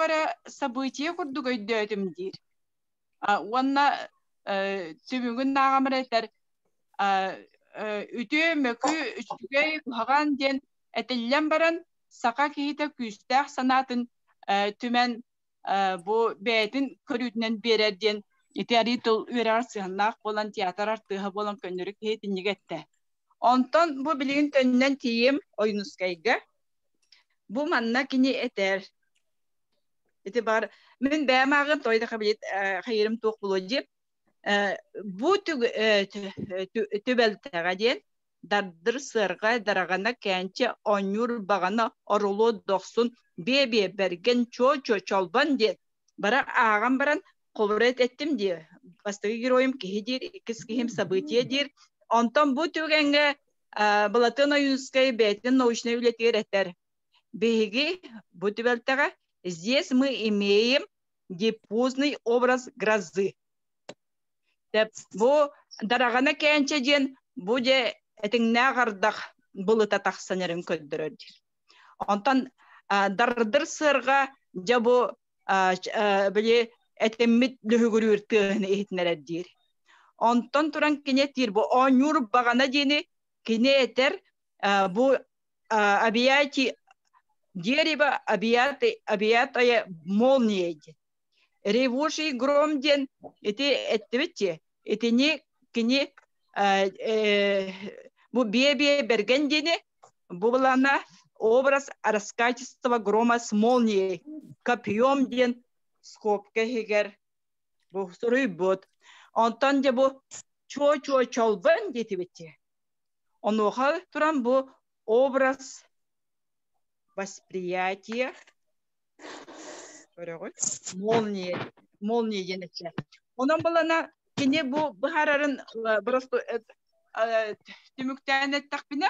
эрэ событие курдук өйдөөтүм диир. Уонна түмүгүн ааҕам эрэ этэр үтүө, мөкү, үчүгэй, куһаҕан диэн этиллэн баран, саха киһитэ күүстээх санаатын түмэн бу бэйэтин көрүүтүнэн биэрэр диэн ити арыы тыл үөрэҕэр сыһыаннаах буолан театр артыыһа буолан көннөрү киһи итинник эттэ. Онтон бу билигин төннөн тиийим Ойуунускайга. Бу манна кини этэр. Ити бар мин бэйэм ааҕым той да хайырым туох буолуо диэн бу түбэлтэҕэ диэн дардыр сыарҕа дараҕана кээнчэ оонньуур баҕана орулуо дохсун биэ-биэ бэргэн чуо-чуо чолбон диэн бара ааҕан баран холобура эттим дии бастакы геройум киһи диир иккис киһим событие диир онтон бу түгэҥҥэ Былатыан Ойуунускай бэйэтин научнай үлэтигэр этэр биһиги бу түбэлтэҕэ здесь мы имеем диффузный образ грозы. Бу дараҕана кээнчэ диэн бу дьэ этиҥнээх ардах былыта тахсан эрин көрдөрөр диир. Онтон дардыр сыарҕа дьэ бу били этиммит лүһүгүрүүр тыаһын иһитинэрэр диир. Онтон туран кини этиир бу оонньуур баҕана диэни кини этэр бу объятие дерево объятое молнией диэн. Ревущий гром диэн ити эттибит дии. Итини кини бу биэ-биэ бэргэн диэни бу былаана образ раскачества грома с молнией копьем диэн скобка иһигэр бу суруйбут. Онтон дьэ бу чуо-чуо чолбон диэтибит дии. Онуоха туран бу образ восприятие көрөҕүт молния молния диэн этэ. Онон балана кини бу быһаарарын просто түмүктээн эттэхпинэ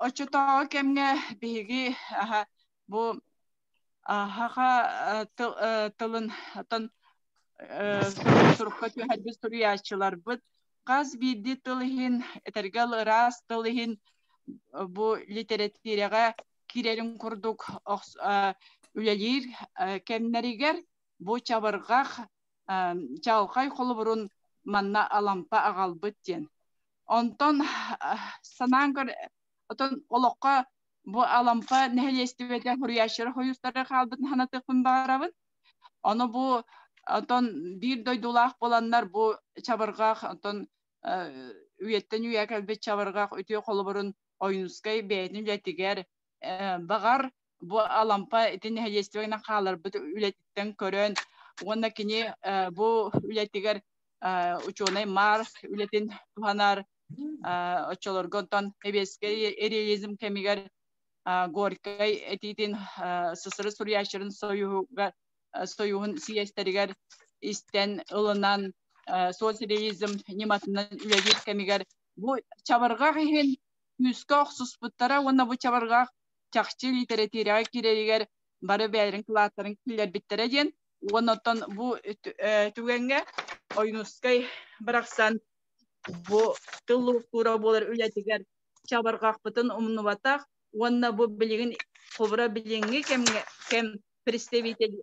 оччотооҕу кэмҥэ биһиги бу саха тылын оттон сурукка түһэрбит суруйааччыларбыт хас биирдии тыл иһин этэргэ ыраас тыл иһин бу литэрэтиирэҕэ киирэрин курдук үлэлиир кэмнэригэр бу чабырҕах чаҕылхай холобурун манна Алампа аҕалбыт диэн. Онтон санаан көр отон олоххо бу Алампа нэһилиэстибэтэ суруйааччылар хойуустара хаалбытын санатыахпын баҕарабын. Ону бу отон биир дойдулаах буоланнар бу чабырҕах отон үйэттэн үйэ кэлбит чабырҕах үтүө холобурун Ойуунускай бэйэтин үлэтигэр баҕар бу Алампа ити нэһилиэстибэнэн хааларбыт үлэтиттэн көрөн уонна кини бу үлэтигэр учуонай Марс үлэтин туһанар оччолорго онтон сэбиэскэй реализм кэмигэр Горькай этиитин СССР суруйааччыларын союһугар союһун сийиэстэригэр истэн ылынан соцреализм ньыматынан үлэлиир кэмигэр бу чабырҕах иһин күүскэ охсуспуттара уонна бу чабырҕах чахчы литэрэтиирэҕэ киирэригэр бары бэйэлэрин кылааттарын киллэрбиттэрэ диэн уонна оттон бу түгэҥҥэ Ойуунускай барахсан бу тыл луохтуура буолар үлэтигэр чабырҕахпытын умнубатах уонна бу билигин холобура билиҥҥи кэмҥэ кэм представитель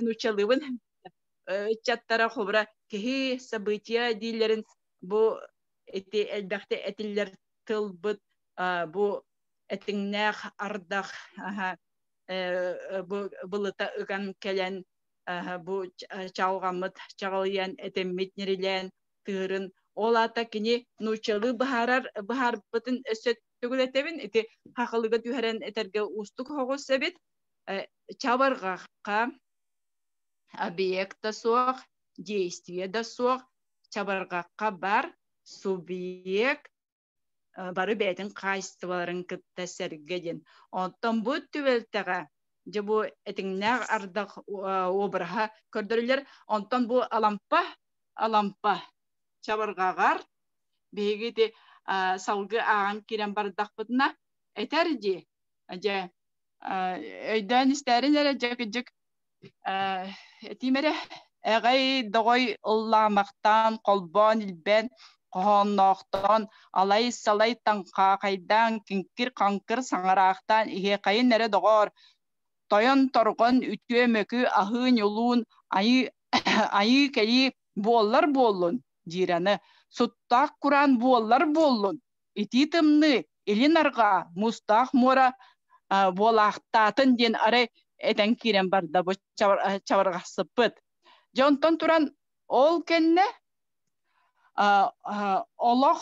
нууччалыыбын ыччаттара холобура киһи события дииллэрин бу ити элбэхтэ этиллэр тылбыт бу этиҥнээх ардах бу былыта ыган кэлэн бу чаҕылҕаммыт чаҕылыйан этиммит ньирилээн тыырын ол аата кини нууччалыы быһаарар быһаарбытын өссө төгүл этэбин ити хахылыга түһэрэн этэргэ уустук соҕус эбит чабырҕахха объект да суох действие да суох чабырҕахха бар субъект бары бэйэтин хаачыстыбаларын кытта сэргэ диэн. Оттон бу түбэлтэҕэ дьэ бу этиҥнээх ардах обраһа көрдөрүллэр. Онтон бу Алампа Алампа чабырҕаҕар биһиги ити салгыы ааҕан киирэн бардахпытына этэр дии дьэ өйдөөн истээрин эрэ дьэ кыдьык этиим эрэ эҕэй доҕой ыллаамахтаан холбоон илбээн хоһоонноохтоон алай-салай таҥхаахайдаан киҥкир-хаҥкыр саҥараахтаан иһиэхэйин эрэ доҕоор. Тойон торҕон үтүө мөкү аһыы ньулуун айыы айыы кэлии буоллар буоллун диир аны суттаах кураан буоллар буоллун итии тымныы илин арҕаа муустаах муора буолаахтаатын диэн арай этэн киирэн барда бу чабырҕахсыппыт. Дьэ онтон туран ол кэннэ олох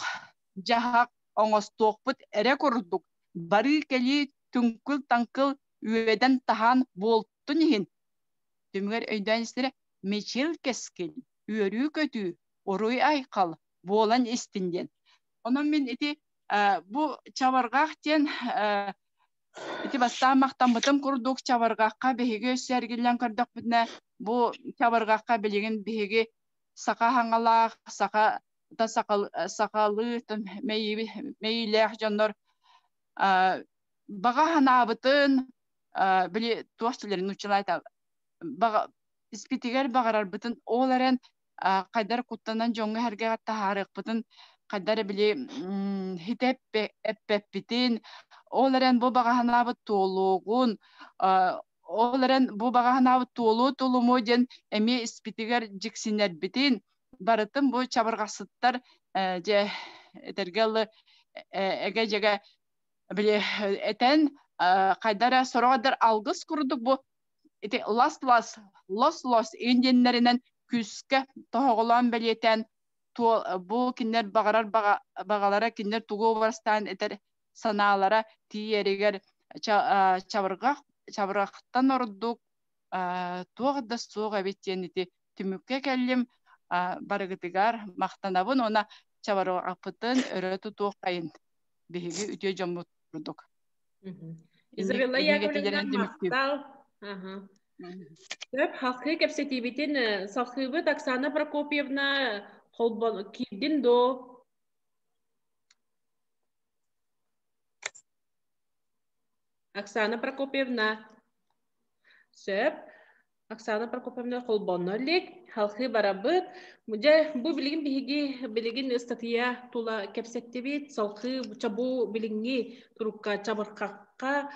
дьаһах оҥостуохпут эрэ курдук барыы-кэлии түҥкүл-таҥкыл үөдэн-таһаан буолтун иһин түмүгэр өйдөөн истэрэ мичил кэскил, үөрүү-көтүү, уруй-айхал буолан истин диэн. Онон мин ити бу чабырҕах диэн ити бастаан махтаммытым курдук чабырҕахха биһиги өссө эргиллэн көрдөхпүтүнэ бу чабырҕахха билигин биһиги саха хаҥалаах, саха сахалыы мэйиилээх дьоннор баҕа санаабытын били туох дилэрин нууччалаата баҕа испитигэр баҕарарбытын ол эрэн хайдар куттанан дьоҥҥо сэргэҕэ таһаарыахпытын хайдар били хитэ эппэппитин ол эрэн бу баҕа санаабыт туолуоҕун ол эрэн бу баҕа санаабыт туолуо тулумуо диэн эмиэ испитигэр дьиксинэрбитин барытын бу чабырҕахсыттар дьэ этэргэ дылы эгэ-дьэгэ били этэн хайда эрэ сороҕор алгыс курдук бу ити лас-лас лос-лос индиэннэринэн күүскэ тоһоҕолоон бэлиэтээн бу кинилэр баҕарар баҕалара кинилэр тугу уобарастаан этэр санаалара тиийэригэр чабырҕах чабырҕахтан ордук туох да суох эбит диэн ити түмүккэ кэллим барыгытыгар махтанабын уонна чабырҕахпытын өрө тутуоххайын биһиги үтүө дьоммут курдук. Изабелла Яковлевна махтал. Сөп, халқы кэпсэтиибитин салхыыбыт Оксана Прокопьевна холбон киирдин до? Оксана Прокопьевна. Сөп. Оксана Прокопьевна холбонно илик, халхыы барабыт. Дьэ, бу билигин биһиги билигин ыстатыйа тула кэпсэттибит, салхыы бу билиҥҥи турукка чабырхахха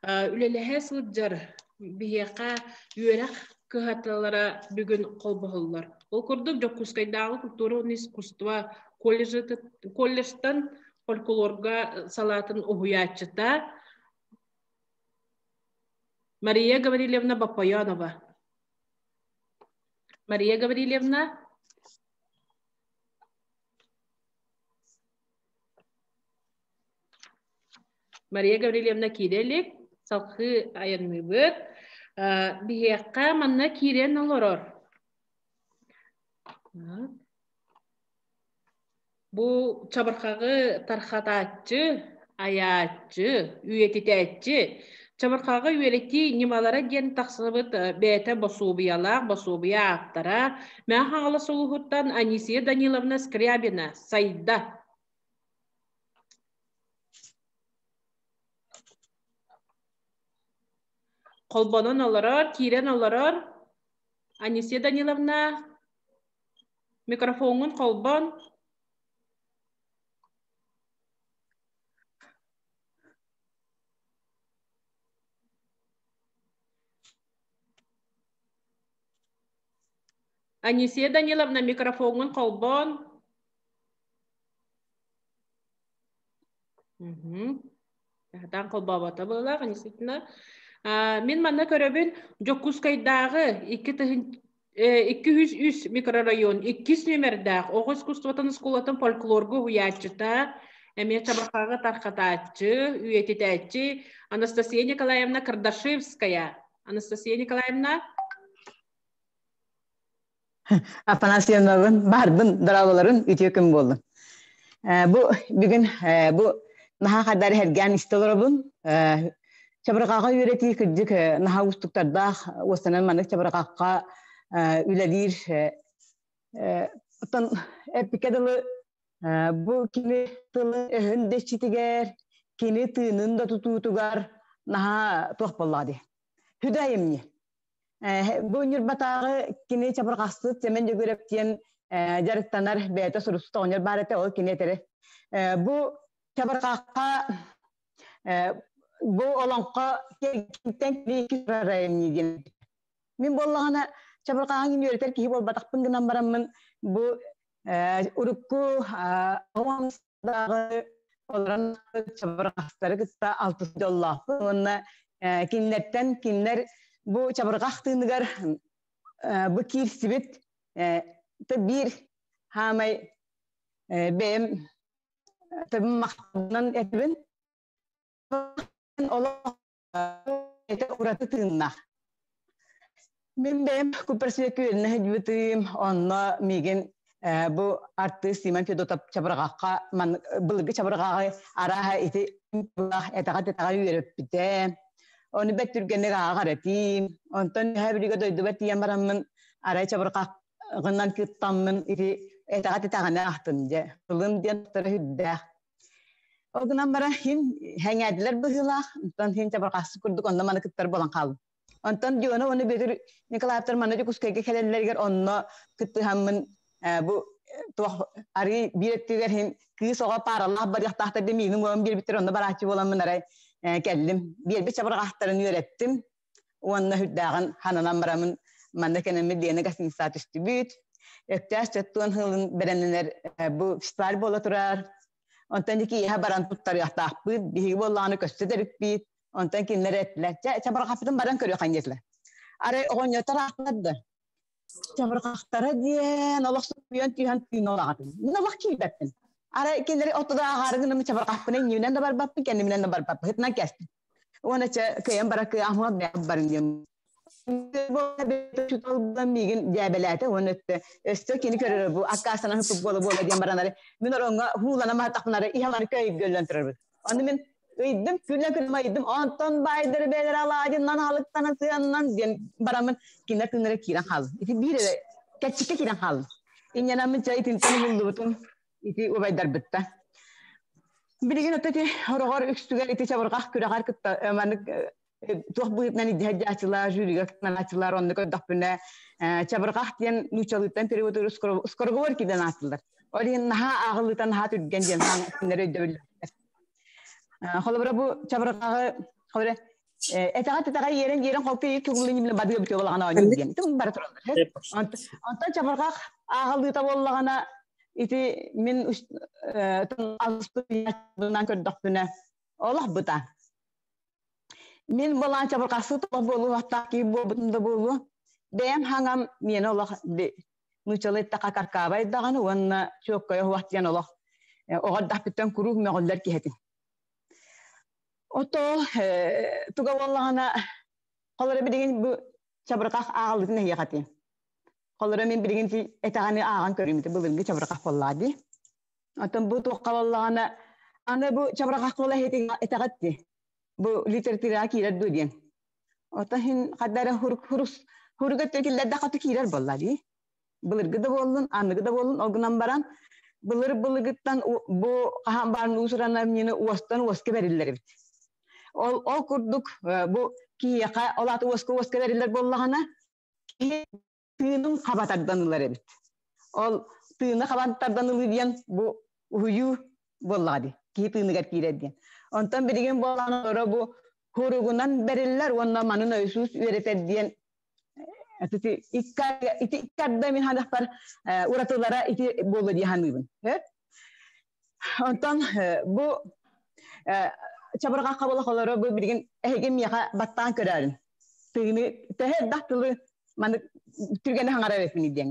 үлэлэһэ сылдьар биһиэхэ үөрэх кыһаталара бүгүн холбоһоллор. Ол курдук Дьокуускайдааҕы культура уонна искусство колледжтан фольклорга салаатын уһуйааччыта Мария Гаврильевна Боппоенова. Мария Гаврильевна. Мария Гаврильевна киирэ илик, салхыы айанныыбыт. Биһиэххэ манна киирэн олорор. Бу чабырҕаҕы тархатааччы, айааччы, үйэтитээччи, чабырҕаҕы үөрэтии ньымалара диэн тахсыбыт бэйэтэ босуобуйалаах босуобуйа ааптара Мэҥэ Хаҥалас улууһуттан Анисия Даниловна Скрябина Сайда. Холбонон олорор, киирэн олорор. Анисия Даниловна, Микрофоҥҥун холбон. Анисия Даниловна, микрофоҥҥун холбон. Сатаан холбообото быһыылаах, действительно. Мин манна көрөбүн Дьокуускайдааҕы 203 микрорайон иккис нүөмэрдээх оҕо искусствотын оскуолатын фольклорга уһуйааччыта, эмиэ чабырҕаҕы тархатааччы, үйэтитээччи Анастасия Николаевна Кардашевская. Анастасия Николаевна. Афанасьевнабын, баарбын, дорооболорун, үтүө күн буоллун. Бу бүгүн бу наһаа хадаар эргээн истэ олоробун. Чабырҕаҕа үөрэтии кырдьык наһаа уустуктардаах, уостанан маннык чабырҕахха үлэлиир. Оттон эппиккэ дылы бу кини тылын өһүн дэччитигэр, кини тыынын да тутуутугар наһаа туох буоллаҕа дии. Хүдэ айымньы. Бу Ньурбатааҕы кини чабырҕахсыт Сэмэн Дьөгүөрэп диэн дьарыктанар бэйэтэ суруксут оҕонньор баар этэ, ол кини этэрэ. Бу чабырҕахха Бу олоҥхо кэнниттэн диэн. Мин буоллаҕына чабырҕаҕын үөрэтэр киһи буолбатахпын гынан бараммын бу урукку олорон чабырҕахтары кытта алтыс дьоллоохпун уонна кинилэртэн кинилэр бу чабырҕах тыыныгар бу киирсибит биир хаамай бэйэм махтанан этибин олох ураты тыыннаах. Мин бэйэм Куперсвеккэ үөрэнэ сылдьыбытым, онно миигин бу артыыс Симон Федотов чабырҕахха былыргы чабырҕаҕы арааһа ити этэҕэ-тэтэҕэ үөрэппитэ. Ону бэрт түргэнник ааҕар этим. Онтон үһэ билигэ дойдубар тиийэн бараммын арай чабырҕаҕынан кыттаммын ити этэҕэ-тэтэҕинэ ахтым дьэ. Тылым диэн үрдээх. Ол гынан баран хин хэҥээдилэр быһыылаах, онтон хин чабырҕахсыт курдук онно маны кыттар буолан хааллым. Онтон Диона уонна Бүөтүр Николаевтар манна Дьокуускайга кэлэллэригэр онно кыттыһаммын бу туох арыы биир өттүгэр хин кыыс оҕо пааралаах барыахтаахтар да миигин уолан биэрбиттэр онно барааччы буоламмын арай кэллим. Биэрбит чабырҕахтарын үөрэттим уонна үрдээҕин хананан бараммын манна кэнэммит Лена гостиницаҕа түстүбүт. Өктөөс төттуон сылын бэлэмнэнэр бу фестиваль буола турар. Онтон киэһэ баран туттарыахтаахпыт, биһиги буоллаҕына көстө төрүппүт. Онтон кинилэр эттилэр, чэ, чабырҕаппытын баран көрүөххэ диэтилэр. Арай оҕонньоттор аахтылар да, чабырҕахтара диэн олох суппуйан түһэн тыын олаҕатын. Мин олох киирбэппин. Арай кинилэри оттуда ааҕаары гынаммын чабырҕахпын иннибинэн да барбаппын, кэннибинэн да барбаппын. Ытынан кэстим. Уонна чэ, кыайан бара кыаҕым барын диэн миигин дьээбэлээтэ уонна өттө өстө кини көрөрө бу аккаастанан хыппыт буола буола диэн баранары мин ороҥҥо хуулана маһатахпынары иһалары көйгөллөн турарбыт. Ону мин ыйдым, күнэ күнүм ыйдым, онтон баайдары бээлэр алаадьыннан халыктана сыаннан диэн бараммын кинилэр тыыннара киирэн хааллым. Ити биир эрэ кэччиккэ киирэн хааллым. Инньэнэммин чэ итинтэн уһуллубутум ити убайдарбытта. Билигин ото ити хороҕор үксүгэр ити чабырҕах күрэҕэр кытта маннык туох быһыытынан идиһэддьааччылар, жюрига кыттанааччылар онно көрдөхпүнэ чабырҕах диэн нууччалыыттан переводур скороговорки диэн ааттылар. Ол иһин наһаа ааҕыллыытан наһаа түргэн диэн кинилэр өйдөбүллэр. Холобура бу чабырҕаҕы холобура этэҕэ-тэтэҕэ иэрэн-иэрэн холку көгүлүн бадыа бүтүө буолаҕына оонньуур диэн. Ити бары тураллар. Онтон чабырҕах ааҕыллыыта буоллаҕына ити мин алыстынан көрдөхпүнэ олох быта. Мин балаан чабырҕахсыт олох буолуохтаах киһи буолбутум да буолуо. Бэйэм хаҥам миэнэ олох нууччалыы эттэххэ каркаабай даҕаны уонна чуоккайа уһуох диэн олох оҕо эрдэхпиттэн куруук мөҕүллэр киһи этим. Ото туга буоллаҕына холоро билигин бу чабырҕах ааҕыллытын эһиэхэ этиэм. Холоро мин билигин этэҕини ааҕан көрүүм ити былыргы чабырҕах буоллаҕа дии. Оттон бу туохха буоллаҕына аны бу чабырҕах буола этэҕит дии. Бу литератураҕа киирэр дуо диэн. Оттон иһин хаддара хурус хуруга киллэрдэ хату киирэр буолла дии. Былыргы да буоллун, аныгы да буоллун, ол гынан баран былыр былыргыттан бу хаһан баарын уусуран амньыны уостан уоска бэриллэр эбит. Ол ол курдук бу киһиэхэ ол аата уоска уоска бэриллэр буоллаҕына киһи тыынын хаба тардан ылар эбит. Ол тыыны хабан тардан ылыы диэн бу уһуйуу буоллаҕа дии. Киһи тыыныгар киирэр диэн. Онтон билигин буоллаҕына бу хуругунан бэриллэр уонна манын Иисус үөрэтэр диэн ити икки арда мин ханахпар уратылара ити буолла дии саныыбын. Онтон бу чабырҕахха буола холоро бу билигин эһиги миэхэ баттаан көрөөрүн. Тыыны төһө элбэх тылы маны түргэнэ хаҥарар эппин диэҥ.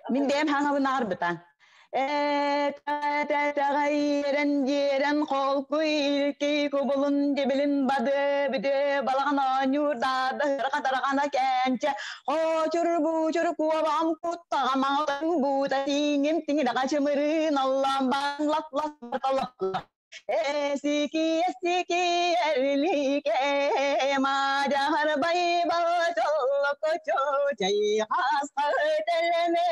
Мин бэйэм хаҥабын аарбыта. Этэҕэйэрэн диэрэн холку илки кубулун дибилин бады бүдө балаҕан оонньуур даада хатарҕана кээнчэ хоочур буучур куобаҕам куттаҕам аҕатын буута тииҥим тиҥилэҕэ чымырыын аллаан баан лап лап лап Эсики, эсики, эрлике, мадяхар байба чоллоко чай хасқа телеме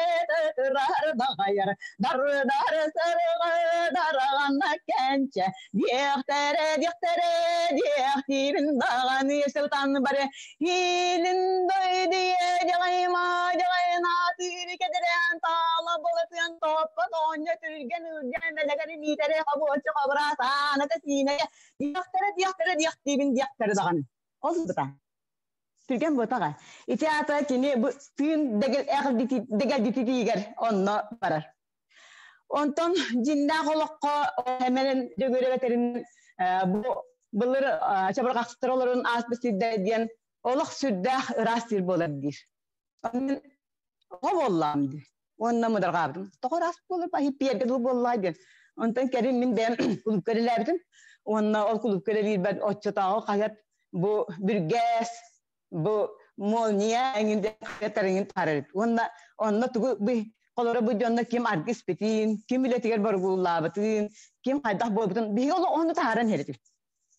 турар бағайар, дар дар сарға дарағанна кәнче, диэхтере диэхтере диэхтибин даганы сылтан баре, хилин дойдие жагайма жагайна Кэдэрэн аатыыры кэдэрэн таала болатыан топпот оонньо түргэн үргэн бэлэгэри миитэрэ хобуочу хобураас ааната сиинэ диэхтэрэ диэхтэрэ диэхтиибин диэхтэрэ даҕаны. Ол быта. Түргэн буотаҕа. Ити аата кини бу тыын дэгэлдититиигэр онно барар. Онтон дьиннээх олоххо эмэрин дьөгүөрэ бу былыр чабырҕахсыттар олорун ааспыт сирдэр диэн олох сүрдээх ыраас сир буолар диир. Онон оҕо буоллаам дии. Уонна мударҕаабытым. Тоҕо ыраас буолар баһиппиэргэ дылы буоллаа диэн. Онтон кэлин мин бэйэм кулуупка үлэлээбитим. Уонна ол кулуупка үлэлиирбэр оччотооҕу хаһыат бу бүргэс, бу молния эҥин хаһыаттарыҥын таһаарар эбит. Уонна онно тугу холоро бу дьонно ким аргы испитин, ким үлэтигэр боругууллаабытын, ким хайдах буолбутун биһиги олох ону таһааран иһэр этибит.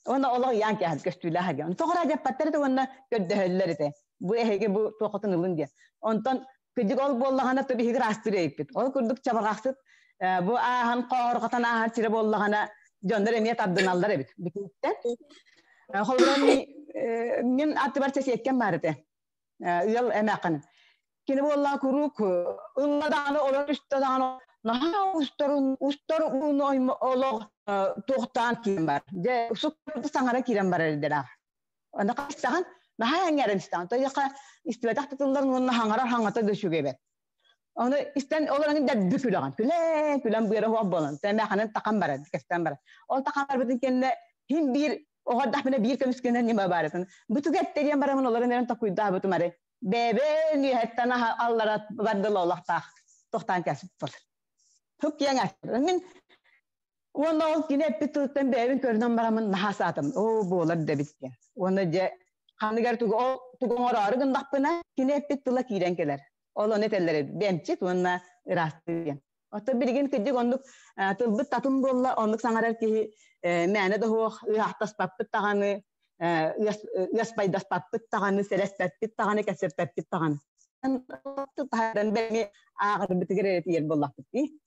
Уонна олох ыйаан кээһэр көстүүлээх диэн. Тоҕо эрэ дьаппаттар этэ уонна көрдөһөллөр этэ. Бу эһиги бу туоххутун ылын диэн. Онтон кыдьык ол буоллаҕына то биһиги ыраастыыр эбиппит. Ол курдук чабырҕахсыт бу ааһан хоорҕотон ааһар сирэ буоллаҕына дьоннор эмиэ тардыналлар эбит. Бүтүнтэн. Холобура мин аттыбар чэсиэккэм баар этэ. Ыал эмээххин. Кини буоллаа куруук ылла даҕаны олор үстэ даҕаны наһаа устар устар ууну олох туохтаан киирэн бар. Дьэ суккурду саҥара киирэн барар эрдэлээх. Аны хастаҕын наһаа эҥээрэн истэҕин. Тойоха истибэтэх тылларын уонна хаҥарар хаҥата да үчүгэй Оны истэн олорон дэбби күлэҕин. Күлэ күлэн быара хуох буолан. Тэмэханын тахан барар, кэстэн барар. Ол тахан барбытын кэннэ хин биир оҕордахпына биир көмүскэнэн ньыма баарытын. Бу түгэттериэн барамын олорон эрэн токуйдаабытым аре. Бэбэ нүһэттэн аллара бардыла олохтаах тохтаан кэсип болар. Хук киэҥ Мин уонна ол кини эппит тылыттан бэйэбин көрүнэн бараммын наһаа саатым. Оо, буолар да эбит диэн. Уонна дьэ ханыгар тугу ол тугу оҥороору гыннахпына кини эппит тыла киирэн кэлэр. Ол ону этэллэр эбит. Бэмчит уонна ыраастыы диэн. Оттон билигин кырдьык оннук тылбыт татым буолла, оннук саҥарар киһи мээнэ да суох ыаһахтаспаппыт даҕаны, ыаспайдаспаппыт даҕаны, сэлэспэппит даҕаны, кэпсэппэппит даҕаны. Таһааран бэйэми ааҕарбытыгар эрэ тиийэр буоллахпыт дии.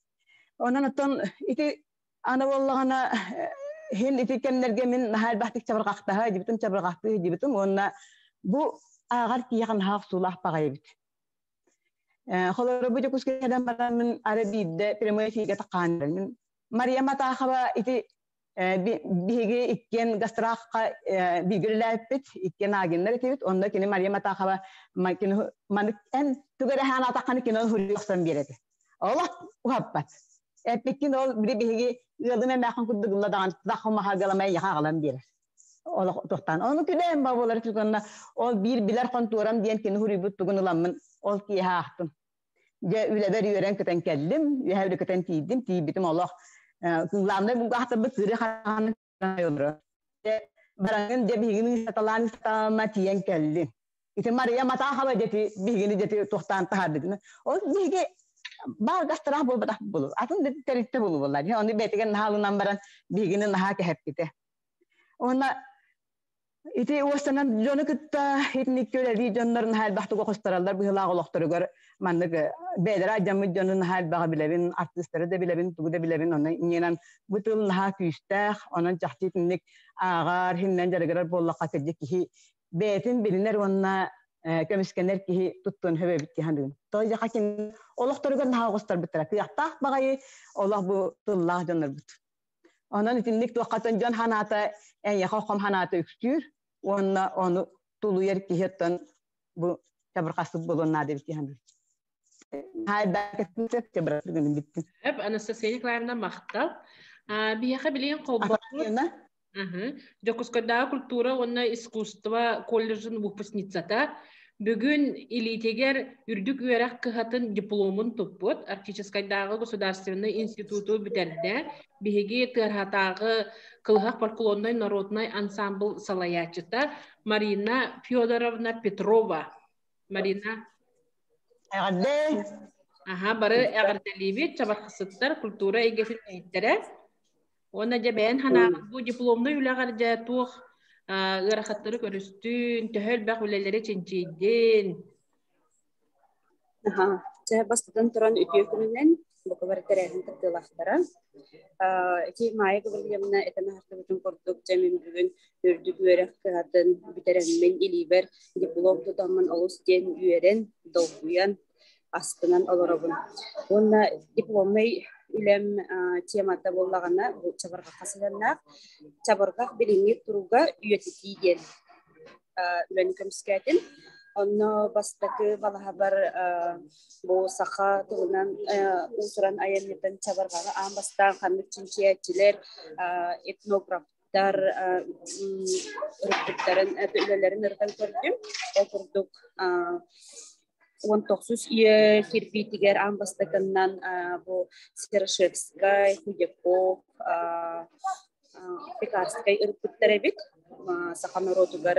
Онон оттон ити аны буоллаҕына иһин ити кэмнэргэ мин наһаа элбэхтик чабырҕахтаһа дибитим чабырҕахтыы дибитим уонна бу ааҕар киһиэхэ наһаа охсуулаах баҕайы эбит. Холобура бу Дьокуускайдан баран мин ары биирдэ прямой эфиргэ таххаан мин Мария Матахова ити биһиги иккиэн гастрахха бииргэ үлэлээбиппит, иккиэн агеннар этибит. Онно кини Мария Матахова манык эн тугу эрэ хаан атахханы кино хуруйсан биэрэтэ. Олох уһаппат. Эппиккин ол били биһиги ыалым эмээхин курдук ылла даҕаны таххумаха галамай яха аҕалан биэрэр. Олох тохтаан. Ону күлээн ба буолар тутанна ол биир билэр хонтуорам диэн кини хуруйбут тугун ыламмын ол киэһэ аахтым. Дьэ үлэбэр үөрэн көтөн кэллим, үөһэ үлэ көтөн тиийдим, тиийбитим олох главное булгаахтарбыт сыры хараҕаны олорор. Бараҥын дьэ биһигини саталаан сатаама тиийэн кэллим. Ити Мария Матахова дети биһигини дети туохтаан таһаардыгына. Ол биһиги баар гастараах буолбатах булу. Атын да тэрилтэ булу буолла. Оны бэйтигэн наһаалынан баран биһигини наһаа кэһэппитэ. Уонна ити уостанан дьону кытта итинник үлэлии дьоннор наһаа элбэхтик оҕустараллар быһыылаах олохторугар маннык бэйэлэрэ алдьаммыт дьону наһаа элбэҕи билэбин, артыыстары да билэбин, тугу да билэбин, онон иннинэн бу тыл наһаа күүстээх, онон чахчы итинник ааҕар, хиннэн дьарыгырар буоллахха кырдьык киһи бэйэтин билинэр уонна көмүскэнэр киһи туттуон сөп эбит дии саныыбын. Тоҕо диэххэ кини олохторугар наһаа оҕустарбыттара. Кыахтаах баҕайы олох бу тыллаах дьоннорбут. Онон итинник туоххатын дьон ханаата эйиэхэ хом ханаата үксүүр уонна ону тулуйар киһи оттон бу чабырҕаспыт буолуон наада эбит дии саныыбын. Анастасия Николаевна махтал. Биһиэхэ билигин холбоһук Дьокуускайдааҕы культура уонна искусство колледжын выпускницата бүгүн илиитигэр үрдүк үөрэх кыһатын дипломун туппут Арктическайдааҕы государственнай институту бүтэрдэ. Биһиги Тыарһатааҕы Кылыһах фольклорнай народнай ансамбл салайааччыта Марина Федоровна Петрова. Марина. Эҕэрдэ! Аха, бары эҕэрдэлиибит, чабархасыттар, культура эйгэтин үлэһиттэрэ. Уонна дьэ бэйэн санааҕын бу дипломнай үлэҕэр дьэ туох ыарахаттары көрүстүн, төһө элбэх үлэлэри чинчийдин? Аха, дьэ бастатан туран үтүө күнүнэн бука бары тэрээһин кыттыылаахтара. Ити Майя Гаврильевна этэн аһардыбытын курдук, дьэ мин бүгүн үрдүк үөрэх кыһатын бүтэрэммин илиибэр диплом тутаммын олус диэн үөрэн, долгуйан. астынан олоробун. Уонна дипломнай үлэм темата буоллаҕына бу чабырҕахха сыһыаннаах. Чабырҕах билиҥҥи туруга үйэтитии диэн үлэни көмүскээтим. Онно бастакы балаһабар бу саха тылынан уус-уран айымньытын чабырҕаҕы аан бастаан ханнык чинчийээччилэр, этнографтар ырыппыттарын, үлэлэрин ырытан көрдүм. Ол курдук 19 үйэ кирбиитигэр аан бастакыннан бу Серошевскай, Худяков, Пекарскай ырыппыттар эбит. Саха норуотугар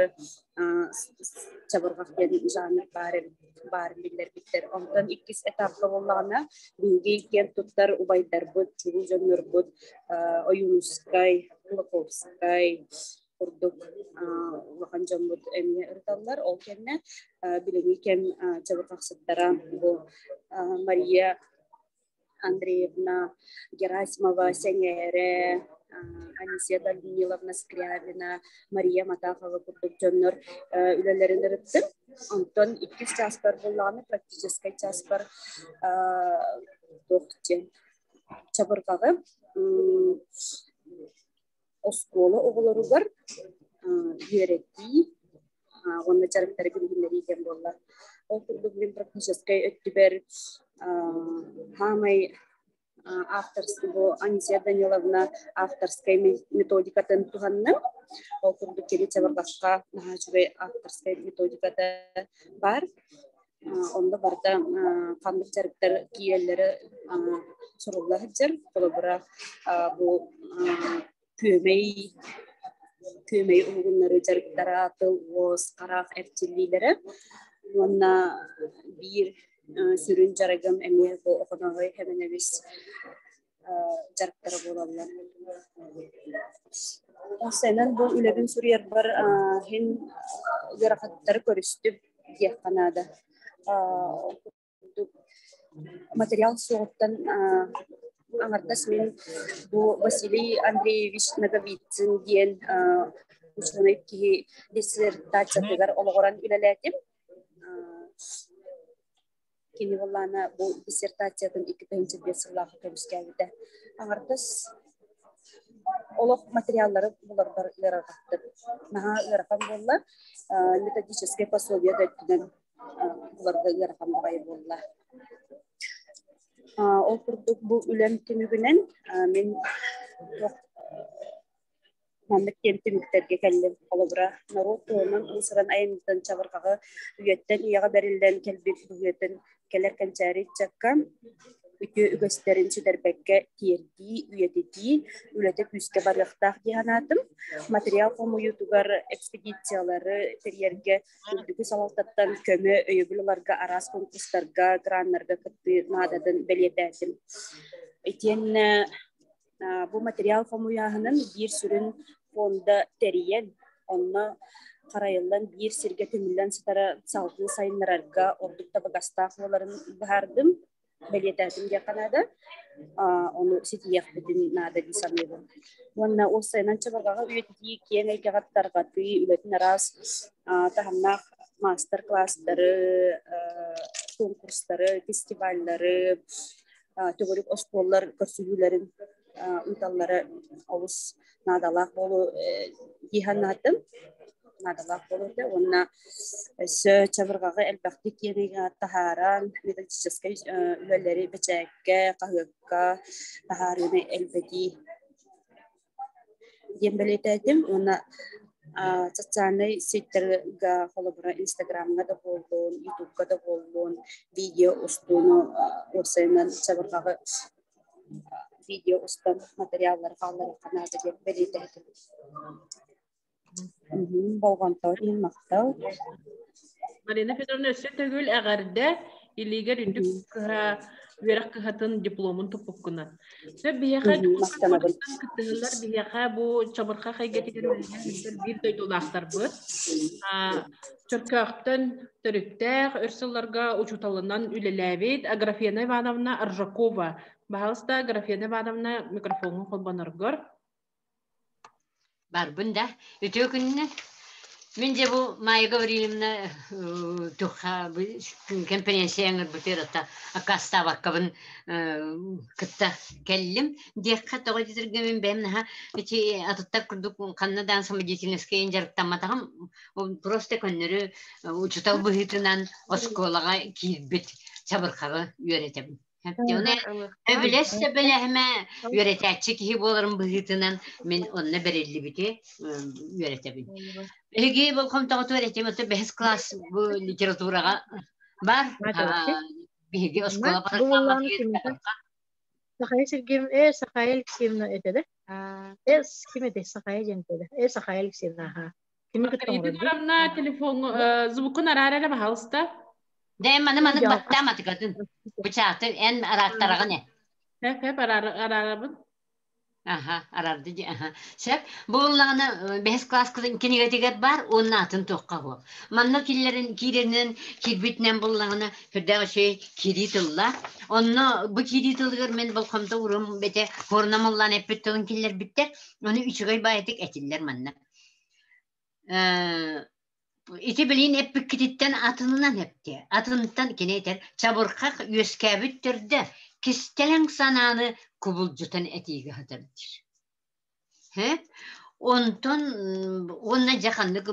чабырҕах диэн жанр баар эбит, баарын биллэрбиттэр. Онтон иккис этапка буоллаҕына, биһиги киэн туттар убайдарбыт, чулуу дьоннорбут Ойуунускай, Кулаковскай курдук улахан дьоммут эмиэ ырыталлар. Ол кэннэ билиҥҥи кэм чабырҕахсыттара бу Мария Андреевна Герасимова Сэҥээрэ, Анисия Даниловна Скрябина, Мария Матахова курдук дьоннор үлэлэрин ырыттым. Онтон иккис чааспар буоллаҕына практическай чааспар туох диэн чабырҕаҕы оскуола оҕолоругар үөрэтии уонна дьарыктары билиһиннэрии диэн буолла. Ол курдук мин практическай өттүбэр хаамай авторский бу Анисия Даниловна авторскай методикатын туһанным. Ол курдук кини чабырҕахха наһаа үчүгэй авторскай методиката баар. Онно барыта ханнык дьарыктар киирэллэрэ сурулла сылдьар. Холобура, бу күөмэй күөмэй уһугуннарыы дьарыктара, тыл, уос, харах эрчиллиилэрэ уонна биир сүрүн дьарыгым эмиэ бу Охоноһой Хэмэнэбис дьарыктара буолаллар. Сэнэн бу үлэбин суруйарбар иһин ыарахаттары көрүстүм диэххэ наада. Материал суоҕуттан аҥардас мин бу Василий Андреевич Ноговицын диэн учуонай киһи диссертациятыгар олоҕуран үлэлээтим. Кини буоллаҕына бу диссертациятын 2005 сыллаахха көмүскээбитэ. Аҥардас олох материаллары буларбар ыарырҕаттым. Наһаа ыарахан буолла. Методическай пособие да өттүнэн буларга ыарахан баҕайы буолла. Ол курдук бу үлэм түмүгүнэн мин Маннык диэн түмүктэргэ кэллим. Холобура, норуот туһунан уус-уран айымньытын чабырҕаҕы үйэттэн үйэҕэ бэриллэн кэлбит быһыытын кэлэр кэнчээри ыччакка үтүө үгэстэрин сүтэрбэккэ тиэрдии, үйэтитии үлэтэ күүскэ барыахтаах дии санаатым. Материал хомуйуутугар экспедициялары тэрийэргэ үрдүкү салалтаттан көмө, өйөбүл ыларга араас конкурстарга, граннарга кыттыы наадатын бэлиэтээтим. Итиэннэ Бу материал хомуйааһынын биир сүрүн фонда тэрийэн, онно харайыллан биир сиргэ түмүллэн сытара салгыы сайыннарарга ордук табыгастаах буоларын быһаардым, бэлиэтээтим диэххэ наада. Ону ситиһиэхпитин наада дии саныыбын. Уонна уопсайынан чабырҕаҕы үйэтитии киэҥ эйгэҕэ тарҕатыы үлэтин араас таһымнаах маастар-кылаастары, конкурстары, фестиваллары, төгүрүк остуоллар көрсүһүүлэрин ыыталлара олус наадалаах буолуо дии санаатым. Наадалаах буолуо этэ уонна өссө чабырҕаҕы элбэхтик киэҥ таһааран методическай үлэлэри бэчээккэ, хаһыакка таһаарыыны элбэтии диэн бэлиэтээтим уонна социальнай сетьтэргэ холобура Инстаграмҥа да буоллун, Ютубка да буоллун видео устууну уопсайынан чабырҕаҕы видео устан материаллары хаалларыахха наада диэн бэлиэтээтим. Болҕомтоҕут иһин махтал. Марина Федоровна өссө төгүл эҕэрдэ илиигэр үрдүк кыһа үөрэх кыһатын дипломун туппуккунан. Сөп биһиэхэ кыттыһыллар биһиэхэ бу чабырхах эйгэтигэр үлэлэһэр биир дойдулаахтарбыт. Чөркөөхтөн төрүттээх өр сылларга учууталынан үлэлээбит Аграфена Ивановна Аржакова. Баһаалыста Аграфена Ивановна микрофоҥҥа холбоноргор. Барбын да, үтүө күнүнэн. Мин дьэ бу Майя Гаврильевна туха конференция ыҥырбытыгар ата аккаастаабаккабын кытта кэллим диэххэ тоҕо диэтэргэ мин бэйэм наһаа ити атыттар курдук ханна даан самодеятельноска дьарыктамматаҕым просто көннөрү учуутал быһыытынан оскуолаҕа киирбит чабырҕаҕы үөрэтэбин. Өбүлэс сөбүлэһимэ үөрэтээччи киһи буоларым быһыытынан мин онно бэриллибити үөрэтэбин. Биһиги болҕомтоҕутугар этим ото бэһис класс бу литератураҕа бар биһиги оскуола программатыгар Сахая Сергеевна, э, Сахая Алексеевна этэ да? Э, ким этэй? Сахая диэн этэ да? Э, Сахая Алексеевна, аха. Кими кытта Маргарита Егоровна телефон звукун араара эрэ баһаалыста. Дэ маны маны баттаам атыгатын. Бычааты эн арааттараҕын э. Хэп хэп араарабын. Аха, арарды ди аха. Сөп. Бу буллаҕына бэһис класс кинигэтигэр бар уонна атын туохха буол. Манна киллэрин киирэринэн киирбитинэн буллаҕына сүрдээх үчүгэй киирии тылла. Онно бу киирии тылыгар мен болхомто урум бете хорнамыллаан эппит тылын киллэрбиттэр. Ону үчүгэй баайытык этиллэр манна. Ити билин эппиккититтэн атынынан эптэ. Атынтан кини этэр чабырхах үөскээбит төрдө кистэлэҥ санааны кубулдьутан этиигэ сытар диир. Һэ? Онтон уонна дьэ ханнык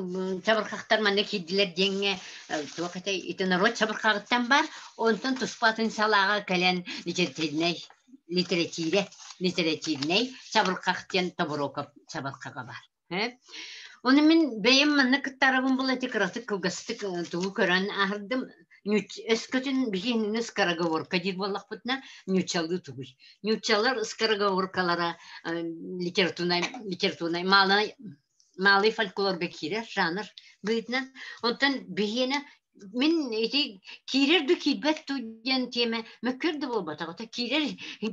чабырхахтар манна киирдилэр диэҥҥэ туох этэй ити норуот чабырхаҕыттан бар онтон туспа атын салааҕа кэлэн литеративнай литэрэтиирэ литэрэтиирнэй чабырхах диэн Тобуруокап чабырхаҕа бар. Ону мин бэйэм манна кыттарабын була ити кыратык кылгастык тугу көрөн аһардым. Өскөтүн биһиги скороговорка диир буоллахпытына, ньуччалыы тугуй? Ньуччалар скороговоркалара литературнай, литературнай малай, малый фольклорга киирэр жанр быһыытынан. Онтон биһиэнэ мин ити киирэр да киирбэт дуу диэн тиэмэ мөккүөр да буолбатах ото киирэр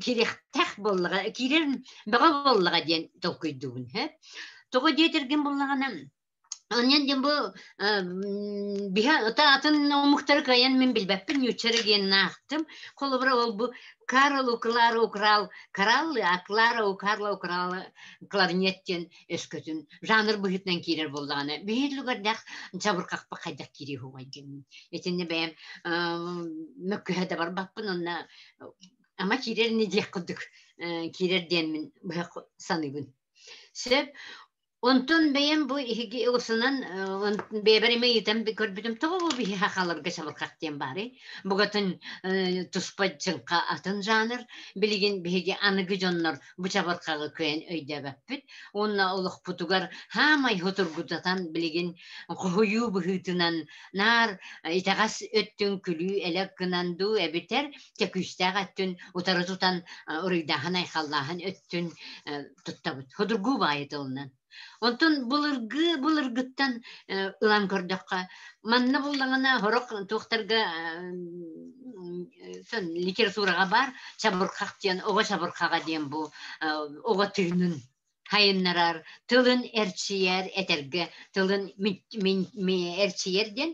киириэхтээх буоллаҕа киирэр бөҕө буоллаҕа диэн толкуйдуубун һэ тоҕо диэтэргин буллаҕына Онньон диэн бу биһа ата атын омуктары кыайан мин билбэппин ньууччары диэн аахтым холобура ол бу Карл у Клара украл кораллы, а Клара у Карла украла кларнет диэн өскөтүн жанр быһыытынан киирэр буоллаҕына биһиги үлүгэрдээх чабырҕахпа хайдах киириэ уһугай диэммин итиннэ бэйэм мөккүһэ да барбаппын уонна ама киирэр ини диэх курдук киирэр диэммин быһа саныыбын сөп. Онтон бэйэм бу иһиги ылсынан бэйэбэр эмэ ыйытан көрбүтүм тоҕо бу биһи хахаларга чабырҕах диэн баарый? Бугатын туспа чыҥха атын жанр. Билигин биһиги аныгы дьоннор бу чабырҕаҕы кыайан өйдөөбөппүт. Уонна олохпутугар хаамай хутургутатан билигин хоһуйуу быһыытынан наар итэҕэс өттүн күлүү-элэк гынан дуу эбитэр күүстээх өттүн утары тутан уруйдааһын-айхаллааһын өттүн туттабыт. Судургу баайы тылынан. Онтон былыргы былыргыттан ылан көрдөххө, манна буллаҕына сорох туохтарга литератураҕа баар чабырҕах диэн оҕо чабырҕаҕа диэн бу оҕо тыынын хайыннарар, тылын эрчийэр, этэргэ тылын эрчийэр диэн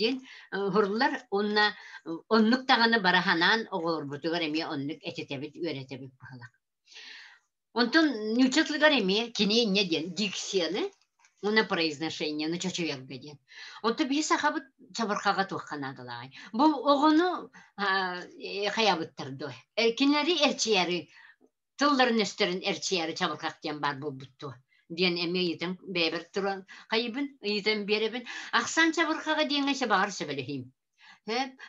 диэн уһурлар уонна оннук даҕаны бара санаан оҕолорбутугар эмиэ оннук этитэбит, үөрэтэбит быһыылаах. Онтон нуучча тылыгар эмиэ кини инньэ диэн дикцияны уонна произношениены чочуйарга диэн. Онтон биһи сахабыт чабырҕаҕа туохха наадалааҕый? Бу оҕону хайабыттар дуо? Кинилэри эрчийэри тылларын-өстөрүн эрчийээри чабырҕах диэн баар буолбут дуо диэн эмиэ ыйытан бэйэбэр туран хайыбын ыйытан биэрэбин ахсаан чабырҕаҕа диэҥҥэ баҕар сөбүлэһиим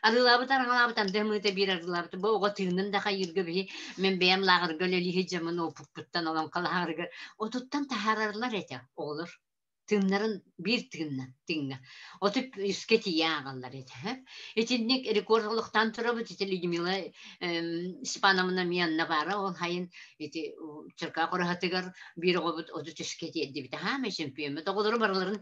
арыылаабыт араҥалаабыт андыамыыта биир арыылаабыт бу оҕо тыынын да хайыырга биһи мин бэйэм лааҕырга үлэлии сылдьаммын уопуппуттан олоҥхолоһооргар отуттан таһаарарлар этэ оҕолор тыыннарын биир тыынна тыыҥҥа 33-кэ тиийэ ааҕаллар этэ итинник рекорд олохтоон турабыт ити Людмила Степановна эмиэ онно баара ол хайын ити Черкаа Кураһатыгар биир оҕобут 33-кэ тиэрдибитэ хаамай чемпиоммут оҕолору барыларын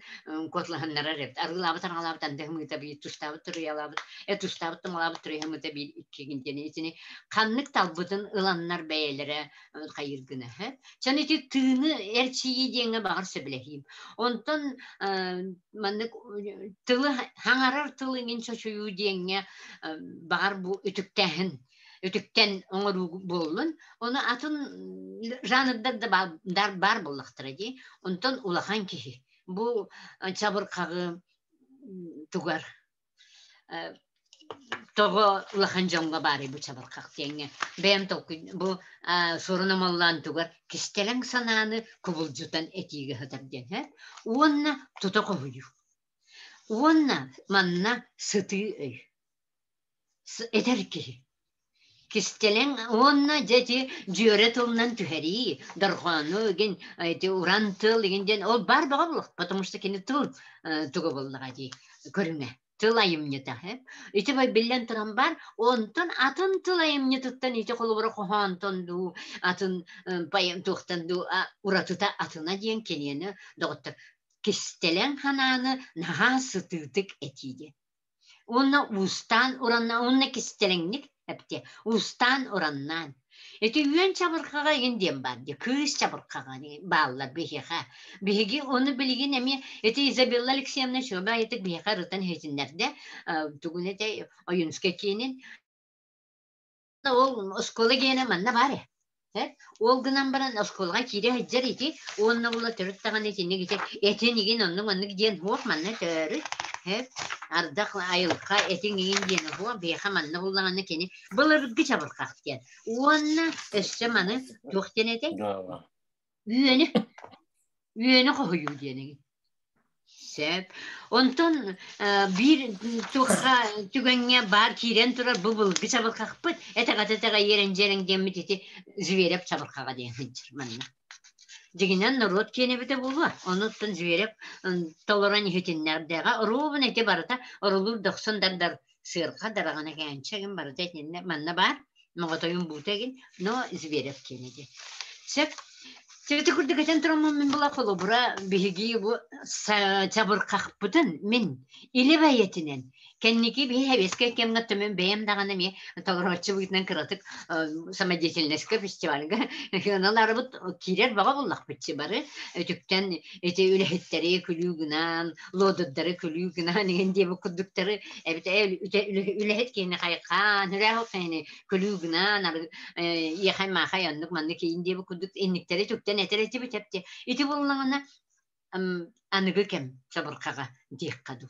куотлаһыннарар эбит арыылаабыт араҥалаабыт андыһымыыта биир тустаабыт туруйалаабыт тустаабыт тумалаабыт туруйамыта биир иккигин диэн итини ханнык талбытын ыланнар бэйэлэрэ хайыыр гына Чан ити тыыны эрчийии диэҥҥэ баҕар сөбүлэһиим. Онтон маннык тылы хаҥарар тыл иҥин чочуйуу диэҥҥэ баҕар бу үтүктээһин үтүктэн оҥоруу буоллун. Ону атын жанрдар да баар буоллахтара дии. Онтон улахан киһи. Бу чабырҕаҕы тугар тоҕо улахан дьоҥҥо баарый бу чабырҕах диэҥҥэ бэйэм толкуй бу сурун амаллаан тугар кистэлэҥ санааны кубулдьутан этиигэ сытар диэн һэ уонна тута хоһуйуу уонна манна сытыы өй этэр киһи кистэлэҥ уонна дьэ ити дьүөрэ тылынан түһэрии дорҕоону игин ити уран тыл игин диэн ол баар бөҕө буолуох потому что кини тыл туга буоллаҕа дии көрүҥэ тыл айымньыта ити биллэн туран бар онтон атын тыл айымньытыттан ити холобура хоһоонтон дуу атын туохтан дуу уратыта атына диэн киниэни доҕоттор кистэлэҥ ханааны наһаа сытыытык этии диэн Уонна уустаан уранна уонна кистэлэҥник эптэ уустаан ураннаан. Ити үөн чабырҕаҕа игин диэн баар дии, кыыс чабырҕаҕа бааллар биһиэхэ. Биһиги ону билигин эмиэ ити Изабелла Алексеевна Чуобаайытык биһиэхэ ырытан иһитиннэрдэ, тугун этэй Ойуунскай киинин Ол оскуола гиэнэ манна баар ээ. Ол гынан баран оскуолаҕа киирэ сылдьар ити уонна була төрүт даҕаны итинник ити этин игин оннук маннык диэн суох манна төөрүт ардах айылҕа этиҥ игин диэн суох биһиэхэ манна буллаҕына кини былыргы чабырҕах диэн уонна өссө маны туох диэн этэй үөнү үөнү хоһуйуу диэн игин Сөп. Онтон биир туохха түгэҥҥэ баар киирэн турар бу былыргы чабырҕахпыт этэҕэ-тэтэҕэ иэрэн-дьиэрэҥ диэммит ити Зверев чабырҕаҕа диэн сылдьар манна. Дьиҥинэн норуот киэнэ эбитэ буолуо. Онуттан Зверев толорон иһитиннэрдэҕэ оруобуна ити барыта орулуур дохсун дардар сыарҕа дараҕана кээнчэ гин барыта итиннэ манна баар моҕотойун буута гин но Зверев киэнэ диэн. Сөп. Ити курдук этэн тураммын мин була холобура биһиги бу чабырҕахпытын мин илэ бэйэтинэн кэнники биһи сэбиэскэй кэмҥэ төмөн бэйэм даҕаны эмиэ толорооччу быһыытынан кыратык самодеятельноска фестивальга ыналарбыт киирэр баҕа буллахпытчы бары өтүктэн ити үлэһиттэри күлүү гынан луодурдары күлүү гынан игин диэбит курдуктары эбитэ үлэһит киһини хайхаан үрээх киһини күлүү гынан иэхэй маахай оннук маннык иин диэбит курдук инниктэри түктэн этэр этибит эпти ити буоллаҕына аныгы кэм чабырҕаҕа диэххэ дуу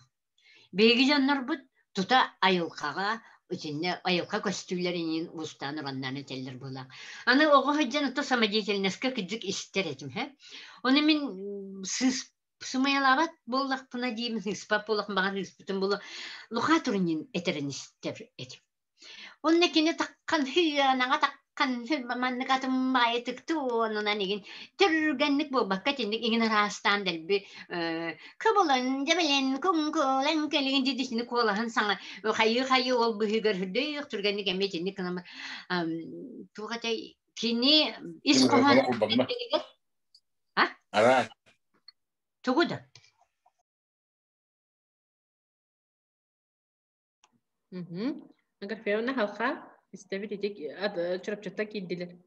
биһиги дьоннорбут тута айылҕаҕа итиннэ айылҕа көстүүлэринин уустаан ураннаан этэллэр быһыылаах. Аны оҕо сылдьан ото самодеятельноска кырдьык истэр этим һэ. Ону мин сыыс сымыйалаабат буоллахпына диибин, ыыспат буоллахпына баҕар ыыспытым буолуо. Луха турунин этэрин истэр этим. Онно кини таххан хыанаҕа таххан маннык атын баайытык туонунан игин түргэнник буолбакка итинник игин араастаан дэлби кыбылын дьэбэлэн куҥкулан кэлигин дии куолаһын саҥа хайыы-хайыы ол быһыыгар үрдүөх түргэнник эмиэ итинник гынан туох этэй кини ис хоһоон Ара. Тугу да? Агафьевна халха истэбит ити Чурапчыттан киирдилэр.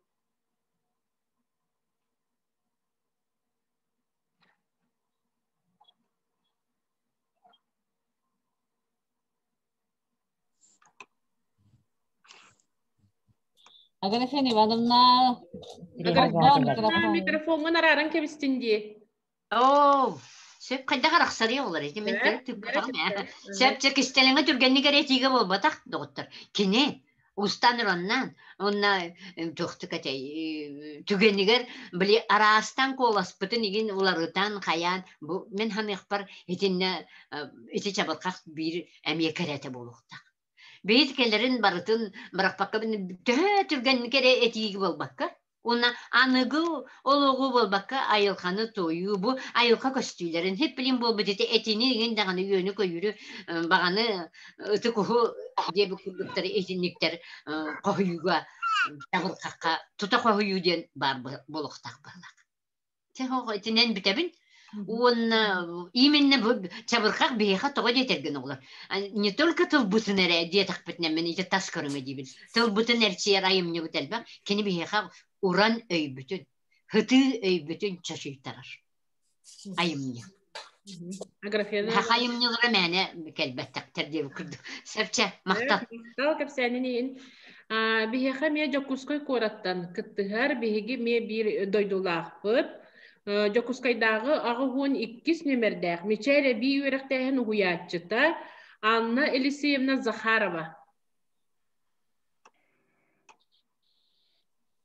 Агафья Ивановна, микрофоҥҥун арааран кэбистин дии. Оо, сөп хайдах арахсарый олор ити мин төрүт тыыппатаҕым ээ. Сөп чэ кистэлэҥэ түргэнник эрэ этиигэ буолбатах доҕоттор. Кини устан ураннаан уонна туохтук этэй түгэнигэр били араастан куоласпытын игин уларытан хайаан бу мин ханыахпар итиннэ ити чабырҕах биир эмиэ кэрэтэ буолуохтаах. Биир кэлэрин барытын бырахпакка төһө түргэнник эрэ этиигэ буолбакка уонна аныгы олоҕу буолбакка айылҕаны туойуу бу айылҕа көстүүлэрин хиппилин буолбут ити этини иҥин даҕаны үөнү-көйүүрү баҕаны ытык-уһу диэбит курдуктары итинниктэр хоһуйууга чабырҕахха тута хоһуйуу диэн баар буолуохтаах быһыылаах. Итинэн бүтэбин. Уонна именно бу чабырҕах биһиэхэ тоҕо диэтэргин оҕолор не только тылбытын эрэ диэтэхпитинэ мин ити тас көрүҥэ диибин. Тылбытын эрчийэр айымньыбыт элбэх. Кини биһиэхэ уран өйбүтүн, һытыы өйбүтүн чочуйтарар айымньы. Аграфена Айымньылара мээнэ кэлбэттэхтэр диэбит курдук. Сөпчэ, махтал. Махтал кэпсээнин иһин. Биһиэхэ эмиэ Дьокуускай куораттан кыттыһар биһиги эмиэ биир дойдулаахпыт. Дьокуускайдааҕы 82 нүөмэрдээх Мичээр эбии үөрэхтээһин уһуйааччыта Анна Елисеевна Захарова.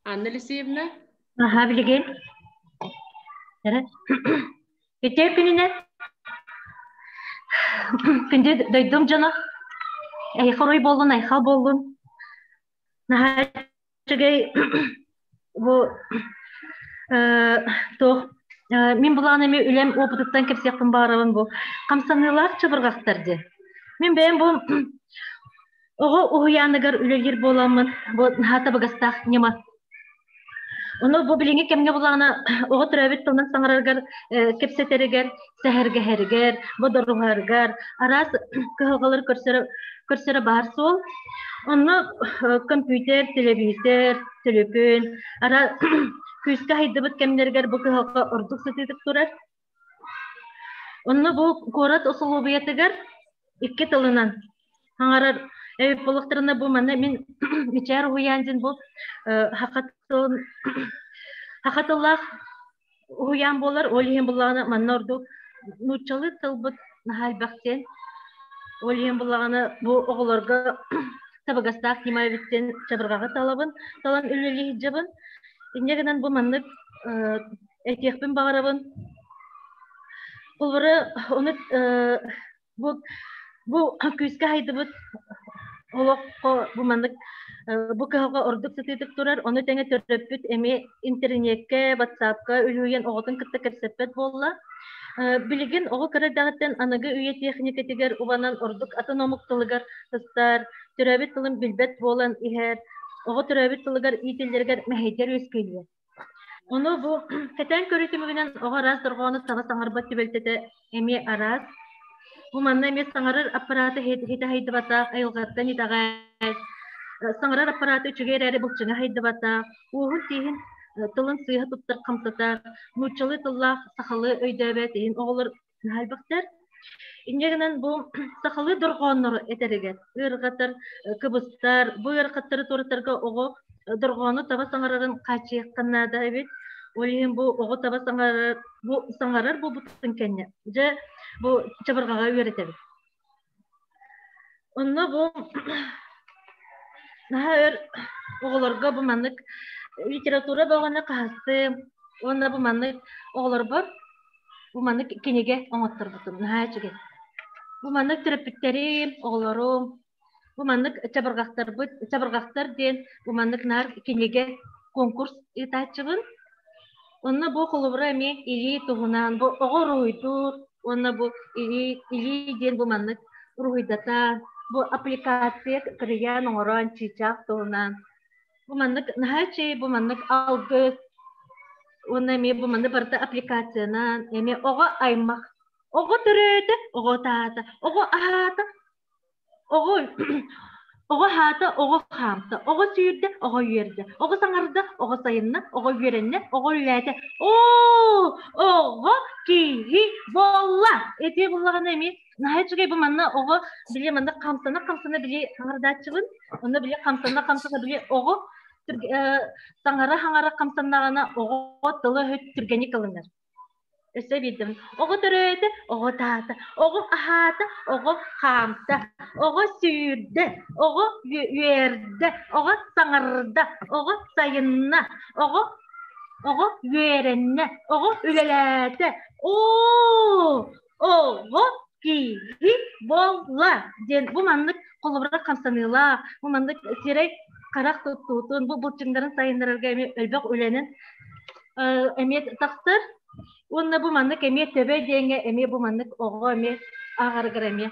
Анна Елисеевна. Аха, билигин. Үтүө күнүнэн күндү дойдум дьоно эйхэ оруй буоллун, айхал буоллун. Наһаа үчүгэй бу туох мин булаан эми үлэм опытыттан кэпсиэхпин баҕарабын бу хамсаныылаах чабырҕахтар диэн. Мин бэйэм бу оҕо уһуйааныгар үлэлиир буоламмын бу наһаа табыгастаах ньыма. Ону бу билиҥҥи кэмҥэ булаана оҕо төрөөбүт тылынан саҥарарыгар, кэпсэтэригэр, сэһэргэһэригэр, бодоруһарыгар араас кыһалҕалары көрсөрө, көрсөрө баар суол. Онно компьютер, телевизор, төлөпүөн араас күүскэ хайдыбыт кэмнэригэр бу кыһалҕа ордук сытыытык турар. Онно бу куорат усулуобуйатыгар икки тылынан хаҥарар эбит буоллахтарына бу манна мин Мичээр уһуйаан диэн бу саха тылын саха тыллаах уһуйаан буолар. Ол иһин буллаҕына манна ордук нууччалыы тылбыт наһаа элбэх диэн. Ол иһин буллаҕына бу оҕолорго табыгастаах ньыма эбит диэн чабырҕаҕы талабын, талан үлэлии сылдьабын. Инньэ гынан бу маннык этиэхпин баҕарабын. Холобура, ону бу бу күүскэ хайдыбыт олоххо бу маннык бу кыһалҕа ордук сытыытык турар. Ону тэҥэ төрөппүт эмиэ интэриниэккэ, ватсапка үлүһүйэн оҕотун кытта кэпсэппэт буолла. Билигин оҕо кыра эрдэҕиттэн аныгы үйэ техникэтигэр убанан ордук атын омук тылыгар сыстар, төрөөбүт тылын билбэт буолан иһэр, оҕо төрөөбүт тылыгар иитиллэригэр мэһэйдэр үөскүүллэр. Ону бу кэтээн көрүү түмүгүнэн оҕо араас дорҕоону саҥа саҥарбат түбэлтэтэ эмиэ араас. Бу манна эмиэ саҥарар аппарата хитэ хайдыбатах, айылҕаттан итэҕэс, саҥарар аппарата үчүгэй эрээри былчыҥа хайдыбатах, уоһун-тииһин тылын сыыһа туттар хамсатар, нууччалыы тыллаах сахалыы өйдөөбөт иһин оҕолор наһаа элбэхтэр. Инньэ гынан бу сахалыы дорҕооннору этэригэр ыарырҕатар, кыбыстар, бу ыарахаттары туоратарга оҕо дорҕоону таба саҥарарын хааччыйыахха наада эбит. Ол иһин бу оҕо таба саҥарар, бу саҥарар буолбутун кэннэ, дьэ бу чабырҕаҕа үөрэтэбит. Онно бу наһаа өр оҕолорго бу маннык литература бөҕөнү хаһыстым уонна бу маннык оҕолорбор бу маннык кинигэ оҥотторбутум наһаа үчүгэй. Бу маннык төрөппүттэрим, оҕолорум, бу маннык чабырҕахтарбыт, чабырҕахтар диэн бу маннык наар кинигэ конкурс ыытааччыбын. Онно бу холобура эмиэ илии туһунан бу оҕо уруһуйдуур уонна бу илии илии диэн бу маннык уруһуйдата бу аппликация кырыйаан оҥорон чыычаах туһунан бу маннык наһаа үчүгэй бу маннык алгыс уонна эмиэ бу маннык барыта аппликациянан эмиэ оҕо аймах оҕо төрөөтө оҕо таата оҕо аһаата Оҕо оҕо аһаата, оҕо хаамта, оҕо сүүрдэ, оҕо үөрдэ, оҕо саҥарда, оҕо сайынна, оҕо үөрэннэ, оҕо үлэлээтэ. Оо, оҕо киһи буолла. Ити буллаҕына эмиэ наһаа үчүгэй бу манна оҕо били манна хамсана-хамсана били саҥардааччыбын. Онно били хамсана-хамсана били оҕо саҥара-хаҥара хамсаннаҕына оҕо тыла-өһө түргэнник ылынар. Өссө биирдим. Оҕо төрөөтө, оҕо таата, оҕо аһаата, оҕо хаамта, оҕо сүүрдэ, оҕо үөрдэ, оҕо саҥарда, оҕо сайынна, оҕо оҕо үөрэннэ, оҕо үлэлээтэ. Оо, оҕо киһи буолла диэн бу маннык холобура хамсаныылаах, бу маннык сирэй харах туттуутун, бу былчыҥнарын сайыннарарга эмиэ элбэх үлэнэн эмиэ тахсар. Уонна бу маннык эмиэ төбө диэҥҥэ эмиэ бу маннык оҕо эмиэ ааҕарыгар эмиэ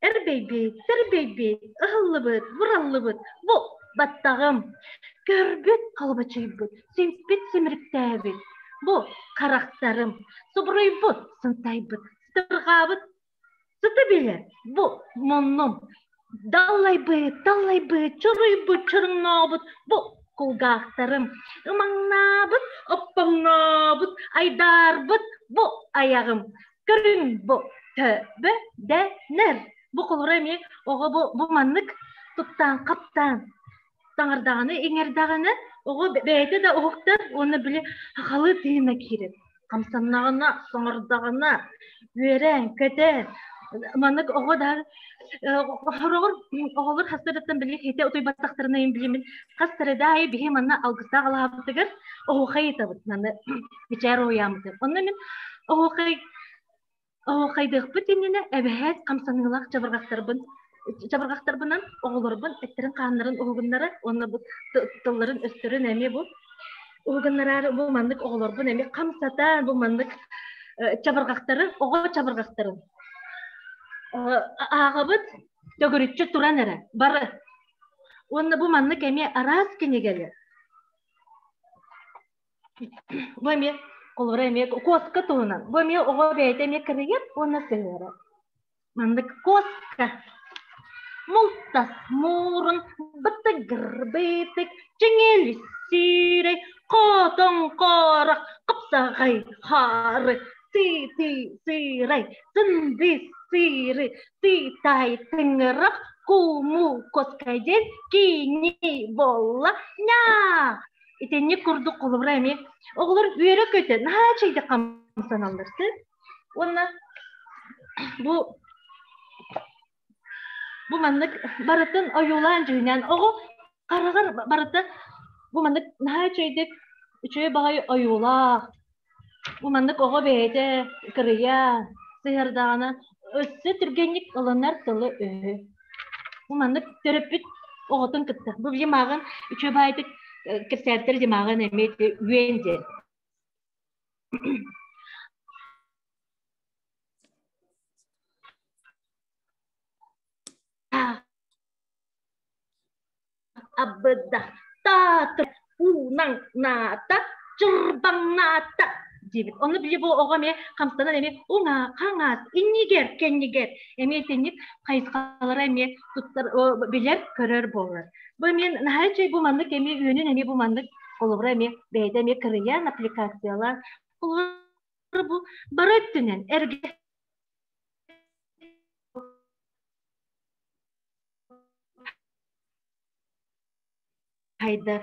эрбэйбит, тэрбэйбит, ыһыллыбыт, бураллыбыт, бу баттаҕым, көрбүт халбачыйбыт, симпит симириктээбит, бу харахтарым, субуруйбут, сынтайбыт, сытырҕаабыт Сыты билэр, бу муннум. Даллайбыт, даллайбыт, чоруйбут, чоруннообут, бу кулгаахтарым. Ымаҥнаабыт, оппоҥнообут, айдаарбыт, бу айаҕым. Көрүҥ бу төбө дэнэр. Бу холура эмиэ оҕо бу, бу маннык туттаан хаптаан. Саҥардаҕына, иҥэрдэҕинэ оҕо бэйэтэ да уһуктар уонна били хахалыы тыына киирэр. Хамсаннаҕына, саҥардаҕына, үөрэн, көтөн, маннык оҕо да хороҕор оҕолор хастарыттан били хите утуйбатахтарына билимин хас сарадаайы биһи манна алгыстаах алаабытыгар оһуохай ыытабыт маны бичээр уһуйааммытыгар. Онно мин оһуохай Оһуохайдыахпыт иннинэ эбэһээт хамсаныылаах чабырҕахтарбын чабырҕахтарбынан оҕолорбун эттэрин-хааннарын уһугуннара уонна бу тылларын-өстөрүн эмиэ бу уһугуннараары бу маннык оҕолорбун эмиэ хамсатан бу маннык чабырҕахтары оҕо чабырҕахтарын ааҕабыт төгүрүччү туран эрэ бары уонна бу маннык эмиэ араас кинигэлэр Бу эмиэ холобура эмиэ куоска туһунан. Бу эмиэ оҕо бэйэтэ эмиэ кырыйар уонна сыһыарар. Маннык куоска. Мултас муурун бытыгыр бытык чиҥил сиирэй хотон корох хапсаҕай хаары ты-ты сыырай тынды сыыры тыытай тыҥырах куму коска диэн кини буолла ньаа Итинник курдук холобура эмиэ оҕолор үөрэ-көтө наһаа үчүгэйдик хамсаналлар син. Уонна бу бу маннык барытын ойуулаан дьүһүнээн оҕо хараҕар барыта бу маннык наһаа үчүгэйдик үчүгэй баҕайы ойуулаах бу маннык оҕо бэйэтэ кырыйа сыһыардаҕына өссө түргэнник ылынар тылы-өһү. Бу маннык төрөппүт оҕотун кытта. Бу били мааҕын үчүгэй баайдык кэпсээбиттэр дии мааҕын эмиэ үөн диэн. Абыда таатыр уунан наата чырбаҥнаата диэбит. Ону били бу оҕо эмиэ хамсанан эмиэ уҥа, хаҥас, иннигэр, кэннигэр эмиэ итинник хайысхалара эмиэ туттар билэр, көрөр буолар. Бу эмиэ наһаа үчүгэй бу маннык эмиэ үөнүн эмиэ бу маннык холобура эмиэ бэйэтэ эмиэ кырыйан аппликациялаан холобура бу бары өттүнэн эргэ Хайдар.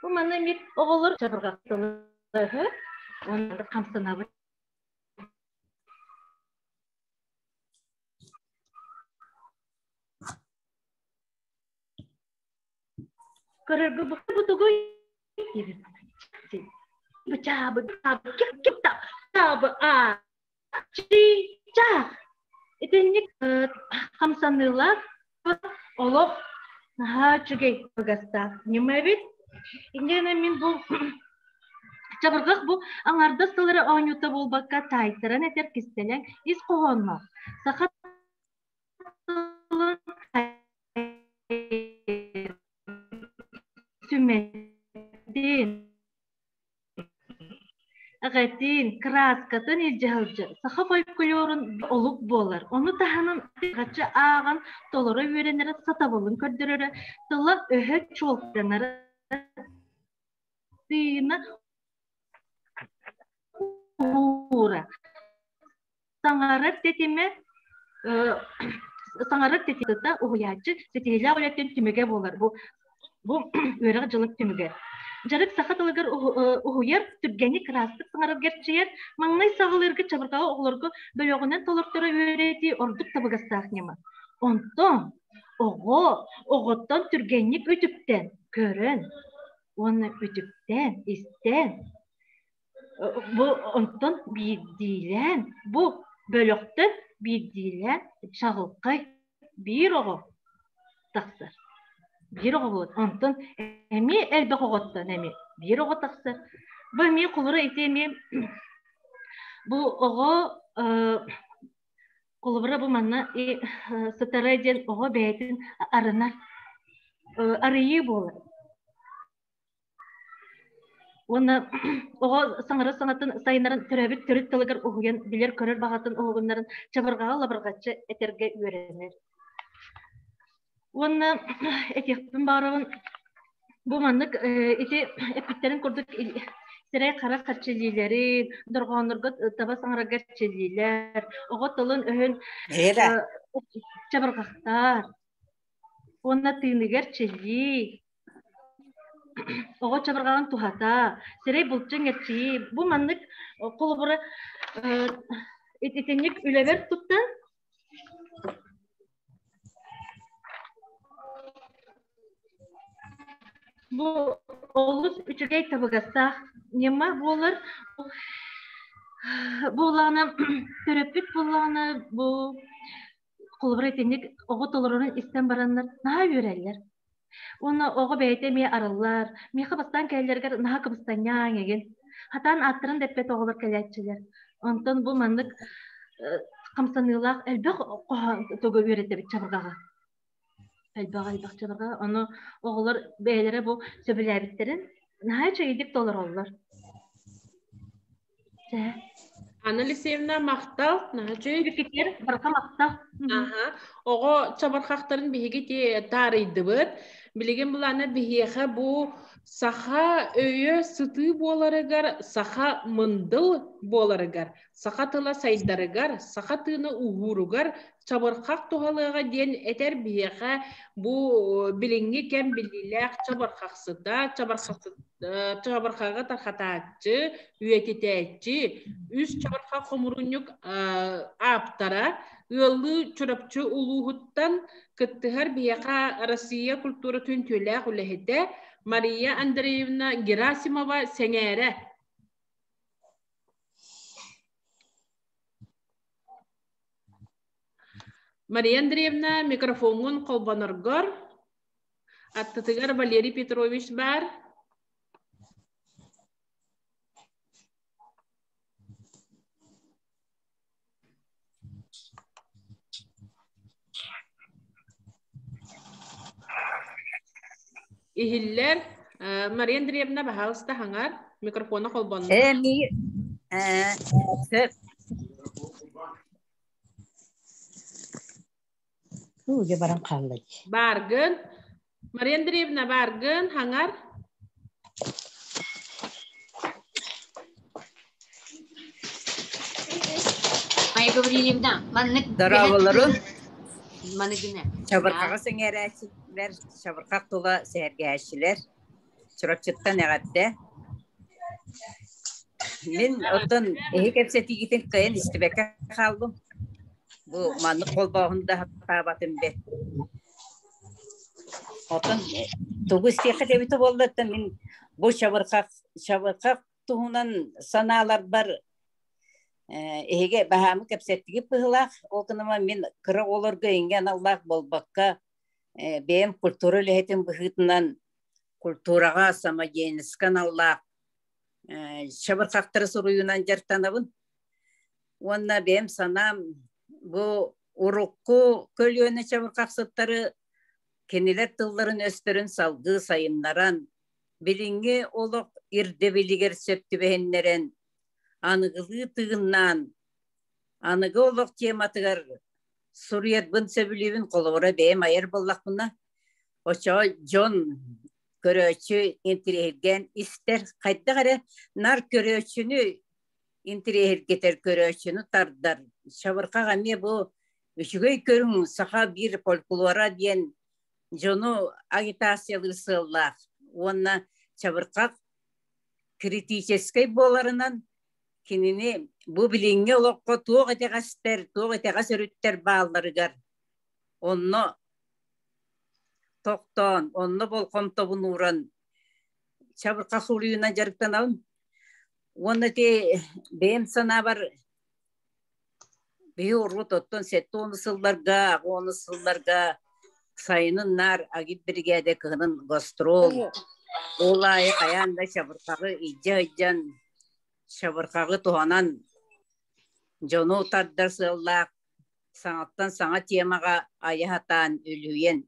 Бу манна эмиэ оҕолор чабырҕахтылар уонна хамсанабыт. Көрөргө бу тугуй Бычаабы а чыычаах Итинник хамсаныылаах олох наһаа үчүгэй ыгастаах ньыма эбит. Инньэ мин бу чабырҕах бу аҥардас тыл эрэ оонньуута буолбакка таайтаран этэр кистэлэҥ ис хоһоонноох. Саха тылын сүмэтин Эҕэтин, кырааскатын илдьэ сылдьар саха фольклорун олук буолар. Ону таһынан ырҕаччы ааҕан толоро үөрэнэрэ сатабылын көрдөрөрө, тыла-өһө чуолкайданара, тыына уһуура, саҥарар тэтимэ саҥарар тэтимэ уһуйааччы ситиһиилээх үлэтин түмүгэ буолар. Бу бу үөрэх дьылын түмүгэ. Дьарык саха тылыгар уһуйар, түргэнник ыраастык саҥарарга эрчийэр, маҥнай саҕалыырга чабырҕаҕы оҕолорго бөлөҕүнэн толорторо үөрэтии ордук табыгастаах ньыма. Онтон оҕо оҕоттон түргэнник үтүктэн, көрөн уонна үтүктэн, истэн Бу онтон биирдиилээн, бу бөлөхтөн биирдиилээн чаҕылхай биир оҕо тахсар. Биир оҕо буолар. Онтон эмиэ элбэх оҕоттон эмиэ биир оҕо тахсар. Бу эмиэ холобура ити эмиэ бу оҕо холобура бу манна сытара диэн оҕо бэйэтин арынар арыйыы буолар. Уонна оҕо саҥара саҥатын сайыннаран төрөөбүт төрүт тылыгар уһуйан билэр-көрөр баҕатын уһугуннаран чабырҕаҕа лабырҕаччы этэргэ үөрэнэр. Уонна этиэхпин баҕарабын бу маннык ити эппиттэрин курдук Сирэй харах эрчиллиилэрин, дорҕооннорго таба саҥарарга эрчиллиилэр, оҕо тылын өһүн чабырҕахтар уонна тыыныгар эрчиллии, оҕо чабырҕаҕын туһата, сирэй булчуҥ эрчийии. Бу маннык холобура итинник үлэбэр туттан Бу олус үчүгэй табыгастаах ньыма буолар. Буоллаҕына төрөппүт буоллаҕына бу холобура итинник оҕо толорорун истэн бараннар наһаа үөрэллэр. Уонна оҕо бэйэтэ эмиэ арыллар. Миэхэ бастаан кэлэллэригэр наһаа кыбыстанньаҥ игин. Хатаан ааттарын да эппэт оҕолор кэлээччилэр. Онтон бу маннык хамсаныылаах элбэх хоһоон тугу үөрэтэбит чабырҕаҕа. Элбэх элбэх чабырҕа. Ону оҕолор бэйэлэрэ бу сөбүлээбиттэрин наһаа үчүгэйдик толороллор. Анна Алексеевна махтал, наһаа үчүгэй. Үкитер барыта махтал. Аха. Оҕо чабырхахтарын биһиги таарыйдыбыт. Билигин булаана биһиэхэ бу саха өйө сытыы буоларыгар, саха мындыл буоларыгар, саха тыла сайдарыгар, саха тыына уһууругар чабырхах туһалыаҕа диэн этэр биһиэхэ бу билиҥҥи кэм биллиилээх чабырхахсыта, чабырхаҕы тархатааччы, үйэтитээччи, үс чабырхах хомурунньук ааптара, ыаллыы Чурапчы улууһуттан кыттыһар биһиэхэ Россия культуратын үтүөлээх үлэһитэ Мария Андреевна Герасимова Сэҥээрэ. Мария Андреевна, микрофоҥҥун холбоноргор. Аттытыгар Валерий Петрович баар. Иһиллэр. Мария Андреевна, баһаалыста хаҥар. Микрофона холбонно. Эми сөп. Ууга баран хаалла дии. Баргын. Мария Андреевна, баргын, хаҥар. Майя Гаврильевна, маннык Дорооболорун. Маны гына. Чабырҕаҕа сэҥээрээччилэр, чабырҕах тула сэһэргээччилэр. Чурапчыттан эҕэрдэ. Мин оттон эһи кэпсэтиигитин кыайан истибэккэ хааллым. Бу маннык холбооһун да сатаабатым бэрт. Оттон тугу истиэххэ эбитэ буолла оттон мин бу чабырҕах чабырҕах туһунан санааларбар эһиги баһаамы кэпсэттигит быһыылаах. Ол гынан мин кыра оҕолорго иҥҥэ аналлаах буолбакка бэйэм культура үлэһитин быһыытынан культураҕа самодеятельноска аналлаах чабырҕахтары суруйуунан дьарыктанабын. Уонна бэйэм санаам бу урукку көлүөнэ чабырҕахсыттары кинилэр тылларын-өстөрүн салгыы сайыннаран, билиҥҥи олох ирдэбилигэр сөп түбэһиннэрэн, аныгылыы тыыннаан, аныгы олох тематыгар суруйарбын сөбүлүүбүн, холобура бэйэм айар буоллахпына, оччоҕо дьон көрөөччү интириэһиргээн истэр, хайдах эрэ нар көрөөччүнү интириэһиргэтэр, көрөөччүнү тардар. Чабырҕах эмиэ бу үчүгэй көрүҥ саха биир фольклора диэн дьону агитациялыыр сыаллаах уонна чабырҕах критическэй буоларынан кинини бу билиҥҥи олоххо туох итэҕэстэр, туох итэҕэс өрүттэр баалларыгар онно тохтоон, онно болҕомтобун ууран чабырҕах суруйуунан дьарыктанабын. Уонна ити бэйэм санаабар биһи урут оттон 70 сылларга, 80 сылларга сайынын наар агит биригээдэ кыһынын гастрол, ол аайы хайаан да чабырҕаҕы илдьэ сылдьан чабырҕаҕы туһанан дьону тардар сыаллаах саҥаттан саҥа темаҕа айа сатаан үлүһүйэн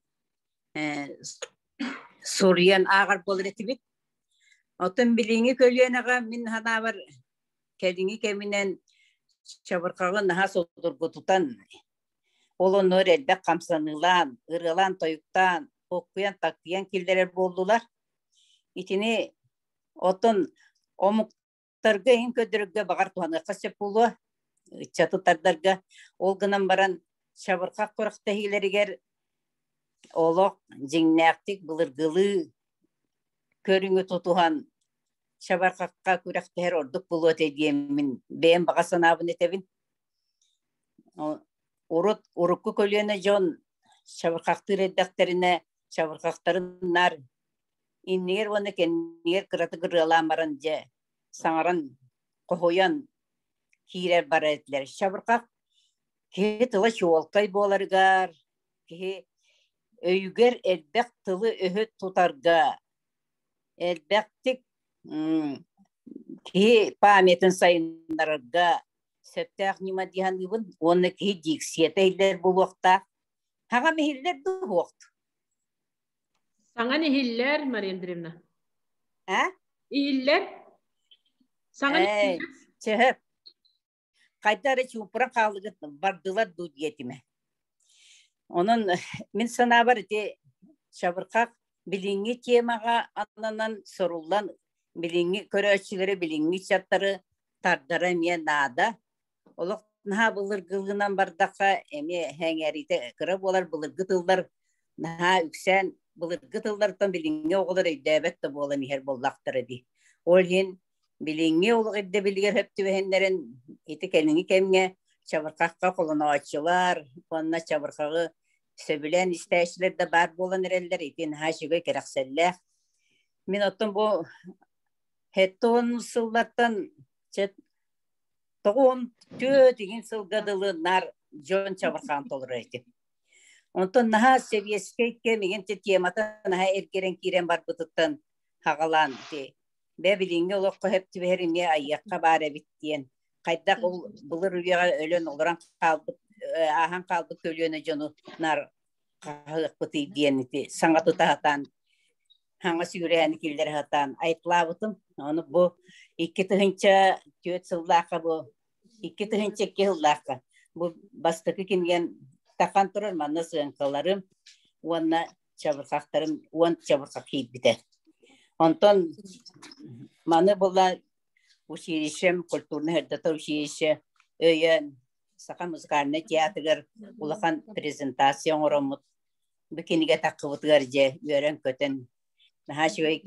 суруйан ааҕар буолар этибит. Оттон билиҥҥи көлүөнэҕэ мин санаабар кэлиҥҥи кэминэн чабырҕаҕы наһаа судургутутан, ол оннугар элбэх хамсаныылаан, ырыалаан-тойуктаан, буккуйан-таккыйан киллэрэр буоллулар. Итини оттон Омуктарга иһин көрдөрөргө баҕар туһаныахха сөп буолуо. Ыччаты тардарга. Ол гынан баран чабырҕах күрэхтэһиилэригэр олох дьиҥнээхтик былыргылыы көрүҥү тутуһан чабырҕахха күрэхтэһэр ордук буолуо этэ диэммин бэйэм баҕа санаабын этэбин. Урут урукку көлүөнэ дьон чабырҕахтыыр эрдэхтэринэ чабырҕахтарын наар иннигэр уонна кэннигэр кыратык ырыалаан баран дьэ саҥаран хоһуйан киирэр барар этилэр. Чабырҕах киһи тыла чуолкай буоларыгар, киһи өйүгэр элбэх тылы-өһү тутарга, элбэхтик киһи памятын сайыннарарга сөптөөх ньыма дии саныыбын уонна киһи дикцията иһиллэр буолуохтаах. Хаҕам иһиллэр дуу суох? Саҥан иһиллэр, Мария Андреевна. А? Иһиллэр. Саҥан Ээ, чөһөп. Хайда эрэ чуумпуран хаалыгыт бардылар дуу диэтимэ. Онон мин санаабар ити чабырҕах билиҥҥи темаҕа ананан суруллан билиҥҥи көрөөччүлэри, билиҥҥи ыччаттары тардара эмиэ наада. Олох наһаа былыргылыынан бардахха эмиэ эҥээриитэ кыра буолар былыргы тыллар наһаа үксээн былыргы тыллартан билиҥҥи оҕолор өйдөөбөт да буолан иһэр буоллахтара дии. Ол иһин билиҥҥи олох ирдэбилигэр сөп түбэһиннэрэн ити кэлиҥҥи кэмҥэ чабырҕахха холонооччулар уонна чабырҕаҕы сөбүлээн истээччилэр да баар буолан эрэллэр ити наһаа үчүгэй кэрэхсэллээх. Мин оттон бу 70 сыллартан чэ 94 игин сылга дылы наар дьон чабырҕаан толорор этим. Онтон наһаа сэбиэскэй кэм игин темата наһаа эргэрэн киирэн барбытыттан хаҕалаан ити бэ билиҥҥи олоххо сөп түбэһэр эмиэ айыахха баар эбит диэн хайдах ол былыр үйэҕэ өлөн олорон хаалбыт ааһан хаалбыт көлүөнэ дьону наар хаһыахпытый диэн ити саҥа тута сатаан хаҥас үүрээни киллэрэ сатаан айтлаабытым. Ону бу 2004 сыллаахха бу 2002 сыллаахха бу бастакы кинигэм тахан турар манна сыаҥкаларым уонна чабырҕахтарым уон чабырҕах киирбитэ. Онтон маны була училищем, культурно-сырдатар училище өйөөн Саха музыкальнай театрыгар улахан презентация оҥороммут бу кинигэ таххыбытыгар дьэ үөрэн-көтөн наһаа үчүгэй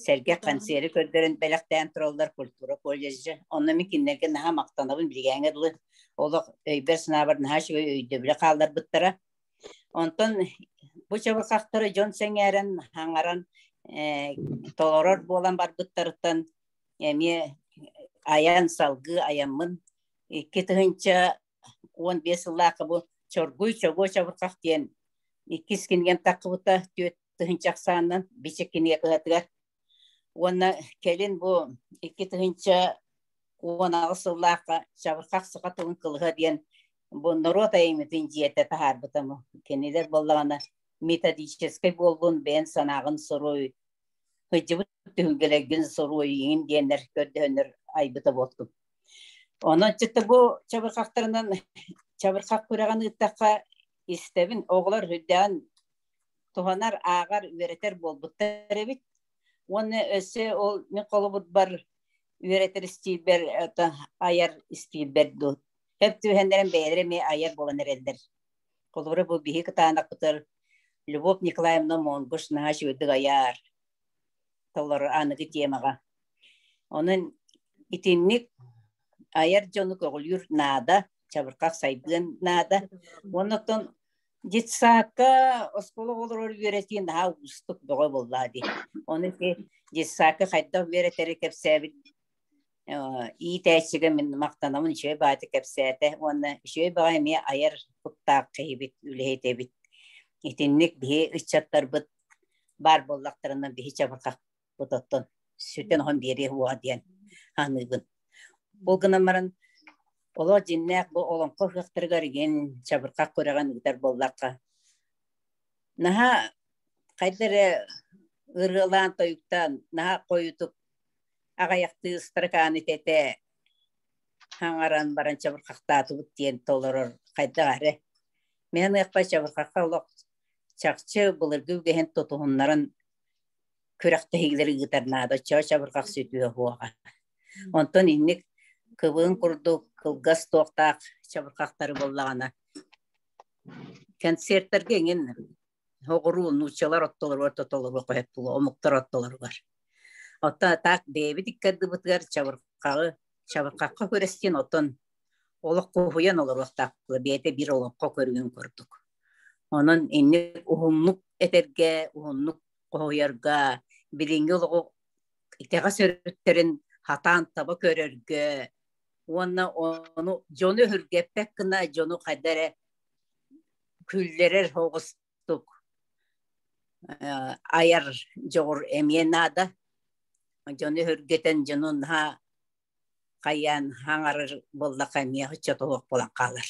сэргэх концеры көрдөрөн бэлэхтээн тураллар культура колледжа. Онно мин кинилэргэ наһаа махтанабын билгээҥҥэ дылы олох өйбөр-санаабар наһаа үчүгэй өйдөбүлү хаалларбыттара. Онтон бу чабырҕахтары дьон сэҥээрэн, хаҥаран толорор буолан барбыттарыттан эмиэ айан салгыы айаммын 2015 сыллаахха бу Чоргуй чогуо чабырҕах диэн иккис кинигэм таххыбыта 4000 ахсаанынан бичик кинигэ кыһатыгар уонна кэлин бу 2018 сыллаахха Чабырҕах саха тылын кылыһа диэн бу норуот айымньытын дьиэтэ таһаарбытым. Кинилэр буоллаҕына методическай буоллун, бэйэн санааҕын суруй, сылдьыбыт түһүлгэлэргин суруйуҥ диэннэр көрдөһөннөр айбыта буолтум. Онон чыта бу чабырҕахтарынан чабырҕах күрэҕин ыыттахха истэбин, оҕолор үрдээн туһанар, ааҕар, үөрэтэр буолбуттар эбит. Уонна өссө ол мин холобурбар үөрэтэр истиилбэр айар истиилбэр дуу. Хөп түһэннэрин бэйэлэрэ эмиэ айар буолан эрэллэр. Холобура бу биһи кытаанахпытыгар Любовь Николаевна Монгуш наһаа үчүгэйдик айар, толору аныгы темаҕа. Онон итинник айар дьону көҕүлүүр наада, чабырҕах сайдыан наада. Уонна оттон детсадка оскуола оҕолорор үөрэтии наһаа уустук бөҕө буоллаа дии. Ону ити детсадка хайдах үөрэтэри кэпсээбит иитээччигэ мин махтанабын үчүгэй баҕайытык кэпсээтэ уонна үчүгэй баҕайы эмиэ айар куттаах киһибит, үлэһит эбит. Итинник биһи ыччаттарбыт баар буоллахтарына биһи чабырҕахпыт оттон сүтэн-оһон биэриэ уоҕа диэн саныыбын. Ол гынан баран олох дьиннээх бу олоҥхо ыһыахтарыгар игин чабырҕах күрэҕин ыытар буоллахха наһаа хайда эрэ ырыалаан-тойуктаан наһаа хойутук аҕыйахтыы ыстаракааны тэтэ хаҥаран баран чабырҕахтаатыбыт диэн толорор хайдах эрэ. Мин аныахпар чабырҕахха олох чахчы былыргы үгэһин тутуһуннаран күрэхтэһиилэри ыытар наада. Оччоҕо чабырҕах сүтүө суоҕа. Онтон инник кыбыын курдук кылгас туохтаах чабырҕахтары буоллаҕына концертарга эҥин оҕуруу нууччалар оттолоругар тотолоруох өһөт буолуо омуктар оттолоругар. Оттон так бэйэбит иккардыбытыгар чабырҕаҕы чабырҕахха күрэстиин оттон олох куһуйан олоруохтаахпыт бэйэтэ биир олоҥхо көрүҥүн курдук. Онон инник уһуннук этэргэ, уһуннук хоһуйарга, билиҥҥи олоҕу итэҕэс өрүттэрин хатаан таба көрөргө уонна ону дьону өһүргэппэт гына дьону хайда эрэ күллэрэр оҕустук айар дьоҕур эмиэ наада. Дьону өһүргэтэн дьону наһаа хайаан хаҥарар буоллахха эмиэ оччотоһуох буолан хаалар.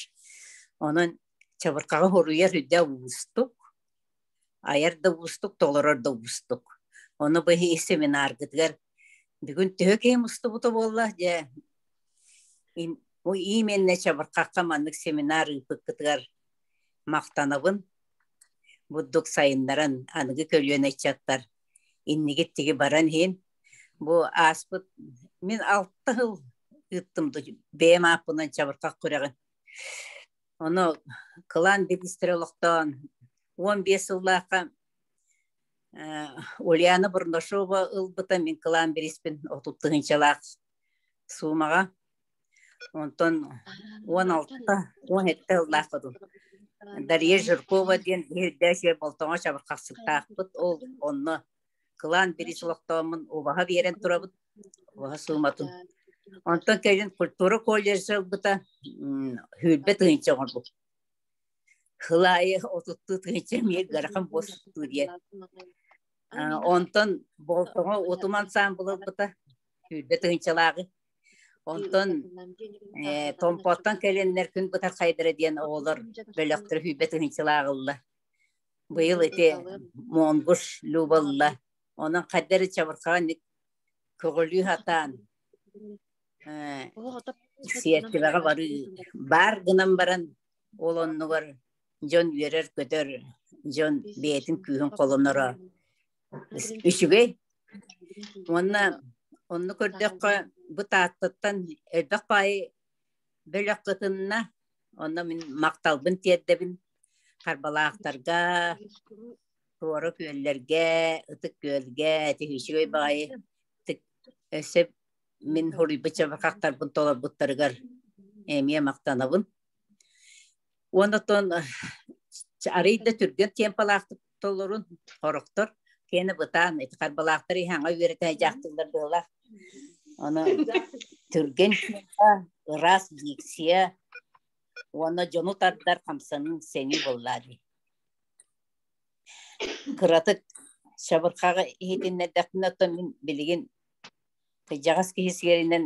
Онон чабырҕаҕы хоруйар үрдэ уустук, айар да уустук, толорор да уустук. Ону бу семинаргытыгар бүгүн төһө киһи мустубута буолла дьэ именно чабырҕахха маннык семинар ыыппыккытыгар махтанабын. Бурдук сайыннаран аныгы көлүөнэ ыччаттар иннигит тиги баран иһин Бу ааспыт мин алта сыл ыыттым бэйэм ааппынан чабырҕах күрэҕин. Ону кылаан бириистэрэ олохтоон 15 сыллаахха Ульяна Бурнашова ылбыта мин кылаан бирииспин 30 тыһыынчалаах суумаҕа. Онтон 16 17 сыллаах дуу. Дарья Жиркова диэн биһирдээх сир болтоҥо чабырҕахсыттаахпыт. Ол онно кылаан бириис олохтооммун убаһа биэрэн турабыт, убаһа сууматын. Онтон кэлин культура колледжа ылбыта, сүүрбэ тыһыынча оҥорбут. Сыл аайы отуттуу тыһыынча эмиэ ыарахан буолсуктуу диэн. Онтон Болтоҥо утум ансаамбыл ылбыта, сүүрбэ тыһыынчалааҕы. Онтон Томпоттон кэлэннэр күн бытархайдара диэн оҕолор бөлөхтөрө сүүрбэ тыһыынчалааҕы ылла. Быйыл ити Монгуш Любалла, онон хайда эрэ чабырҕаҕа көҕүлүү сатаан сиэртибэҕэ барыы баар гынан баран ол оннугар дьон үөрэр-көтөр, дьон бэйэтин күүһүн холоноро үчүгэй. Уонна онно көрдөххө бу Тааттаттан элбэх баайы бөлөх кытынна, онно мин махталбын тиэрдэбин Харбалаахтарга, Туора Күөллэргэ, Ытык Күөлгэ, Тиһиичигэй баҕайы өссө мин хоруйбут чабырҕахтарбын толорбуттарыгар эмиэ махтанабын. Уонна оттон арыый да түргэн темпалаахтык толорун хорохтор киэнэ бытаан ити харбалаахтар иһаҥа үөрэтэ дьаахтыллар быһыылаах. Ону түргэн темпа, ыраас дикция уонна дьону тардар хамсаныы сэнии буоллаа дии. Кыратык чабырҕаҕы иһитиннэрдэхпинэ оттон мин билигин кырдьаҕас киһи сиэринэн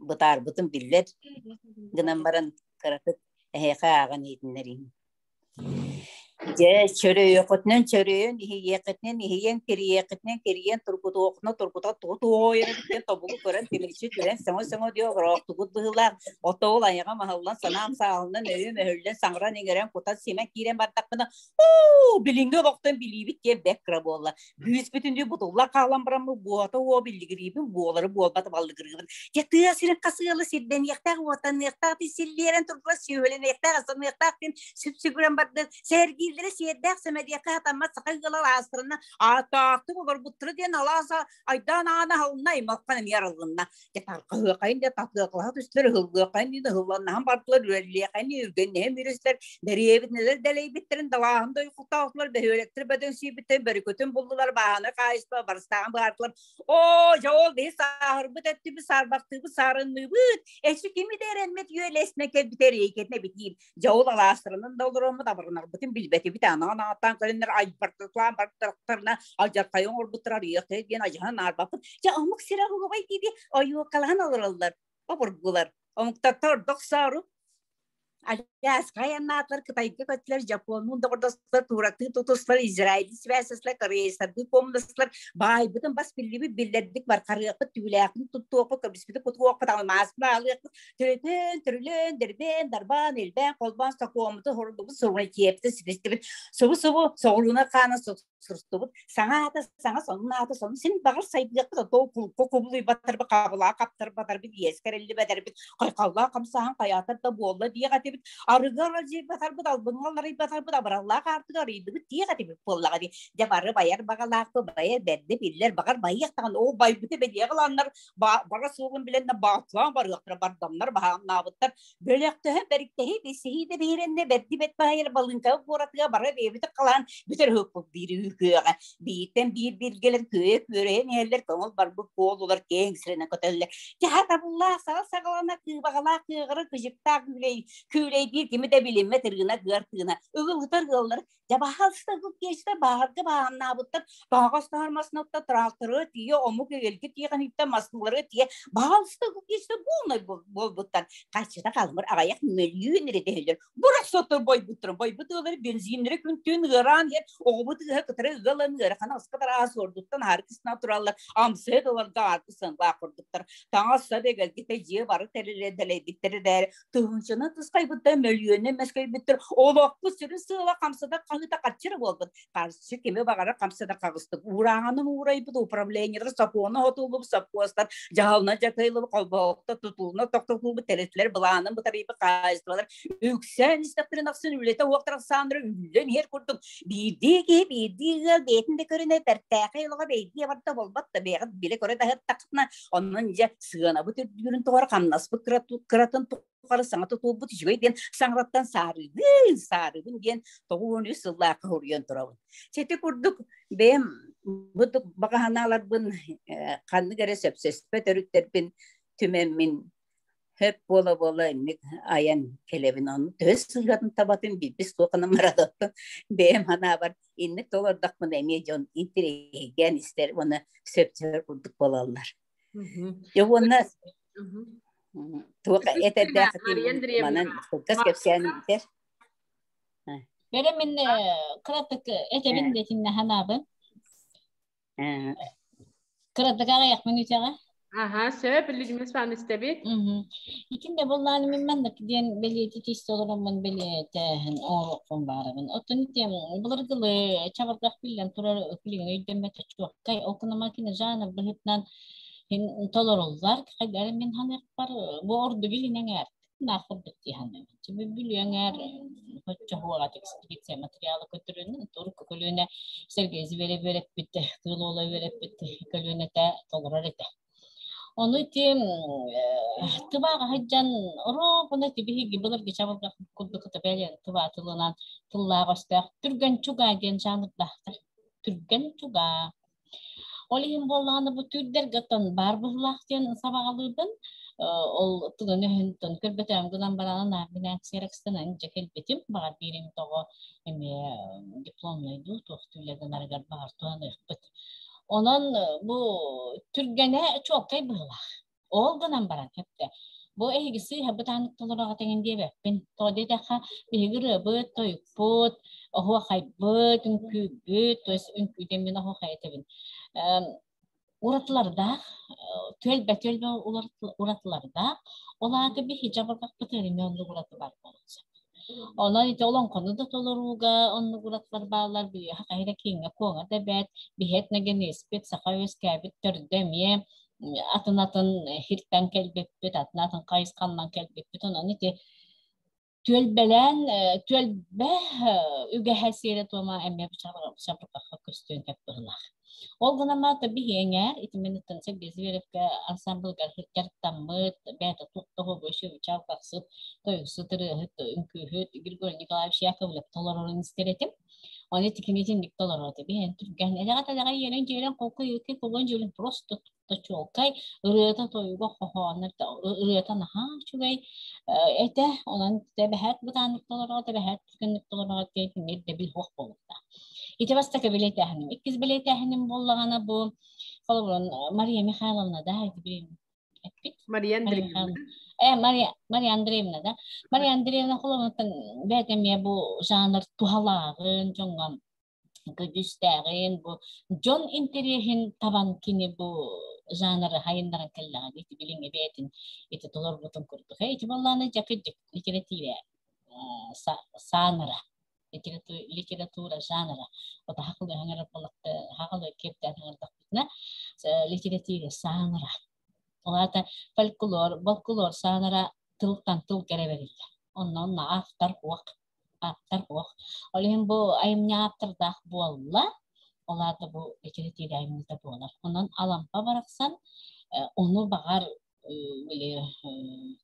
бытаарбытым биллэр гынан баран кыратык эһиэхэ ааҕан иһитиннэриим. Дьэ, чөрөйүөххүтүнэн чөрөйөн, иһийиэххитинэн иһийэн, кирийиэххитинэн кирийэн, тургутуоххутуна тургута тугу-тугу тобулу көрөн, тимирчи түһэн, сөҥө-сөҥө диэ ороохтугут быһыылаах. Отоол айаҕам аһыллан, санаам сааһыллан, өйүм өһүллэн, саҥаран-иҥэрэн, кутан-симэн киирэн бардахпына, уу, билиҥҥи олохтон билиибит диэн бэрт кыра буолла. Бүүс бүтүннүү бутулла хаалан бараммын буота уо биллигириибин буолары буолбат баллыгырыыбын. Дьэ тыа сирин хасыалы сирдэниэхтээх, уотаныахтаах, силлиэрэн турдулар, сүөһүлэниэхтээх, астаныахтаах диэн сүпсүгүрэн барды. Сэргииллэрэ сиэрдээх сэмэдиэххэ хатаммат саха ыала алаастарына аатаахтык олорбуттара диэн алааса айдаан аана аһылынна, аймалхан эмиэ арыллынна. Дьэ тарҕаһыахайын дьэ татыахлаһа түстүлэр, ыһыллыахайын диэн ыһылланнаһан бардылар, үрэллиэхэйин диэн үргэннэһэн бүрүстэр, дэриэбинэлэр дэлэйбиттэрин далааһын дойхутаахтылар, бөһүөлэктэр бөдөҥсүйбүттэрин бөрүкүтүн буллулар, бааһынай хаһаайыстыба барыстааҕын быһаардылар. Оо, дьэ ол биһи сааһырбыт өттүбүт, саарбахтыыбыт, саарынныыбыт, эчи кими да эрэммит үөлэсинэ кэлбитэ эриэйкэтинэ битиим. Дьэ ол алаастарынан да олороммут абырынарбытын билбэтибит, анаан ааттаан кэлэннэр айбардыклаан бардахтарына алдьархайы оҥорбуттар арыйыахтара диэн адьаһан аарбаппыт. Дьэ омук сирэ оһуобай дии-дии ойуокалаһан олороллор, обургулар. Омуктартан ордук саару. Аляска айаннаатылар, Кытайга көттүлэр, Жапоннуун доҕордостулар, туураттыы тутустулар, Израильдыы сибээстэстилэр, корейцардыы куомунастылар, баайбытын бас биллибит, биллэрдик бархарыахпыт, түүлээхпин туттуохпут, көмүспүтүн кутуохпут, алмааспытын аалыахпыт, төрөтөн, төрүлөн, дэрбээн, дарбаан, элбээн, холбоон, сокуоммутун, хордубут, суруна киэптин ситистибит, субу-субу соҕурууна хаана сурустубут, саҥа аата, саҥа сонун аата, сонун син баҕар сайдыахпыт, ото кулукка кубулуйбаттарбыт, хабылаа хаптарбатарбыт, иэс кэриллибэтэрбит, хайхаллаах хамсааһын хайаатар да буолла диэх этибит, арыгы аралдьыйбатарбыт, албыҥҥа алларыйбатарбыт, абыраллаах аартыгы арыйдыбыт диэх этибит буоллаҕа дии. Дьэ бары байар баҕалаахпыт, байар бэрдэ биллэр, баҕар байыах даҕаны, ол байбыты бэлиэҕэ ыланнар, бара суоҕун билэннэр баатылаан барыахтара, бардамнар баһаамнаабыттар, бөлөхтөһөн бэриктэһии билсиһии да биһирэннэ бэрди бэт баайар Балыыҥкаҕа куоратыга бары бэйэбитин халаан бүтэр уһукпут биир үһүкүөҕэ бииртэн биир билгэлэр күөйэ күөрэйэн иһэллэр көҥүл барбыт куолулар киэҥ сиринэн көтөллөр дьаһа табыллаах саҕа саҕалана кыыбаҕалаах кыаҕырар кыдьыктаах күүлэй күүлэйдиир кими да билиммэт ырыына ыар тыына ыгылытар ыаллар Дьэ баһаалыста киэчтэ баһарга баһаамнаабыттар таһаҕас таһар массыынаттан тракторы тиийэ омук эгэлгэ тиэхиньиктэн массыыналары тиийэ баһаалыста киэчтэ буолнай буолбуттар хаччыта хаалмыр аҕыйах мөлүйүөн эрэ дэһэллэр бурах соттор бойбуттар бойбут ыаллар бензиннэрэ күн-түүн ыараан иһэр оҕобут ыыһа кытары ыалан ыарахан аскатар аас ордуттан аһары кысна тураллар амсыа долларга аарты сыанлаах курдуктар таҥас сап эгэлгитэ дьиэ бары тэрилэ дэлэйбиттэр эрээри тыһыынчаны тускайбыттар, мөлүйүөнү мэскэйбиттэр, олохпут сүрүн сыала хамсатар хаһыыта харчыра буолбут. Харчы кими баҕарар хамсатар хаҕыстык. Уурааҕынан уурайбыт управлениелар сокуону хотуллубут сопхуостар, дьаһалына дьакыйлыбыт холбоһуктар, тутулуна тохтотуллубут тэрилтэлэр былаанын бытарыйбыт хаһаайыстыбалар үксээн истэхтэрин ахсын үлэтэ уохтар ахсааннара үллэн иһэр курдук биирдии киһи биирдии ыал бэйэтин да көрүнэ бэртээхэй олоҕо бэйдиэ барда буолбат да бэйэҕит билэ көрө да сыттаххытына Онон дьэ сыанабыт үрдүүрүн тухары хамнаспыт кыратын тухары саҥа тутулбут үчүгэй диэн саҥараттан саарыыбын, саарыыбын диэн 93 сыллаахха хоруйан турабын. Сити курдук бэйэм бу баҕаһанааларбын ханнык эрэ сөпсөспөт өрүттэрбин түмэммин хөп буола-буола инник айан кэлэбин. Ону төһө сыыһатын табатын билбис туоханан марадоттон бэйэм санаабар инник толордохпуна эмиэ дьон интэриэһиргээн истэр уонна сөпсөһөр курдук буолаллар. Дьэ уонна туох этэрдээх манан кылгас кэпсээним бүтэр. Бэрэ мин кыратык этэбин дэтиннэ ханаабын. Кыратык аҕыйах мүнүүтэҕэ. Аха, сөп, Людмила Степановна истэбит. Итиннэ буллааны мин маннык диэн бэлиэти тиис олороммун бэлиэтээһин оҥоруохпун баарабын. Оттон ити былыргылы чабырҕах биллэн турар билигин өйдөммөтө чуоккай. Ол гынан кини жанр быһыытынан толоруллар. Хайдары мин ханыахпар бу ордук илин эҥээр наах курдук дии саныыбын. Бүлүү эҥээр хоччоһуоҕа экспедиция материала көтөрүнэн турку көлүөнэ Сергей Зверев үөрэппит, Кыыл Уола үөрэппит көлүөнэтэ толорор этэ. Ону ити тыбааҕа сылдьан оруобуна ити биһиги былыргы чабырҕах курдук бэлиэн тыба тылынан тыллаах өстөөх түргэн чугаа диэн жанрдаахтар. Түргэн чугаа. Ол иһин буоллаҕына бу түүрдэргэ оттон баар быһыылаах диэн сабаҕалыыбын. Ол тылын өһүнтэн көрбөтөм гынан баран мин ксерокстанан дьэ кэлбитим. Баҕар биирим тоҕо эмиэ дипломнай дуу туох түүлэ гынарыгар баҕар туһаныахпыт. Онон бу түргэнэ чуолкай быһыылаах. Ол гынан баран хэптэ. Бу эһиги сыыһа бытааннык толороҕут эҥин диэбэппин. Тоҕо диэтэххэ, биһиги ырыабыт, тойукпут, оһуохайбыт, үҥкүүбүт, то есть үҥкүү диэн мин оһуохай этэбин. Уратылардаах, түөлбэ-түөлбэ уратылардаах. Ол аата биһи дьабырҕахпытыгар эмиэ оннук ураты баар буолуон сөп. Онон ити олоҥхону да толорууга оннук уратылар бааллар. Биһиэхэ хайа да киэҥҥэ-куоҥа да бэрт, биһи этногенезпит, саха үөскээбит төрдө эмиэ атын-атын хиртэн кэлбиппит, атын-атын хайысханнан кэлбиппит. Онон ити түөлбэлээн түөлбэ үгэһэ сиэрэ-туома эмиэ чабырҕахха көстүөн сөп быһыылаах. Ол гынан баран биһи эҥээр ити минуттан Сергей Зверевкэ ансамблыгар дьарыктаммыт, бэйэтэ туох да оһуобай чабырҕахсыт, тойуксут, ырыаһыт, үҥкүүһүт Григорий Николаевич Яковлев толорорун истэр этим. Оны ити кини итинник толорор этэ. Биһиэн түргэн элэҕэ-тэлэҕэ иэрэн-дьиэрэн холку ыйытыы кулун дьүлүн просто чуолкай ырыата тойуга хоһооно ырыата наһаа үчүгэй этэ. Онон тэбэһээт бытааннык толороо, тэбэһээт түргэнник толороо диэн кини ирдэбил суох буолуохтаах. Ити бастакы бэлиэтээһиним. Иккис бэлиэтээһиним буоллаҕына бу холобурун Мария Михайловна да ити эппит. Мария Андреевна. Мария Мария Андреевна да. Мария Андреевна холобуттан бэйэтэ эмиэ бу жанр туһалааҕын дьоҥҥо көдьүүстээҕин бу дьон интэриэһин табан кини бу жанры хайыннаран кэллэҕин ити билиҥҥи бэйэтин ити толорбутун курдук. Ити буоллааны дьакыдьык литература сааныра литература жанра. Ота хакылы хаҥарар болакты хакылы кептээн хаҥардахпытына литература сааныра. Ол аата фольклор, болкулор саанара тылтан тыл кэрэбэриллэр. Онно онно автор уох, автор уох. Ол иһин бу айымньы автордаах буолла, ол аата бу литература айымньыта буолар. Онон Алампа барахсан ону баҕар били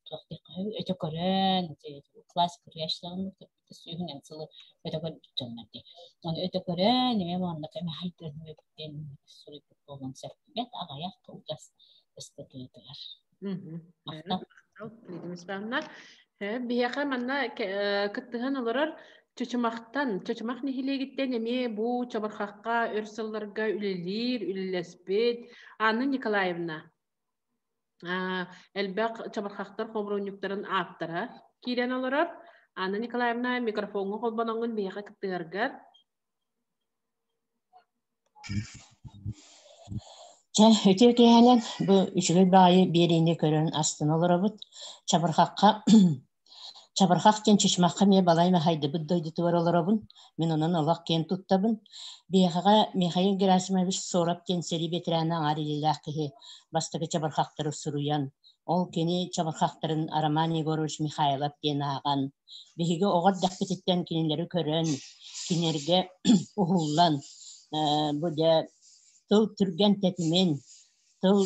туох диэххэ өтө көрөн классик суруйааччыларын сүүһүнэн сылы өтө көрбүт дьоннор дии. Ону өтө көрөн эмиэ маннык эмэ хайдыһыҥ суруйбут буолуон сөп. Бэт аҕыйах кылгас ыстатыйатыгар. Махтал. Лидия Биһиэхэ манна кыттыһан олорор Чычымахтан, Чычымах нэһилиэгиттэн эмиэ бу Чабырхахха өр сылларга үлэлиир, үлэлэспит Анна Николаевна элбэх чабырхахтар хомуруунньуктарын ааптара киирэн олорор. Анна Николаевна микрофоҥҥа холбоноҥҥун биһиэхэ кыттыһаргар. Чэ, үтүө киэһэнэн бу үчүгэй баҕайы биэриини көрөн астына олоробут. Чабырхахха Чабырхах диэн Чычымахха эмиэ балай хайдыбыт дойдутугар олоробун. Мин онон олох киэн туттабын. Биһиэхэҕэ Михаил Герасимович Соров диэн сэрии ветерана аҥаар илиилээх киһи бастакы чабырхахтары суруйан, ол кини чабырхахтарын Роман Егорович Михайлов диэн ааҕан, биһиги оҕо эрдэхпититтэн кинилэри көрөн, кинилэргэ уһуллан, бу дьэ тыл түргэн тэтимин, тыл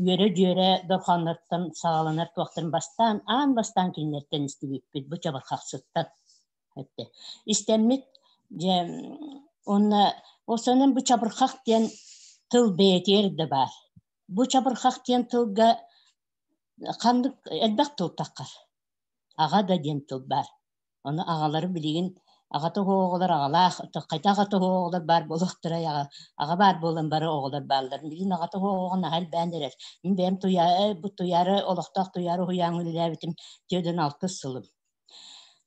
үөрэ-дьүөрэ дорҕооннортон саҕаланар туохтарын бастаан аан бастаан кинилэртэн истибиппит бу чабырхахсыттан эттэ истэммит дьэ уонна ол бу чабырхах диэн тыл бэйэтигэр да баар бу чабырхах диэн тылга ханнык элбэх тыл таххар аҕа да диэн тыл баар Ону аҕалары билигин аҕата оҕолор аҕалаах хайдах аҕата оҕолор баар буолуохтарай аҕа аҕа баар буолан бары оҕолор бааллар. Билигин аҕата оҕоҕо наһаа элбээн эрэр. Мин бэйэм туйаа бу туйаары олохтоох туйаары уһуйааҥҥа үлэлээбитим 46 сылым.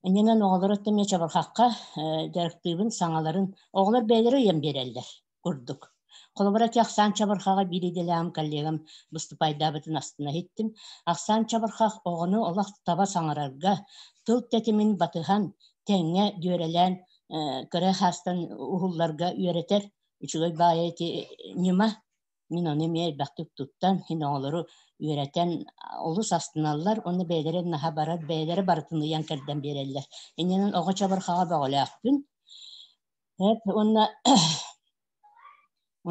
Иннинэн оҕолору эмиэ чабырҕахха дьарыктыыбын саҥаларын оҕолор бэйэлэрэ ыйан биэрэллэр курдук. Холобура, ити Ахсаан Чабырхаҕа биир идэлээҕим коллегам выступайдаабытын астына иһиттим. Ахсаан Чабырхах оҕону олох таба саҥарарга, тыл тэтимин батыһан, тэҥҥэ дьүөрэлээн кыра хаастан уһулларга үөрэтэр үчүгэй баайа ити ньыма. Мин ону эмиэ элбэхтик туттан, иһин оҕолору үөрэтэн олус астыналлар уонна бэйэлэрэ наһаа барар, бэйэлэрэ барытын ыйан кэрдэн биэрэллэр. Иннинэн оҕо чабырхаҕа бөҕөлөөхпүн. Уонна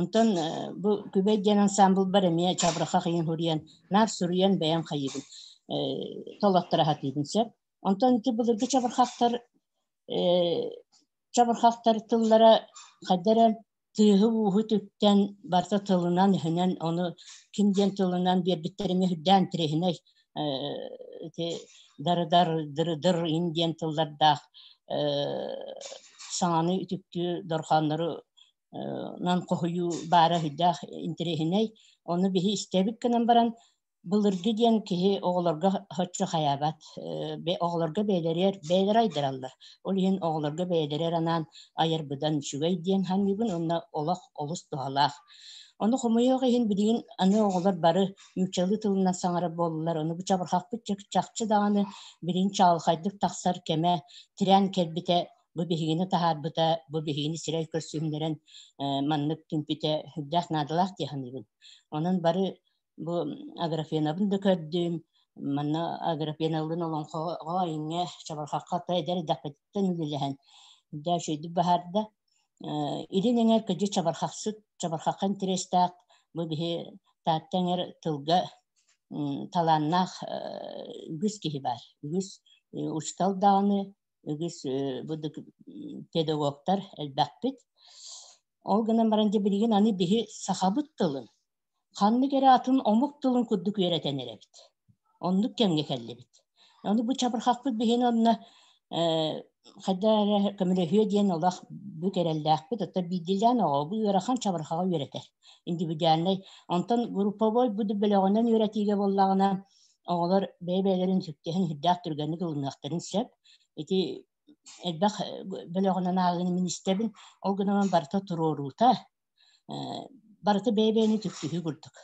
онтон бу Күбэй диэн ансаамбылбар эмиэ чабырҕах иһин суруйан, наар суруйан бэйэм хайыыбын, толоттора сатыыбын сөп. Онтон ити былыргы чабырҕахтар чабырҕахтар тыллара хайда эрэ тыаһы-ууһу үтүктэн барыта тылынан-өһүнэн ону ким диэн тылынан биэрбиттэрин үрдээн тириһинэй ити дары-дар дыры-дыр ин диэн тыллардаах саҥаны үтүктүү дорҕооннору нан хоһуйуу баара сүрдээх интэриэһинэй. Ону биһи истэбит гынан баран былыргы диэн киһи оҕолорго соччо хайаабат. Оҕолорго бэйэлэригэр бэйэлэрэ айдараллар. Ол иһин оҕолорго бэйэлэригэр анаан айар быдан үчүгэй диэн саныыбын уонна олох олус туһалаах. Ону хомойуох иһин билигин аны оҕолор бары нууччалыы тылынан саҥарар буоллулар. Ону бу чабырҕахпыт чахчы даҕаны билигин чаҕылхайдык тахсар кэмэ тирээн кэлбитэ бу биһигини таһаарбыта, бу биһигини сирэй көрсүһүннэрэн маннык түмпүтэ сүрдээх наадалаах дии саныыбын. Онон бары бу Аграфенабын да көрдүм, манна Аграфеналыын олоҥхоҕо иҥҥэ чабырҕахха эдэр эрдэхпититтэн үлэлэһэн үрдээх үчүгэйдик баһаарда. Илин эҥэр кыдьы чабырҕахсыт, чабырҕахха интэриэстээх бу биһи Таатта эҥэр тылга талааннаах үгүс киһи баар. Үгүс учуутал даҕаны, үгүс бу педагогтар элбэхпит. Ол гынан баран дьэ билигин аны биһи сахабыт тылын ханнык эрэ атын омук тылын курдук үөрэтэн эрэбит. Оннук кэмҥэ кэллибит. Ону бу чабырҕахпыт биһини онно хайда эрэ көмөлөһүө диэн олох бүк эрэллээхпит. Оттон биирдиилээн оҕо бу ыарахан чабырҕаҕы үөрэтэр. Индивидуальнай. Онтон групповой бу бөлөҕүнэн үөрэтиигэ буоллаҕына Оҕолор бэйэ-бэйэлэрин сүктэһэн сүрдээх түргэнник ылыныахтарын сөп. Ити элбэх бөлөҕүнэн ааҕыыны мин истэбин. Ол гынан барыта туруоруута, барыта бэйэ-бэйэни түптүһүү курдук.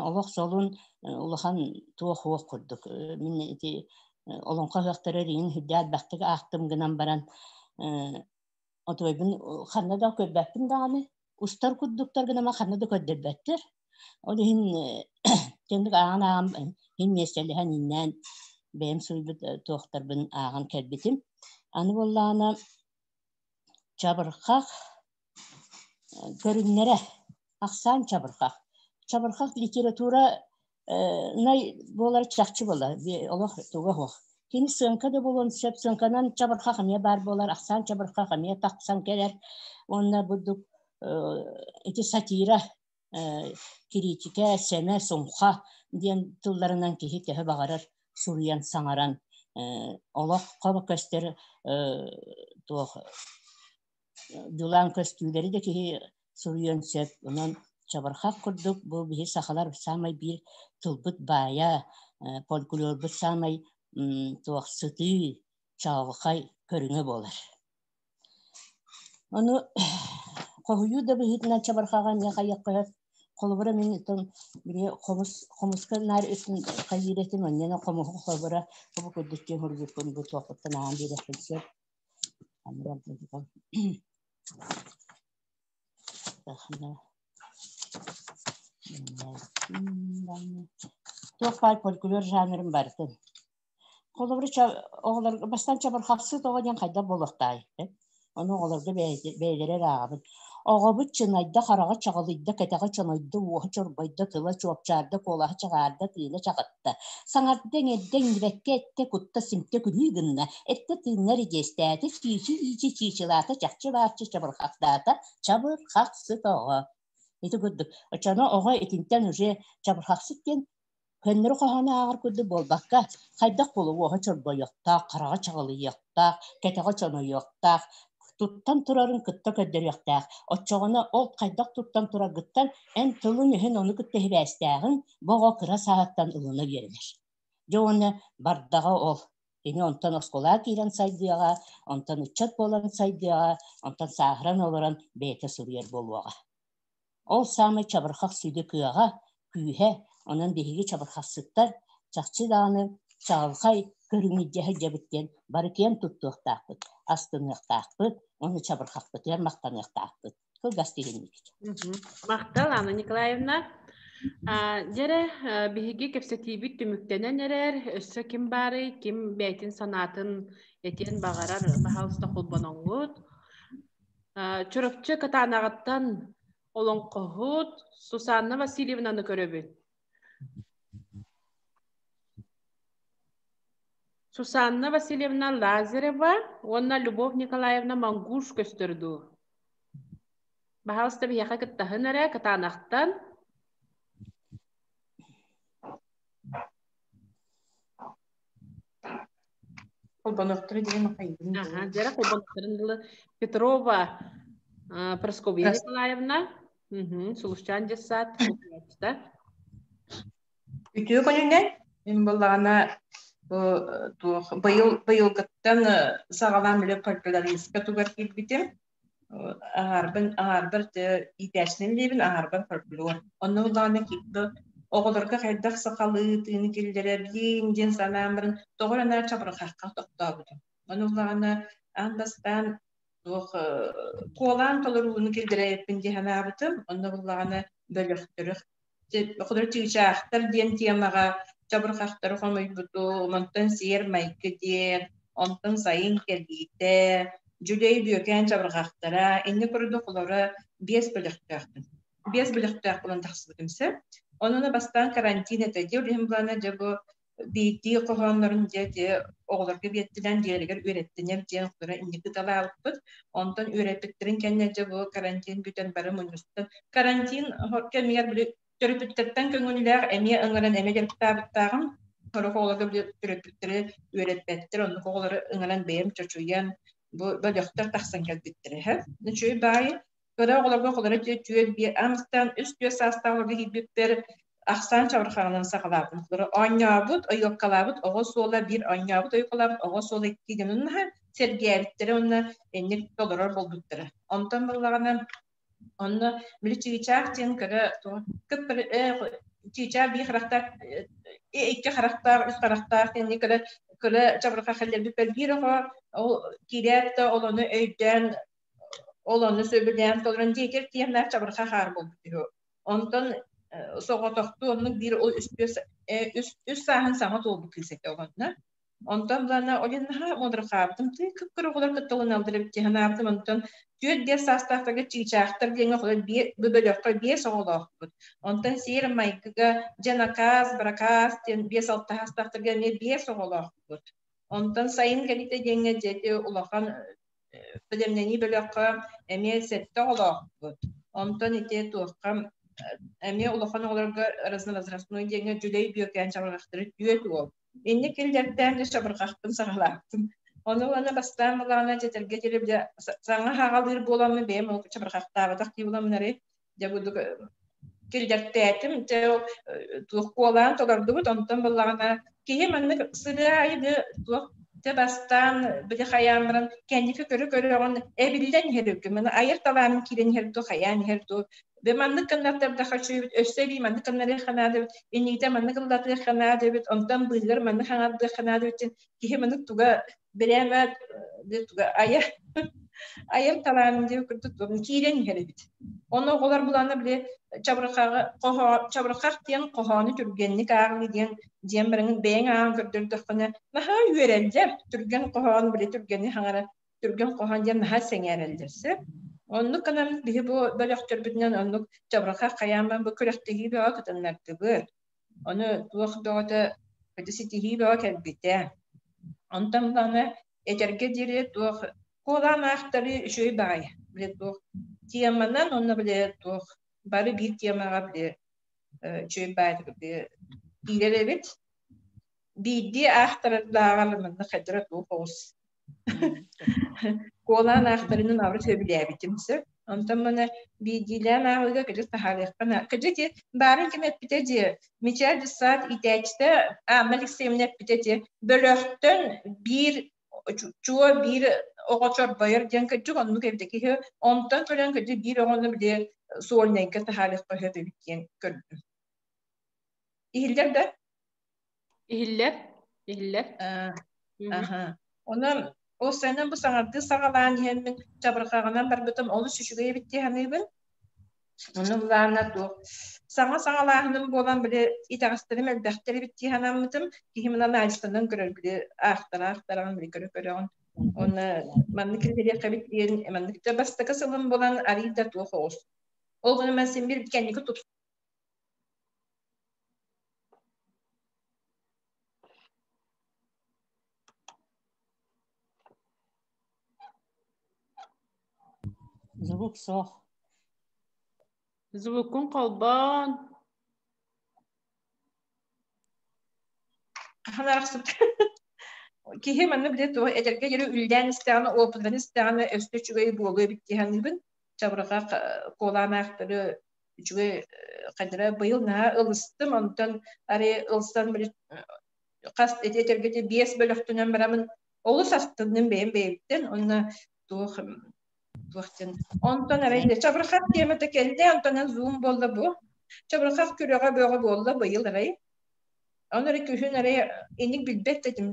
Олох солун улахан туох-уох курдук. Мин ити олоҥхо ыһыахтара ириҥин сүрдээх элбэхтик аахтым гынан баран отуойбун ханна да көрбөппүн даҕаны устар курдуктар гынан ханна да көрдөрбөттөр. Ол иһин кэнник ааҕан-ааҕан иһин миэстэлэһэн ииннээн бэйэм суруйбут туохтарбын ааҕан кэлбитим. Аны буоллаҕына чабырҕах көрүҥнэрэ ахсаан чабырҕах. Чабырҕах литература най буолар чахчы буолар олох туга суох. Кини сыаҥка да буолуон сөп, сыаҥканан чабырҕах эмиэ баар буолар, ахсаан чабырҕах эмиэ тахсан кэлэр. Уонна бурдук ити сатира, кириитикэ, сэмэ, сумха диэн тылларынан киһи төһө баҕарар суруйан саҥаран олоххо көстөр туох дьулаан көстүүлэри да киһи суруйуон сөп. Онон чабырҕах курдук бу биһи сахалар саамай биир тылбыт баайа, фольклорбут саамай туох сытыы, чаҕылхай көрүҥэ буолар. Ону хоһуйуу да быһыытынан чабырҕаҕа эмиэ хайыахха сөп. Холобура мин оттон били хомус хомуска наар үтүн хайыыр этим, онньонон хомуһу холобура бу курдук диэн суруйбуппун бу туохпуттан ааҕан биэриэхпин сөп. Туох баар фольклор жанрын барытын. Холобура, оҕолорго бастаан чабырҕахсыт оҕо диэн хайдах буолуохтаай? Ону оҕолорго бэйэлэрэ эрэ ааҕабын. Оҕобут чынайда, хараҕа чаҕылыйда, кэтэҕэ чонойдо, уоһа чорбойдо, тыла чуопчаарда, куолаһа чаҕаарда, тыына чаҕытта. Саҥарда, иҥэрдэ, иҥнибэккэ эттэ, кутта, симтэ, күлүү гынна, эттэ, тыынна, эридьиэстээтэ, чиичи-иичи чиичилаата, чахчы-бааччы чабырҕахтаата, чабырҕахсыт оҕо. Ити курдук. Оччоно оҕо итинтэн уже чабырҕахсыт диэн көннөрү хоһоону ааҕар курдук буолбакка, хайдах буолуо уоһа чорбойуохтаах, хараҕа чаҕылыйыахтаах, кэтэҕэ чонойуохтаах, туттан турарын кытта көрдөрүөхтээх. Оччоҕуна ол хайдах туттан тураргыттан эн тылын-өһүн ону кытта сибээстээҕин бу оҕо кыра сааһыттан ылына үөрэнэр. Дьэ уонна бардаҕа ол. Кини онтон оскуолаҕа киирэн сайдыаҕа, онтон ыччат буолан сайдыаҕа, онтон сааһыран олорон бэйэтэ суруйар буолуоҕа. Ол саамай чабырҕах сүдү кыаҕа, күүһэ, онон биһиги чабырҕахсыттар чахчы даҕаны чаҕылхай көрүҥү дьэһэ диэн бары киэн туттуохтаахпыт, астыныахтаахпыт уонна чабырҕахпытыгар махтаныахтаахпыт. Кылгас тиһиннибит. Махтал, Анна Николаевна. Дьэрэ, биһиги кэпсэтиибит түмүктэнэн эрэр. Өссө ким баарый, ким бэйэтин санаатын этиэн баҕарар, баһаалыста холбоноҥҥут. Чурапчы Кытаанаҕыттан олоҥхоһут Сусанна Васильевнаны көрөбүн. Сусанна Васильевна Лазарева уонна Любовь Николаевна Мангуш көстөр дуу? Баһаалыста биһиэхэ кыттаһын эрэ, Кытаанахтан. Холбонуохтара диэн хайдын. Аха, дьэрэ холбонуохтарын дылы Петрова Прасковья Николаевна, Сулусчаан дьыссаат, Үтүө күнүнэн мин буоллаҕына бу туох быйыл быйылгыттан саҕалаан били фольклористка тугар киирбитим. Аһаарбын аһаарбар иитээччинэн диибин аһаарбар фольклор. Онно буоллаҕына киирбит оҕолорго хайдах сахалыы тыыны киллэрэбин диэн санаан баран тоҕо эрэ наар чабырҕахха тохтообутум. Ону буоллаҕына аан бастаан туох куолаан толорууну киллэрэбиппин дии санаабытым. Онно буоллаҕына бөлөхтөрү Хоту чыычаахтар диэн темаҕа чабырҕахтары хомуйбутум, онтон сиэр майгы диэн, онтон сайын кэлиитэ, Дьүлэй Бүөкээн чабырҕахтара, инни курдук олоро биэс бөлөхтөөхпүн. Биэс бөлөхтөөх буолан тахсыбытым сөп. Онон бастаан карантин этэ. Дьэ, ол иһин былаана дьэ бу биирдии хоһооннорун дьэ дьэ оҕолорго биэртилээн дьиэлэригэр үөрэттинэр диэн оҕолоро инники талаабыппыт. Онтон үөрэппиттэрин кэннэ дьэ бу карантин бүтэн бары мунньустан карантин кэмигэр били төрөппүттэртэн көҥүллээх эмиэ ыҥыран эмиэ дьарыктаабыттааҕым. Сорох оҕолорго били төрөппүттэри үөрэппэттэр, оннук оҕолору ыҥыран бэйэм чочуйан бу бөлөхтөр тахсан кэлбиттэрэ. Үчүгэй баайы кыра оҕолорго оҕолоро түөрт биир амстан үс түөрт саастаах оҕолорго киирбиппэр Ахсаан чабырҕаҕынан саҕалаабытым. Оонньообут, ойуоккалаабыт оҕо суола биир, оонньообут, ойуоккалаабыт оҕо суола икки диэн наһаа сэргээбиттэрэ уонна инник толорор буолбуттара. Онтон буоллаҕына онно били чыычаах диэн көрө чыычаах биир харахтаах икки харахтаах үс харахтаах диэн көрө көрө чабырҕах хэллэрбиппэр биир оҕо ол киирээт да ол ону өйдөөн ол ону сөбүлээн толорон диэтэр тиэмнээх чабырҕах хаар буолбут үһү. Онтон соҕотохтуу оннук биир ол үс сааһын саҥа туолбут кыыс этэ оҕонно. Онтон былаана олин наһаа муодарҕаабытым, тыы кып-кыра оҕолор кытта ылыналлар эбит дии санаабытым. Онтон 4-5 саастаахтарга чыычаахтар диэҥҥэ оҕолор бу бөлөххө биэс оҕолоохпут. Онтон сиэр майгыга дьэ накаас, баракаас диэн 5-6 саастаахтарга эмиэ биэс оҕолоохпут. Онтон сайын кэлиитэ диэҥҥэ дьэ ити улахан бэлэмнэнии бөлөххө эмиэ сэттэ оҕолоохпут. Онтон ити туохха эмиэ улахан оҕолорго разновозрастной диэҥҥэ дьүлэй бүөкээн чабырҕахтары түөрт уол. Инник киллэртээн дьэ чабырҕахпын саҕалаабытым. Ону уонна бастаан былаана дьэтэргэ диэри бile саҥа хаҕалыыр буоламмын бэйэм ол чабырҕахтаабатах дии буламмын эрэ дьэ курдук киллэртээтим дьэ туох куолаан толордубут онтон буоллаҕына киһи маннык сырыы аайы туох дьэ бастаан били хайаан баран кэнники көрө көрөҕүн эбиллэн иһэр үкү маны айар талаанын киирэн иһэр дуу хайаан иһэр дуу бе маннык гыннартардаха үчүгэйбит өссө эбии маннык гыннарыахха наада эбит иннигитэ маннык ыллатыахха наада эбит онтон быыһыгар маннык хаҥардыахха наада эбит киһи маннык туга бирээмэ туга айар айар талаанын диэн курдук киирэн иһэр эбит. Ону оҕолор булана били чабырҕаҕы хоһоо чабырҕах диэн хоһоону түргэнник ааҕыы диэн диэн бараҥын бэйэҥ ааҕан көрдөрдөххүнэ наһаа үөрэллэр. Түргэн хоһоон били түргэни хаҥара түргэн хоһоон диэн наһаа сэҥээрэллэр сөп. Оннук гынан биһи бу бөлөхтөрбүтүнэн оннук чабырҕах хайаан бу күрэхтэһии бөҕө кытыннардыбыт. Ону туох бөҕөтө ситиһии бөҕө кэлбитэ. Онтон даҕаны этэргэ диэри туох куолаан аахтарыы үчүгэй баҕайы. Били туох теманан уонна били туох бары биир темаҕа били үчүгэй баайдык били киирэр эбит. Биирдии аахтарардааҕар манна хайдара туох оҕус Куолаан аахтарынан аҕа сөбүлээбитим сөп. Онтон маны биирдиилээн ааҕыыга кыдьык таһаарыахха наада. Кыдьык дии, баарын ким эппитэ дии, Мичээр дьыссаат иитээччитэ Анна Алексеевна эппитэ дии, бөлөхтөн биир чуо биир оҕо чорбойор диэн кырдьык оннук эбитэ киһи онтон көрөн кырдьык биир оҕону били сольнайга таһаарыахха сөп эбит диэн көрдүм. Иһиллэр да? Иһиллэр. Иһиллэр. Аха. Онон ол сайынан бу саҥардыы саҕалаан иһэммин чабырҕаҕынан барбытым олус үчүгэй эбит дии саныыбын. Ону былаана туох саҥа саҕалааһыным буолан били итэҕэстэрим элбэхтэр эбит дии санаммытым. Киһим анализтанан көрөр били аахтара аахтараҕын били көрө көрөҕүн. Уонна маннык кириэххэ эбит диэн маннык да бастакы сылым буолан арыый да туох оҕус. Ол гынан мен син бир кэнники Звук суох. Звукун холбоон. Хаһан арахсыбыт киһи манна билэ туох эдэргэ диэри үллээн истэҕинэ, опытынан истэҕинэ өссө үчүгэй буолуо эбит дии саныыбын. Чабырҕах куолаан аахтары үчүгэй хайдара быйыл наһаа ылыстым, онтон арай ылсан били хас ити этэргэ биэс бөлөхтөнөн барамын олус астынным бэйэм бэйэбиттэн уонна туох туох диэн онтон арай чабырҕах тиэмэтэ кэллэ онтон зум буолла бу чабырҕах күрэҕэ бөҕө буолла быйыл арай он эрэ күһүн арай инник билбэт этим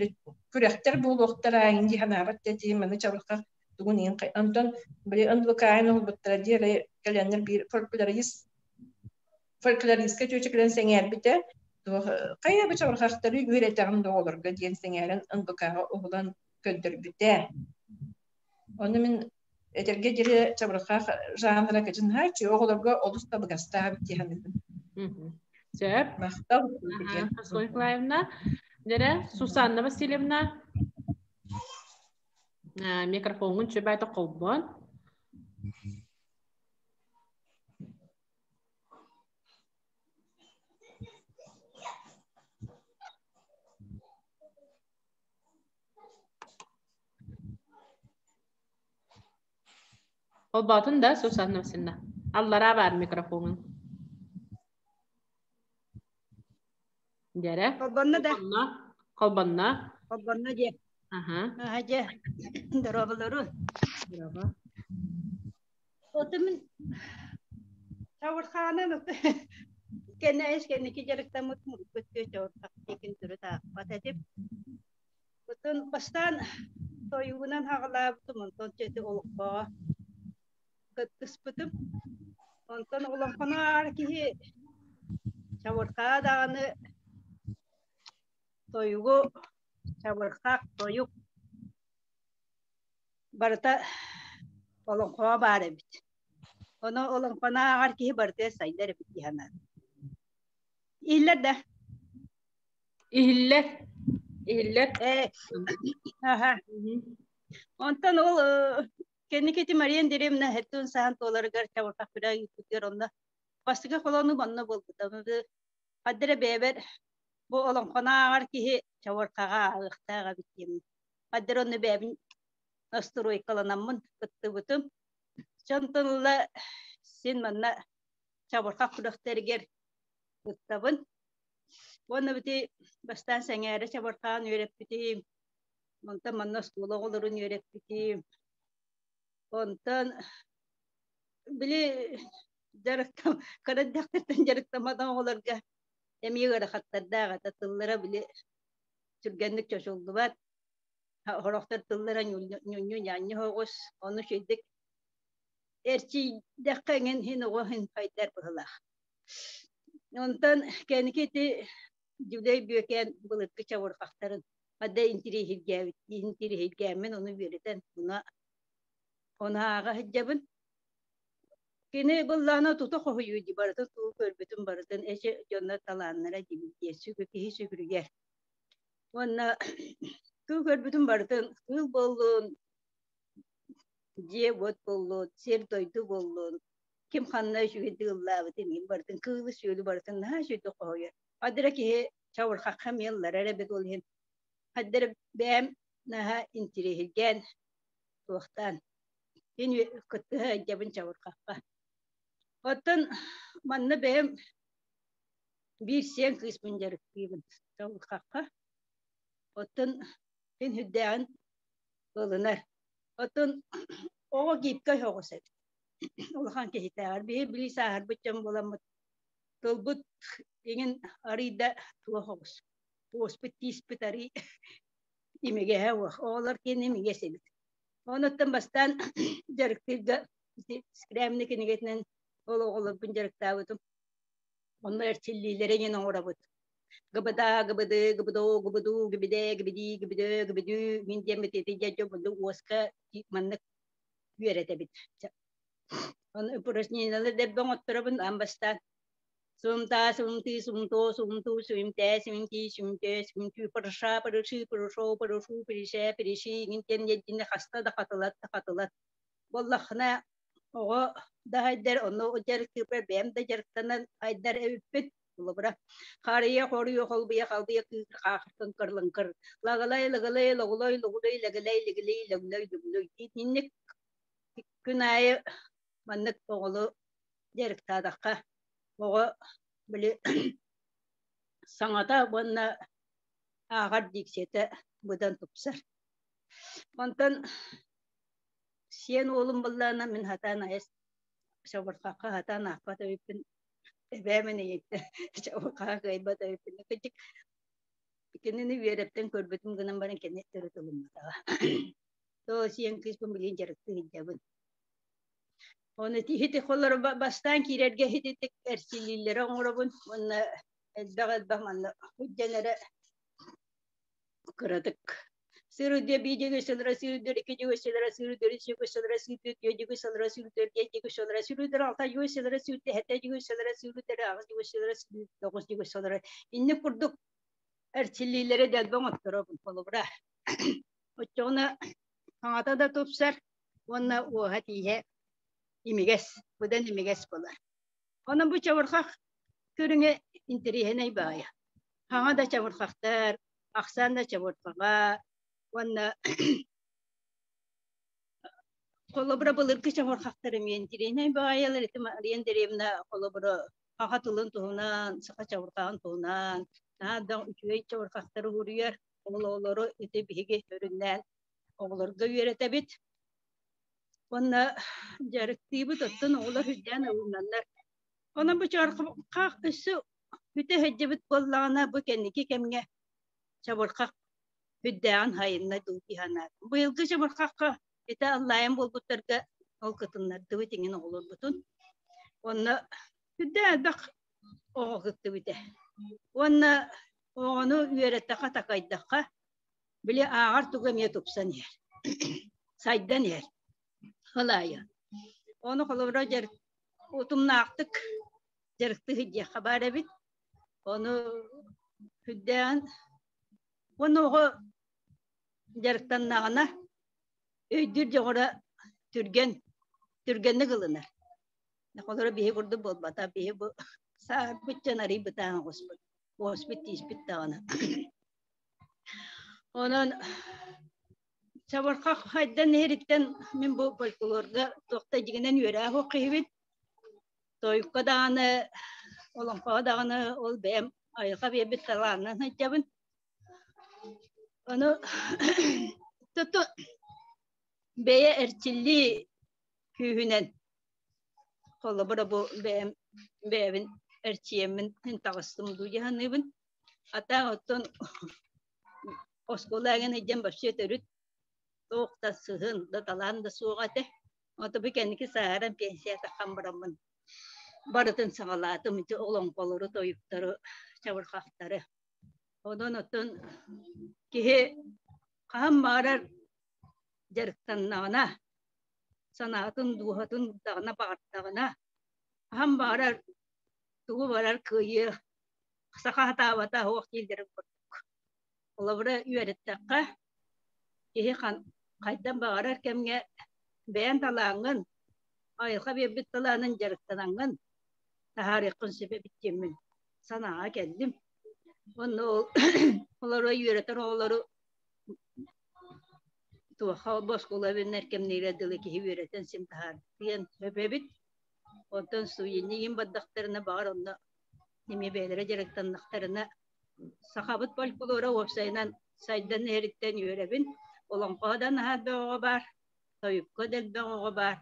күрэхтэр буолуохтара инди санаабат этим маны чабырҕах тугун иин онтон били НВК-ын ылбыттара дии арай кэлэннэр биир фольклорист фольклористка чүөчэ кэлэн сэҥээрбитэ туох хайа бу чабырҕахтары үөрэтэҕин да оҕолорго диэн сэҥээрэн НВК-ҕа уһулан көрдөрбүтэ. Ону мин этэргэ диэри чабырҕах жанра кэчинһааччы оҕолорго олус табыгастаах дии саныыбын. Сөп. Махтал. Софья Николаевна. Дэрэ, Сусанна Васильевна. Микрофоҥҥун чөбөтө холбон. Холботун да, Сусанна Васильевна. Аллараа баар микрофонун. Дьэрэ. Холбонно да. Холбонно. Холбонно дьэ. Аха. Аха дьэ. Дорооболору. Дорообо. Отумун Чавырхаанан кэнэс кэнники дьарыктаммыт муруккут чавырхах диэкин төрүт аахпат этим. Отон бастаан тойугунан хаҕалаабытым, онтон чэти олоххоҕо кыттыспытым. Онтон олоҥхону аар киһи чабырхаа даҕаны тойугу чабырхах тойук барыта олоҥхоҕо баар эбит. Ону олоҥхону ааҕар киһи барыта сайдар эбит дии санаатым. Иһиллэр да? Иһиллэр. Иһиллэр. Э, аха. Онтон ол кэнники ити Мария Андреевна хэттун саһан туоларыгар чабырҕах күрэ ыыппытыгар онно бастакы холону онно буолбута. Хаддара бэйэбэр бу олоҥхону ааҕар киһи чабырҕаҕа ааҕыахтаах эбит диэммин. Хаддара онно бэйэбин настройкаланаммын кыттыбытым. Дьонтон ыла син манна чабырҕах күрэхтэригэр кыттабын. Уонна бити бастаан сэҥээрэ чабырҕаан үөрэппитим. Онтон манна оскуола оҕолорун үөрэппитим. Онтон били дьарыктам кыра эрдэхтэриттэн дьарыктамматах оҕолорго эмиэ ыарахаттардаах этэ. Тыллара били түргэнник чочуллубат. Сорохтор тыллара ньунньу-ньаанньы соҕус. Ону үчүгэйдик эрчийдэххэ эҥин иһин оҕо иһин хайдар быһыылаах. Онтон кэнники ити Дьүлэй Бүөкээн былыргы чабырҕахтарын хада интириэһиргээбит интириэһиргээммин ону үөрэтэн ону ону ааҕа сылдьабын. Кини быллаана тута хоһуйуу дии барытын тугу көрбүтүн барытын эчи дьонно талааннара диибит диэн сүгү киһи сүгүрүйэр. Уонна тугу көрбүтүн барытын кыыл буоллун, дьиэ-уот буоллун, сир-дойду буоллун, ким ханна үчүгэйдик ыллаабытын иһин барытын кыылы-сүөлү барытын наһаа үчүгэйдик хоһуйар. Адыра киһи чабырҕахха эмиэ ылларар эбит ол иһин хаддара бэйэм наһаа интириэһиргээн туохтаан ин кыттыһа сылдьабын чабырҕахха. Оттон манна бэйэм биир сиэн кыыспын дьарыктыыбын чабырҕахха. Оттон мин сүрдээҕин ылынар. Оттон оҕо гибкай соҕус эбит. Улахан киһитээҕэр биһи били сааһырбыт дьон буоламмыт тылбыт иҥин арыйда туох оҕус. Туоспут тииспит арый имигэһэ уох. Оҕолор киэн имигэс эбит. Онуттан бастаан дьарыктыырга ити Скрябина кинигэтинэн ол оҕолорбун дьарыктаабытым. Онно эрчиллиилэри иҥин оҥоробут. Гыбыда, гыбыды, гыбыдоо, гыбыдуу, гибидэ, гибидии, гибидөө, гибидүү мин диэммит ити дьэ дьон уоска маннык үөрэтэбит. Ону упражнениелары дэлби оҥотторобун аан бастаан Сумта, сумты, сумто, сумту, суимтэ, симинти, сүмтэ, сүмтүү, парыша, парыши, парышо, парышу, пиришэ, пириши, иҥин диэн хаста да хатылат да хатылат. Буоллаххына оҕо да айдар, онно дьарыктыырбар бэйэм да дьарыктанан айдар эбиппин. Холобура, харыйа, хоруйа, холбуйа, халбыйа, кыыкыр, хаахыр, кыҥкыр, лыҥкыр, лагалай, лагалай, лоҕулой, лоҕулой, лэгэлэй, лигилий, лөглөй, лүглүй. Итинник күн аайы маннык оҕолу дьарыктаатахха оҕо били саҥата уонна ааҕар дикцията быдан тупсар. Онтон сиэн уолум быллаана мин хатаан айас чабырҕахха хатаан аахпат эбиппин эбээм ийэтэ чабырҕаҕа кыайбат эбиппин кырдьык кинини үөрэптэн көрбүтүм гынан баран кини төрүт ылымматаҕа. То сиэн кыыспын билигин дьарыктыы сылдьабын. Оны ити холлоро бастаан киирэргэ ититик эрчиллиилэри оҥоробун уонна элбэх-элбэх манна сылдьан эрэ кыратык сырыдыа биидигэ сылра сырыдыр икки сылра сырыдыр үс сылра сырыдыр түөрт сылра сырыдыр биэс сылра сырыдыр алта сылра сырыдыр сэттэ сылра сырыдыр аҕыс сылра тоҕус сылра инник курдук эрчиллиилэри дэлби оҥотторобун холобура оччоҕуна хаҥата да тупсар уонна уоһа тииһэ имигэс быдан имигэс буолар онон бу чабырҕах көрүҥэ интэриэһинэй баайа хаҥа да чабырҕахтар ахсаан да чабырҕаҕа уонна холобура былыргы чабырҕахтар эмиэ интэриэһинэй баайалар ити Мария Андреевна холобура саха тылын туһунан саха чабырҕаҕын туһунан Наһаа да үчүгэй чабырҕахтары уруйар. Ол оҕолору ити биһиги өрүннээн оҕолорго үөрэтэбит. Уонна дьарыктыыбыт, оттон оҕолор үрдээн ылынаннар. Онон бу чабырҕах өссө бүтэ сылдьыбыт буоллаҕына, бу кэнники кэмҥэ чабырҕах үрдээҕин хайынна дуу дии санаатым. Быйылгы чабырҕахха ити аллайан буолбуттарга ол кытыннардыбыт иҥин оҕолорбутун. Уонна үрдээх элбэх оҕо кыттыбыта. Уонна оҕону үөрэттэххэ, такайдахха, били ааҕар тугу эмиэ тупсан иһэр, сайдан иһэр. Халаайа. Ону холобура дьар утумнаахтык дьарыктыы сылдьыахха баар эбит. Ону үрдээн уонна оҕо дьарыктаннаҕына өйдүүр дьоҕура түргэн түргэнник ылынар. Холоро биһи курдук буолбата. Биһи бу саарбыт дьон арый бытаан оҕуспут. Уоспут тииспит даҕаны. Онон чабырҕах хайдан иһэриттэн мин бу фольклорга туохта дьигинэн үөрээ суох киһибин. Тойукка даҕаны, олоҥхоҕо даҕаны ол бэйэм айылҕа биэрбит талаанынан сылдьабын. Ону туту бэйэ эрчиллии күүһүнэн холобура бу бэйэм бэйэбин эрчийэммин таҕыстым дуу дии саныыбын. Ата оттон оскуола эҥин илдьэн вообще төрүт туох да сыһын да талаан да суоҕа этэ. Ото бу кэнники сааһыран пенсия таххан бараммын барытын саҕалаатым ити олоҥхолору, тойуктары, чабырҕахтары. Онон оттон киһи хаһан баҕарар дьарыктаннаҕына, санаатын, дууһатын даҕына баҕардаҕына, хаһан баҕарар тугу барар кыайыа саха сатаабата суох дииллэрин курдук. Холобура үөрэттэххэ, киһи хайдан баҕарар кэмҥэ бэйэн талааҥҥын, айылҕа биэрбит талаанын дьарыктанаҥҥын таһаарыаххын сөп эбит диэммин санааҕа кэллим. Онно ол олору үөрэтэр оҕолору туохха оскуола биннэр кэмниирэ дылы киһи үөрэтэн син таһаартыан сөп эбит. Онтон суени бардахтарына баҕар онно эмиэ бэйэлэрэ дьарыктаннахтарына сахабыт фольклора уопсайынан сайдан иһэриттэн үөрэбин. Олоҥхоҕо да наһаа элбэх оҕо баар, тойукка да элбэх оҕо баар.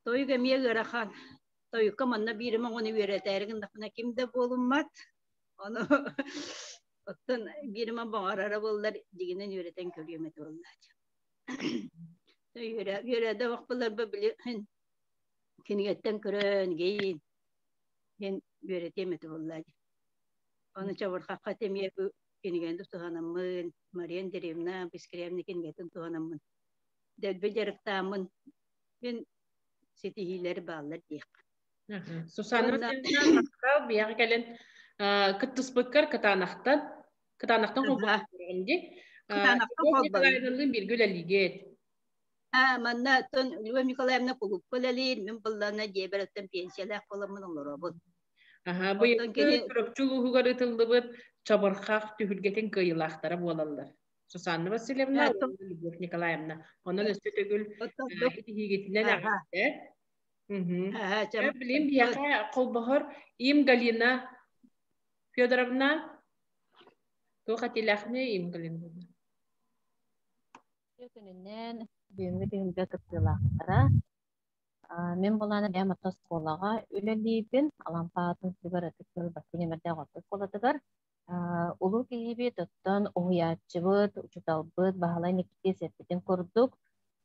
Тойук эмиэ ыарахан. Тойукка манна биирим оҕону үөрэтээри гыннахпына ким да буолуммат. Ону оттон биирим баҕарара буоллар дьигинэн үөрэтэн көрүөм этэ буоллааччы. Үөрэ үөрэ да били кинигэттэн көрөн гейин диэн үөрэтиэм этэ буоллаа дии. Ону чабырҕахха эмиэ бу кинигэни туһанаммын, Мария Андреевна Бискревна кинигэтин туһанаммын, дэлби дьарыктааммын мин ситиһиилэр бааллар диэххэ. Сусанна Васильевна, махтал биһиэхэ кэлэн кыттыспыккар кытаанахтан кытаанахтан холбоһон дии. Кытаанахтан холбоһон. Николаевналыын бииргэ үлэлиигит. Манна оттон Любовь Николаевна кулуупка үлэлиир, мин быллана дьиэбэр оттон пенсиялаах буоламмын олоробун. Аха, бу Чурапчы улууһугар ыытыллыбыт чабырхах түһүлгэтин кыайыылаахтара буолаллар. Сусанна Васильевна, Любовь Николаевна. Онон өссө төгүл итиһиигитинэн эҕэрдэ. Билим биһиэхэ холбоһор Им Галина Федоровна туох этиилээхний Им Галина? Күнүнэн бүгүҥҥү түһүлгэ кыттыылаахтара. Мин булаана бэйэм орто оскуолаҕа үлэлиибин. Алампа аатын сүгэр Ытык Күөл бастыҥ нүмэрдээх орто оскуолатыгар. Улуу киһибит, оттон уһуйааччыбыт, учууталбыт Баһылай Никитис эппитин курдук,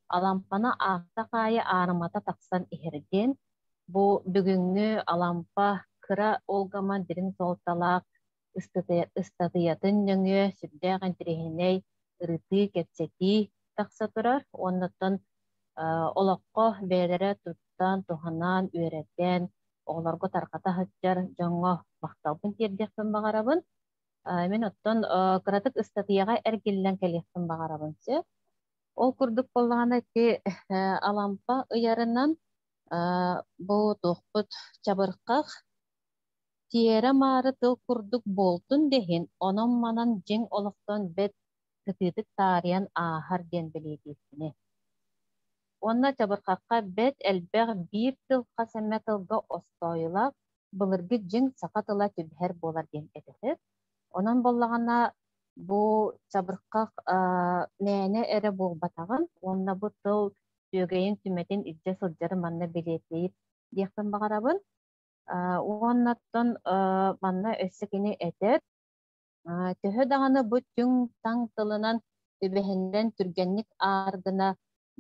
Алампаны аахтах аайы аарымата тахсан иһэр диэн, бу бүгүҥҥү Алампа кыра Олгама дириҥ суолталаах ыстатыйатын нөҥүө сүрдээх интэриэһинэй ырытыы, кэпсэтии тахса турар уонна оттон олоххо бэйэлэрэ туттан, туһанан, үөрэтэн, оҕолорго тарҕата сылдьар дьоҥҥо махталбын тиэрдиэхпин баҕарабын. Мин оттон кыратык ыстатыйаҕа эргиллэн кэлиэхпин баҕарабын сөп. Ол курдук буоллаҕына ити Алампа ыйарынан бу туохпут чабырҕах Тиэрэ-маары тыл курдук буолтун да иһин, онон-манан дьиҥ олохтон бэрт сытыытык таарыйан ааһар диэн бэлиэтииргини. Уонна чабырҕахха бэрт элбэх биир тыл хас эмэ тылга остоойулаах былыргы дьиҥ саха тыла түбэһэр буолар диэн этэһэр. Онон боллаҕына бу чабырҕах мээнэ эрэ буолбатаҕын уонна бу тыл сүөгэйин сүмэтин илдьэ сылдьары манна бэлиэтиир диэхпин баҕарабын. Уоннаттан манна өссө кини этэр, төһө даҕаны бу түҥ-таҥ тылынан түбэһиннэрэн түргэнник аар гына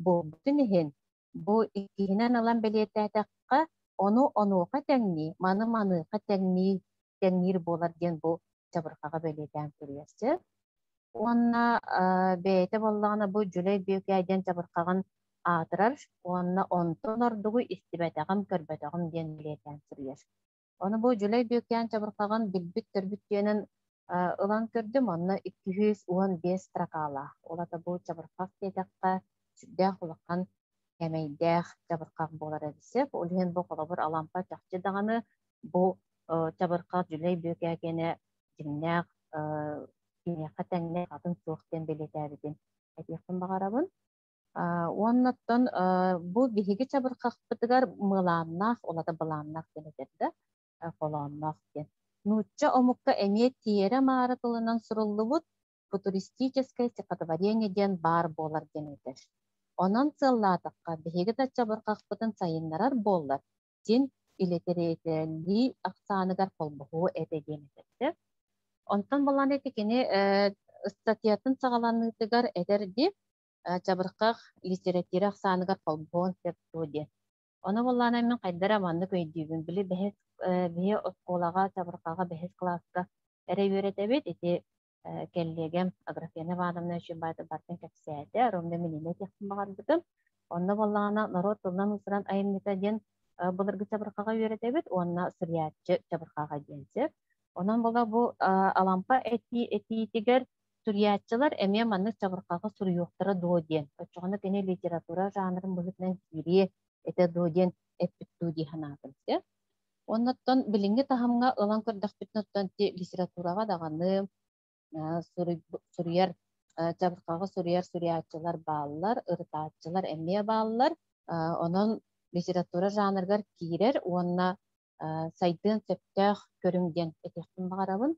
буолбутун иһин, бу иккиһинэн ылан бэлиэтээтэххэ, ону онуоха тэҥнии, маны маныаха тэҥнии тэҥниир буолар диэн бу чабырҕаҕа бэлиэтээн суруйарчы. Уонна бэйэтэ буоллаҕына бу Дьүлэй Бүөкээ диэн чабырҕаҕын аатырар уонна онтон ордугу истибэтэҕим, көрбөтөҕүм диэн бэлиэтээн суруйар. Ону бу Дьүлэй Бүөкээн чабырҕаҕын билбит-көрбүт диэнэн ылан көрдүм, онно 215 строкалаах. Ол ата бу чабырҕах диэтэххэ сүрдээх улахан кэмэйдээх чабырҕах буолар эбит. Ол иһин бу холобур Алампа чахчы даҕаны бу чабырҕах Дьүлэй Бүөкээ киэнэ дьиҥнээх киниэхэ тэҥнээх атын суох диэн бэлиэтээбитин этиэхпин баҕарабын. Уоннаттан бу биһиги чабырҕахпытыгар мылааннаах, улата былааннаах диэн этэр да, холоонноох диэн. Нуучча омукка эмиэ тиэрэ-маары тылынан суруллубут футуристическое стихотворение диэн баар буолар диэн этэр. Онон сыаллаатахха, биһиги да чабырҕахпытын сайыннарар буоллар, син илэтириэтэлии ахсааныгар холбоһуо этэ диэн этэрдэ. Онтон балан ити кини ыстатыйатын саҕаланыытыгар этэр дии, чабырҕах литература ахсааныгар холбоһуон сөп дуо диэн. Ону буоллаҕына мин хайдах эрэ маннык өйдүүбүн. Били бэһис биһи оскуолаҕа чабырҕаҕа бэһис кылааска эрэ үөрэтэбит. Ити кэллиэгэм Аграфена Ивановна үчүгэй баайдык барытын кэпсээтэ. Ровно мин инньэ этиэхпин баҕарбытым. Онно буоллаҕына норуот тылынан уусуран айымньыта диэн былыргы чабырҕаҕа үөрэтэбит уонна суруйааччы чабырҕаҕа диэн сөп. Онон була бу Алампа этии этиитигэр суруйааччылар эмиэ маннык чабырҕаҕы суруйуохтара дуо диэн, оччоҕуна кини литература жанрын быһыытынан киириэ этэ дуо диэн эппит дуу дии санаатым. Оннуттан билиҥҥи таһымҥа ылан көрдөхпүтүнэ оттон ити литератураҕа даҕаны суруйар чабырҕаҕы суруйар суруйааччылар бааллар, ырытааччылар эмиэ бааллар. Онон литература жанрыгар киирэр уонна сайдыан сөптөөх көрүҥ диэн этиэхпин баҕарабын.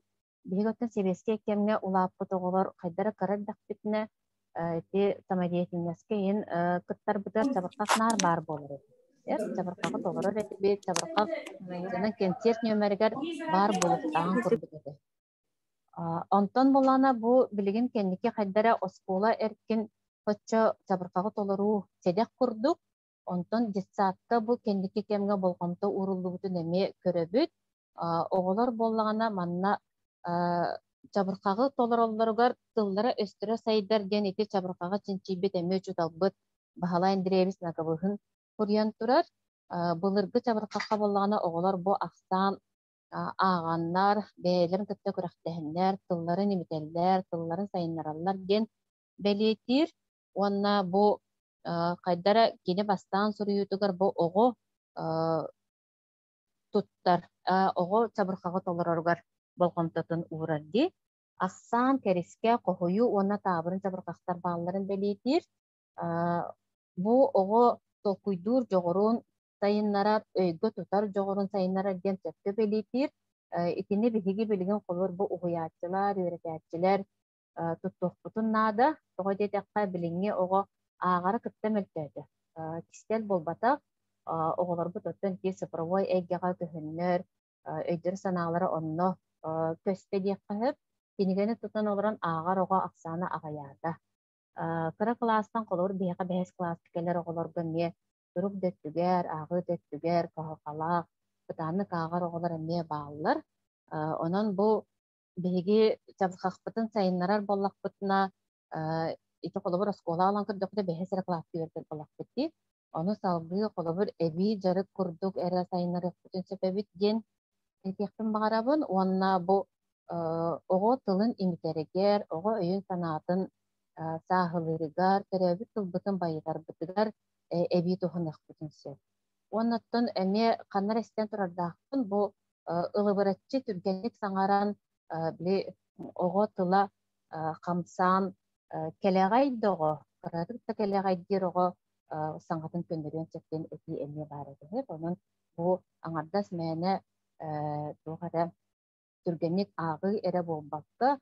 Биһиги оттон сэбиэскэй кэмҥэ улааппыт оҕолор хайдара кыра эрдэхпитинэ ити самодеятельноска иһин кыттарбытыгар чабырҕах наар баар буолар этэ. Чабырҕаҕы толорор этибит, чабырҕах кэнсиэрт нүөмэригэр баар буолуохтааҕын курдук этэ. Онтон буоллаҕына бу билигин кэнники хайдара оскуола эркин соччо чабырҕаҕы толоруу сэдэх курдук, Онтон детсадка бу кэнники кэмҥэ болҕомто ууруллубутун эмиэ көрөбүт. Оҕолор буоллаҕына манна чабырҕаҕы толороллоругар тыллара-өстөрө сайдар диэн ити чабырҕаҕы чинчийбит эмиэ учууталбыт Баһылай Андреевич Наговыһын суруйан турар. Былыргы чабырҕахха буоллаҕына оҕолор бу ахсаан ааҕаннар, бэйэлэрин кытта күрэхтэһэннэр, тылларын имитэллэр, тылларын сайыннараллар диэн бэлиэтиир. Уонна бу хайдара кини бастаан суруйуутугар бу оҕо туттар, оҕо чабырҕаҕы толороругар болҕомтотун уурар дии. Ахсаан, кэрискэ, хоһуйуу уонна таабырын чабырҕахтар баалларын бэлиэтиир. Бу оҕо толкуйдуур дьоҕурун сайыннарар, өйгө тутар дьоҕурун сайыннарар диэн сөпкө бэлиэтиир. Итини биһиги билигин холобур бу уһуйааччылар, үөрэтээччилэр туттуохпутун наада. Тоҕо диэтэххэ, билиҥҥи оҕо ааҕара кытта мөлтөөтө. Кистэл буолбатах, оҕолорбут оттон ити цифровой эйгэҕэ көһөннөр, өйдөрө-санаалара онно көстө диэххэ сөп. Кинигэни тутан олорон ааҕар оҕо ахсаана аҕыйаата. Кыра кылаастан холобур биһиэхэ бэһис кылааска кэлэр оҕолорго эмиэ сурук да өттүгэр, ааҕыы да өттүгэр кыһалҕалаах, бытааннык ааҕар оҕолор эмиэ бааллар. Онон бу биһиги чабырҕахпытын сайыннарар буоллахпытына, ити холобур оскуола ылан көрдөхпүтүнэ бэһис эрэ кылааска үөрдэр буоллахпыт дии. Ону салгыы холобур эбии дьарык курдук эрэ сайыннарыахпытын сөп эбит диэн этиэхпин баҕарабын. Уонна бу оҕо тылын имитэригэр, оҕо өйүн-санаатын сааһылыырыгар, төрөөбүт тылбытын байытарбытыгар эбии туһаныахпытын сөп. Уоннаттан эмиэ ханна эрэ истэн турардаахпын бу ылыбыраччы түргэнник саҥаран били оҕо тыла хамсаан кэлэҕэй да оҕо, кыратык да кэлэҕэйдиир оҕо саҥатын көннөрүөн сөп диэн этии эмиэ баар этэ. Онон бу аҥардас мээнэ туох эрэ Түргэнник ааҕыы эрэ буолбакка,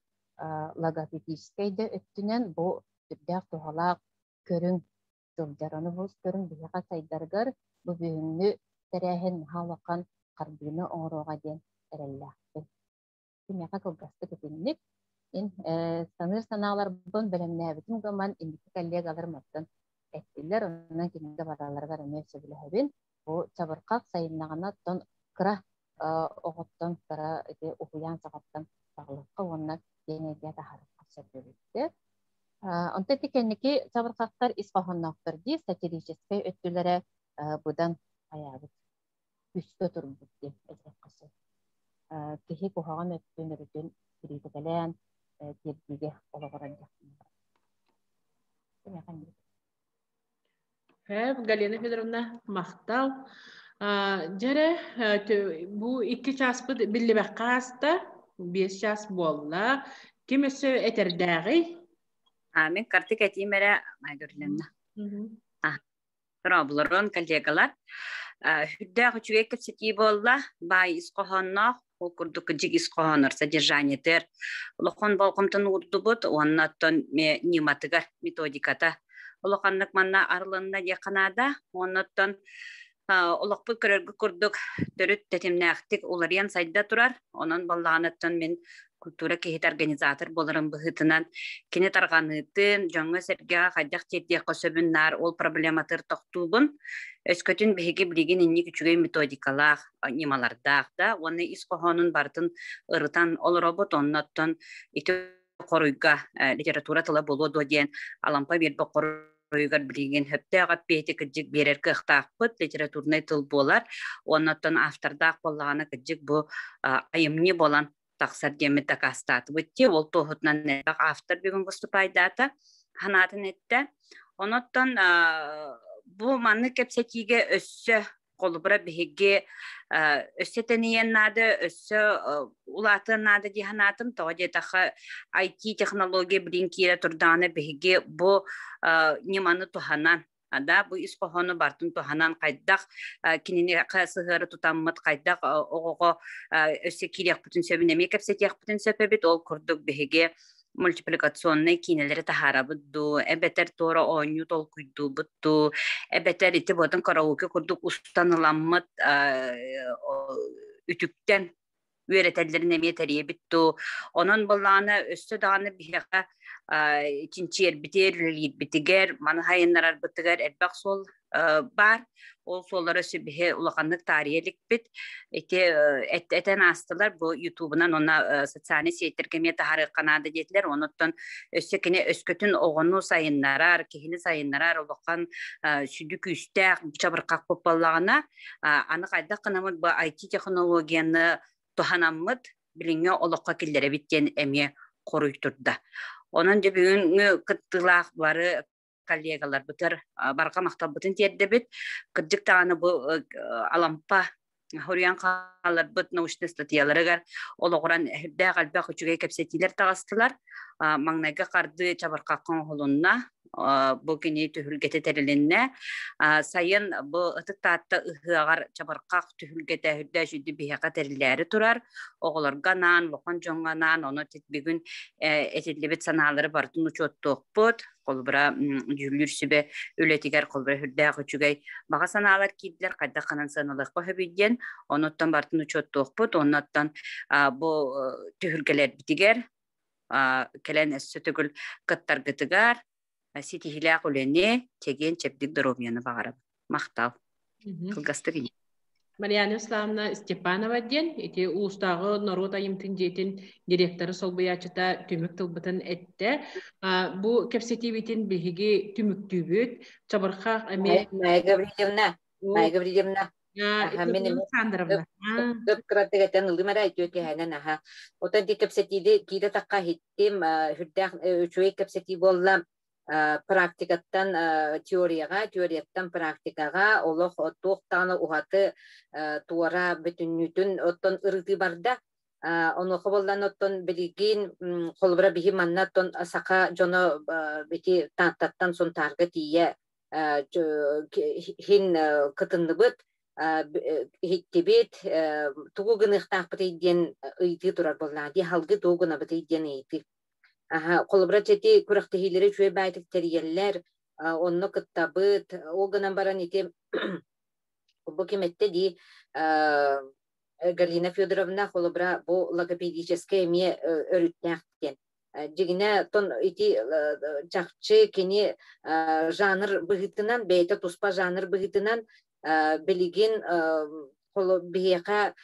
логопедическай да өттүнэн бу сүрдээх туһалаах көрүҥ сылдьар. Ону бу көрүҥ биһиэхэ сайдарыгар бу бүгүҥҥү тэрээһин наһаа улахан хардыыны оҥоруоҕа диэн эрэллээхпин. Киниэхэ кылгастык итинник. Мин саныыр санааларбын бэлэмнээбитим гынан инники коллегаларым оттон эттилэр. Онон кинигэ бараларыгар эмиэ сөбүлэһэбин. Бу чабырҕах сайыннаҕына оттон кыра оҕоттон кыра ити уһуйаан саҕаттан саҕалыахха уонна киэҥ эйгэ таһаарыахха сөп эбиттэр. Онтон ити кэнники чабырҕахтар ис хоһоонноохтор дии сатирическай өттүлэрэ быдан хайаабыт күүскэ турбут диэн этиэххэ сөп. Киһи куһаҕан өттүн өрүтүн кириитикэлээн тиэрдиигэ олоҕуран диэхпин Галина Федоровна, махтал. Дьэрэ, бу икки чааспыт биллибэххэ ааста, 5 чаас буолла. Ким өссө этэрдээҕий? Мин картык этиим эрэ, Майя Гаврильевна. Дорооболорун, коллегалар. Үрдээх үчүгэй кэпсэтии буолла. Баай ис хоһоонноох, ол курдук дьик ис хоһоонор содержаниетыгар улахан болҕомтону уурдубут уонна оттон ньыматыгар методиката улаханнык манна арылынна диэххэ наада. Уонна оттон олохпут көрөргө курдук төрүт тэтимнээхтик уларыйан сайда турар. Онон баллаҕаныттан мин культура киһитэ организатор буоларын быһыытынан кини тарҕаныытын, дьоҥҥо-сэргэҕэ хайдах тиэрдиэххэ сөбүн наар ол проблематыр тохтуубун. Өскөтүн биһиги билигин инник үчүгэй методикалаах, ньымалардаах да уонна ис хоһоонун барытын ырытан олоробут, оннуттан ити хоруйга литература тыла буолуо дуо диэн Алампа биэрбит хоруйугар билигин сөптөөх эппиэти кырдьык биэрэр кыахтаахпыт, литературнай тыл буолар. Уоннаттан автордаах буоллаҕына кырдьык бу айымньы буолан тахсар диэммит дакаастаатыбыт дии. Ол туоһутунан элбэх автор бүгүн выступайдаата, санаатын эттэ. Оноттон бу маннык кэпсэтиигэ өссө холобура биһиги өссө тэнийэн наада, өссө улаатыан наада дии санаатым. Тоҕо диэтэххэ, IT технология билин киирэ турдаҕына биһиги бу ньыманы туһанан да бу ис хоһоону бартын туһанан хайдах кинини сыһыары тутаммыт хайдах оҕоҕо өссө киириэхпитин сөбүн эмиэ кэпсэтиэхпитин сөп эбит. Ол курдук биһиги мультипликационнай киинэлэри таһаарабыт дуу, эбэтэр туора оонньуу толкуйдуубут дуу, эбэтэр ити буотун караоке курдук устан ыламмыт үтүктэн үөрэтэллэрин эмиэ тэрийэбит дуу. Онон былаана өссө даҕаны биһиэхэ чинчийэрбитигэр, үлэлиирбитигэр, маны хайыннарарбытыгар элбэх суол баар. Ол суоллары сүбэһи улаханнык таарыйа иликпит. Ити этэн аастылар бу Ютубунан уонна социальнай сетьтэргэ эмиэ таһаарыахха наада диэтилэр. Онуттан өссө кини өскөтүн оҕону сайыннарар, киһини сайыннарар улахан сүдү күүстээх чабырҕах буоллаҕына, аны хайдах гынаммыт бу IT-технологияны туһанаммыт билиҥҥи олоххо киллэрэбит диэн эмиэ хоруй турда. Онон дьэ бүгүҥҥү кыттыылаах бары коллегаларбытыгар барҕа махталбытын тиэрдэбит. Кырдьык даҕаны бу Алампа хоруйан хаалларбыт научнай статьяларыгар олоҕуран үрдээх элбэх үчүгэй кэпсэтиилэр таҕыстылар. Маҥнайгы хардыы чабырҕахха оҥоһулунна. Бу кини түһүлгэтэ тэрилиннэ. Сайын бу Ытык Таатта ыһыаҕар чабырҕах түһүлгэтэ үрдээх үчүгэй биһиэхэ тэриллээри турар. Оҕолорго анаан, улахан дьоҥҥо анаан, ону бүгүн этиллибит санаалары барытын учуоттуохпут. Холобура, дьүүллүүр сүбэ үлэтигэр холобура сүрдээх үчүгэй баҕа санаалар киирдилэр, хайдах ханан сыаналыахха сөбүй диэн, онуттан барытын учуоттуохпут, оннуттан бу түһүлгэлэрбитигэр кэлэн өссө төгүл кыттаргытыгар ситиһиилээх үлэни, чэгиэн чэбдик доруобуйаны баҕарабын. Махтал. Кылгастык ини. Марьяна Иславовна Степанова диэн ити улуустааҕы норуот айымтын дьиэтин директоры солбуйааччыта түмүк тылбытын эттэ. Бу кэпсэтиибитин биһиги түмүктүүбүт. Чабырхах эмиэ... Майя Гаврильевна, Майя Гаврильевна, Александровна. Көп кыратык этэн ылым эрэ үтүө кэһэнэн аха. Отон ди кэпсэтиини киирэ тахха иһиттим, үрдээх үчүгэй кэпсэтии буолла. Практикаттан теорияҕа, теорияттан практикаҕа олох туох даҕаны уһаты туора бүтүннүүтүн оттон ырытыы барда. Онуоха буоллан оттон билигин холобура биһи манна оттон саха дьоно ити Тааттаттан Сунтаарга тиийэ хин кытынныбыт. Иһиттибит, тугу гыныахтаахпытый диэн ыйытыы турар буоллаҕа дии, халгы тугу гынабытый диэн ыйытыы. Холобура, ити күрэхтэһиилэри үчүгэй баайтык тэрийэллэр, онно кыттабыт, ол гынан баран ити бу ким эттэ дии, Галина Федоровна холобура бу логопедическай эмиэ өрүттээх диэн. Дьигинэ тон ити чахчы кини жанр быһыытынан, бэйэтэ туспа жанр быһыытынан билигин биһиэхэ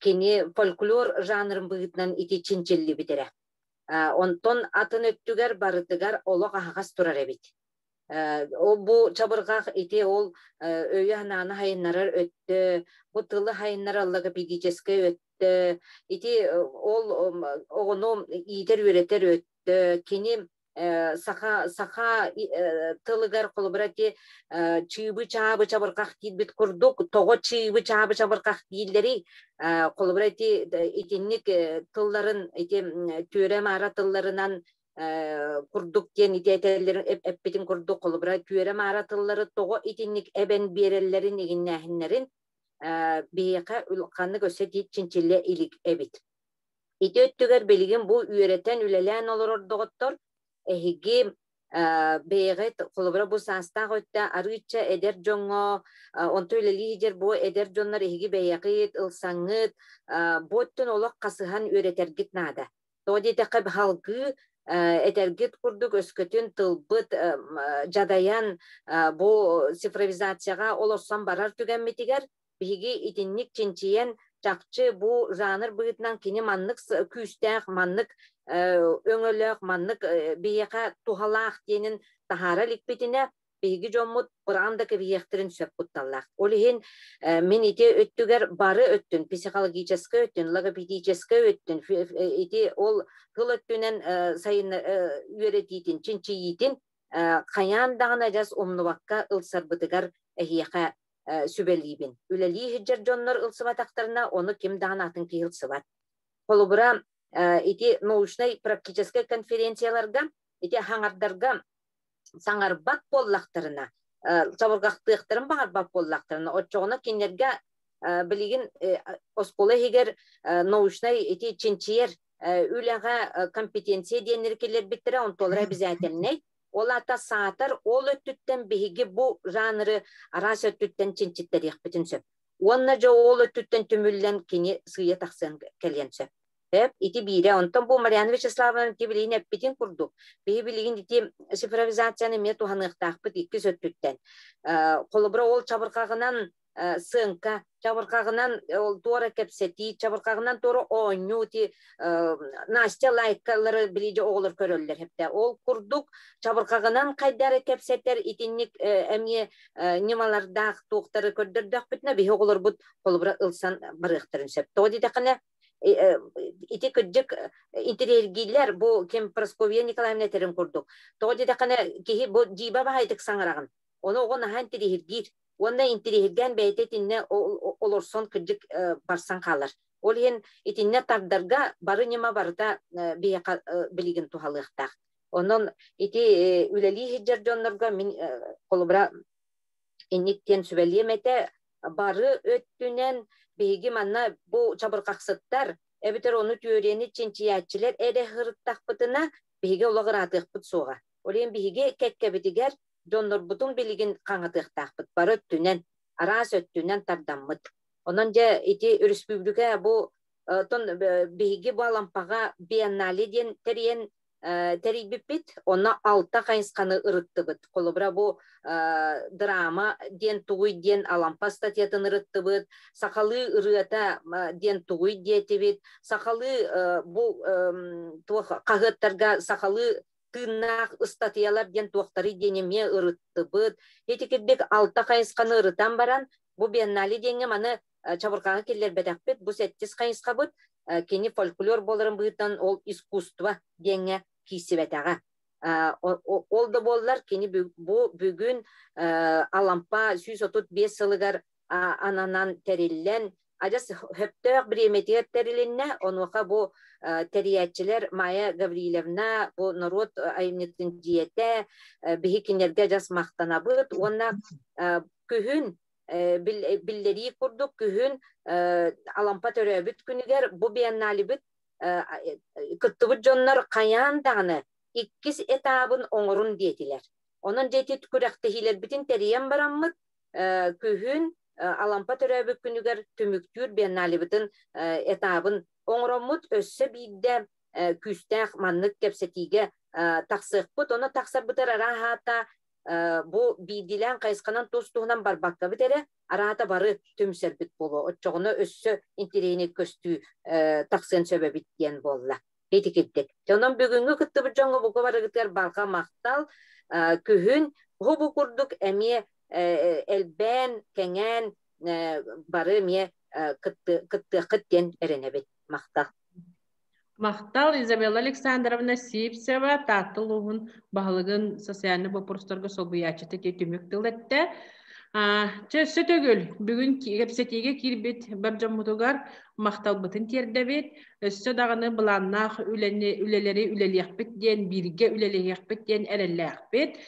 кини фольклор жанрын быһыытынан ити чинчиллибит эрэ. Онтон атын өттүгэр барытыгар олох аһаҕас турар эбит. Ол бу чабырҕах ити ол өйү-санааны хайыннарар өттө, бу тылы хайыннарар логопедическай өттө, ити ол оҕону иитэр-үөрэтэр өттө, кини саха саха тылыгар холобура ити чыыбы-чаабы чабырҕах диирбит курдук тоҕо чыыбы-чаабы чабырҕах дииллэрий холобура ити итинник тылларын ити түөрэ-маара тылларынан курдук диэн ити этэллэрин эппитин курдук холобура түөрэ-маара тыллары тоҕо итинник эбэн биэрэллэрин игиннээһиннэрин биһиэхэ улаханнык өссө чинчиллэ илик эбит. Ити өттүгэр билигин бу үөрэтэн үлэлээн олорор доҕоттор эһиги бэйэҕит холобура бу саастаах өттө арыычча эдэр дьоҥҥо онто үлэлии сылдьар бу эдэр дьоннор эһиги бэйэҕит ылсаҥҥыт бу өттүн олох хасыһан үөрэтэргит наада. Тоҕо диэтэххэ салгыы этэргит курдук өскөтүн тылбыт дьадайан бу цифровизацияҕа олорсон барар түгэммитигэр биһиги итинник чинчийэн чахчы бу жанр быһыытынан кини маннык күүстээх, маннык өҥөлөөх, маннык биһиэхэ туһалаах диэнин таһаара иликпитинэ биһиги дьоммут быраҕан да кэбиһиэхтэрин сөп кутталлаах. Ол иһин мин ити өттүгэр бары өттүн, психологическай өттүн, логопедическай өттүн, ити ол тыл өттүнэн сайын үөрэтиитин, чинчийиитин хайаан даҕаны адьас умнубакка ылсарбытыгар эһиэхэ сүбэлиибин. Үлэлии сылдьар дьоннор ылсыбатахтарына, ону ким даҕаны атын киһи ылсыбат. Холобура, ити научнай практическай конференцияларга, ити хаҥардарга саҥарбат буоллахтарына, чабырҕахтыахтарын баҕарбат буоллахтарына, оччоҕуна кинилэргэ билигин оскуола иһигэр научнай ити чинчийэр үлэҕэ компетенция диэннэри киллэрбиттэрэ, онтуолара обязательнай. Ол аата саатар ол өттүттэн биһиги бу жанры араас өттүттэн чинчиттэриэхпитин сөп. Уонна дьэ ол өттүттэн түмүллэн кини сыыйа тахсан кэлиэн сөп. Эп, ити биирэ. Онтон бу Марьяна Вячеславовна ити билигин эппитин курдук, биһи билигин ити цифровизацияны эмиэ туһаныахтаахпыт иккис өттүттэн. Холобура, ол чабырҕаҕынан сыаҥка, чабырҕаҕынан ол туора кэпсэтии, чабырҕаҕынан туора оонньуу ити Настя лайкалары билиди оҕолор көрөллөр хэптэ. Ол курдук чабырҕаҕынан хайдары кэпсэтэр итинник эмиэ ньымалардаах туохтары көрдөрдөхпүтүнэ биһи оҕолорбут холобура ылсан барыахтарын сөп. Тоҕо диэтэххинэ ити кырдьык интириэргииллэр бу ким Прасковья Николаевна этэрин курдук. Тоҕо диэтэххинэ киһи бу дьиибэ баһайдык саҥараҕын. Ону оҕо наһаа интириэһиргиир. Уонна интириэһиргээн бэйэтэ итиннэ олорсон кырдьык барсан хаалар. Ол иһин итиннэ тардарга бары ньыма барыта биһиэхэ билигин туһалыахтаах. Онон ити үлэлии сылдьар дьоннорго мин холобура инник диэн сүбэлиэм этэ бары өттүнэн биһиги манна бу чабырҕахсыттар эбэтэр ону түөрүйэни чинчийээччилэр эрэ сырыттахпытына биһиги олох ыраатыахпыт суоҕа. Ол иһин биһиги кэккэбитигэр дьоннорбутун билигин хаҥатыахтаахпыт бары өттүнэн, араас өттүнэн тардаммыт. Онон дьэ ити өрөспүүбүлүкэ бу тон биһиги бу Алампаҕа биеннале диэн тэрийэн тэрийбиппит. Онно алта хайысханы ырыттыбыт. Холобура, бу драма диэн тугуй диэн Алампа статьятын ырыттыбыт, сахалыы ырыата диэн тугуй диэтибит, сахалыы бу туох хаһыаттарга сахалыы тыыннаах ыстатыйалар диэн туохтарый диэн эмиэ ырыттыбыт. Ити кирдик алта хайысханы ырытан баран, бу биеннале диэҥҥэ маны чабырҕаҕа киллэрбэтэхпит. Бу сэттис хайысхабыт кини фольклор буоларын быһыытынан ол искусство диэҥҥэ киирсибэтэҕэ. Ол да буоллар кини бу бүгүн Алампа 135 сылыгар ананан тэриллэн адьас сөптөөх бириэмэтигэр тэрилиннэ. Онуоха бу тэрийээччилэр Майя Гаврильевна, бу норуот айымньытын дьиэтэ, биһи кинилэргэ адьас махтанабыт уонна күһүн Биллэрии курдук күһүн Алампа төрөөбүт күнүгэр бу биенналебыт кыттыбыт дьоннор хайаан даҕаны иккис этабын оҥорун диэтилэр. Онон дьэти күрэхтэһиилэрбитин тэрийэн бараммыт күһүн Алампа төрөөбүт күнүгэр түмүктүүр биенналебытын этабын оҥороммут өссө биирдэ күүстээх маннык кэпсэтиигэ тахсыахпыт. Ону тахсарбытар арааһаата бу биирдиилээн хайысханан тус-туһунан барбаккабыт эрэ, араата бары түмсэрбит буолуо. Оччоҕуна өссө интэриэһинэй көстүү тахсыан сөп эбит диэн буолла. Ити кирдик. Онон бүгүҥҥү кыттыбыт дьоҥҥо бука барыгытыгар барҕа махтал. Күһүн бу курдук эмиэ элбээн, кэҥээн бары эмиэ кыттыаххыт диэн эрэнэбит. Махтал. Махтал Изабелла Александровна Сивцева Таатта улууһун баһылыгын социальнай боппуруостарга солбуйааччыта түмүк тыл эттэ. Чэ, өссө төгүл бүгүн кэпсэтиигэ киирбит бар дьоммутугар махталбытын тиэрдэбит. Өссө даҕаны былааннаах үлэни, үлэлэри үлэлиэхпит диэн, бииргэ үлэлэһиэхпит диэн эрэллээхпит.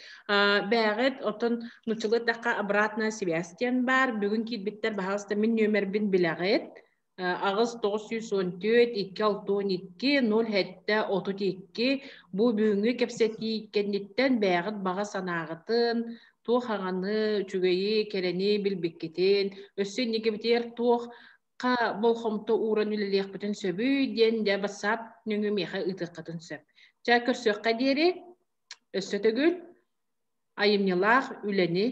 Бээҕит, оттон нуччалыы эттэххэ обратная связь диэн баар. Бүгүн киирбиттэр, баһаалыста, мин нүөмэрбин билэҕит. 8 914 2 62 07 32 бу бүгүҥҥү кэпсэтии кэнниттэн бэйэҕит баҕа санааҕытын, туох аҕаны, үчүгэйи, кэрэни билбиккитин, өссө инникибитигэр туох ха болҕомто ууран үлэлиэхпитин сөбүй диэн дьэ WhatsApp нөҥүө миэхэ ыытыаххытын сөп. Чэ, көрсүөххэ диэри, өссө төгүл айымньылаах үлэни.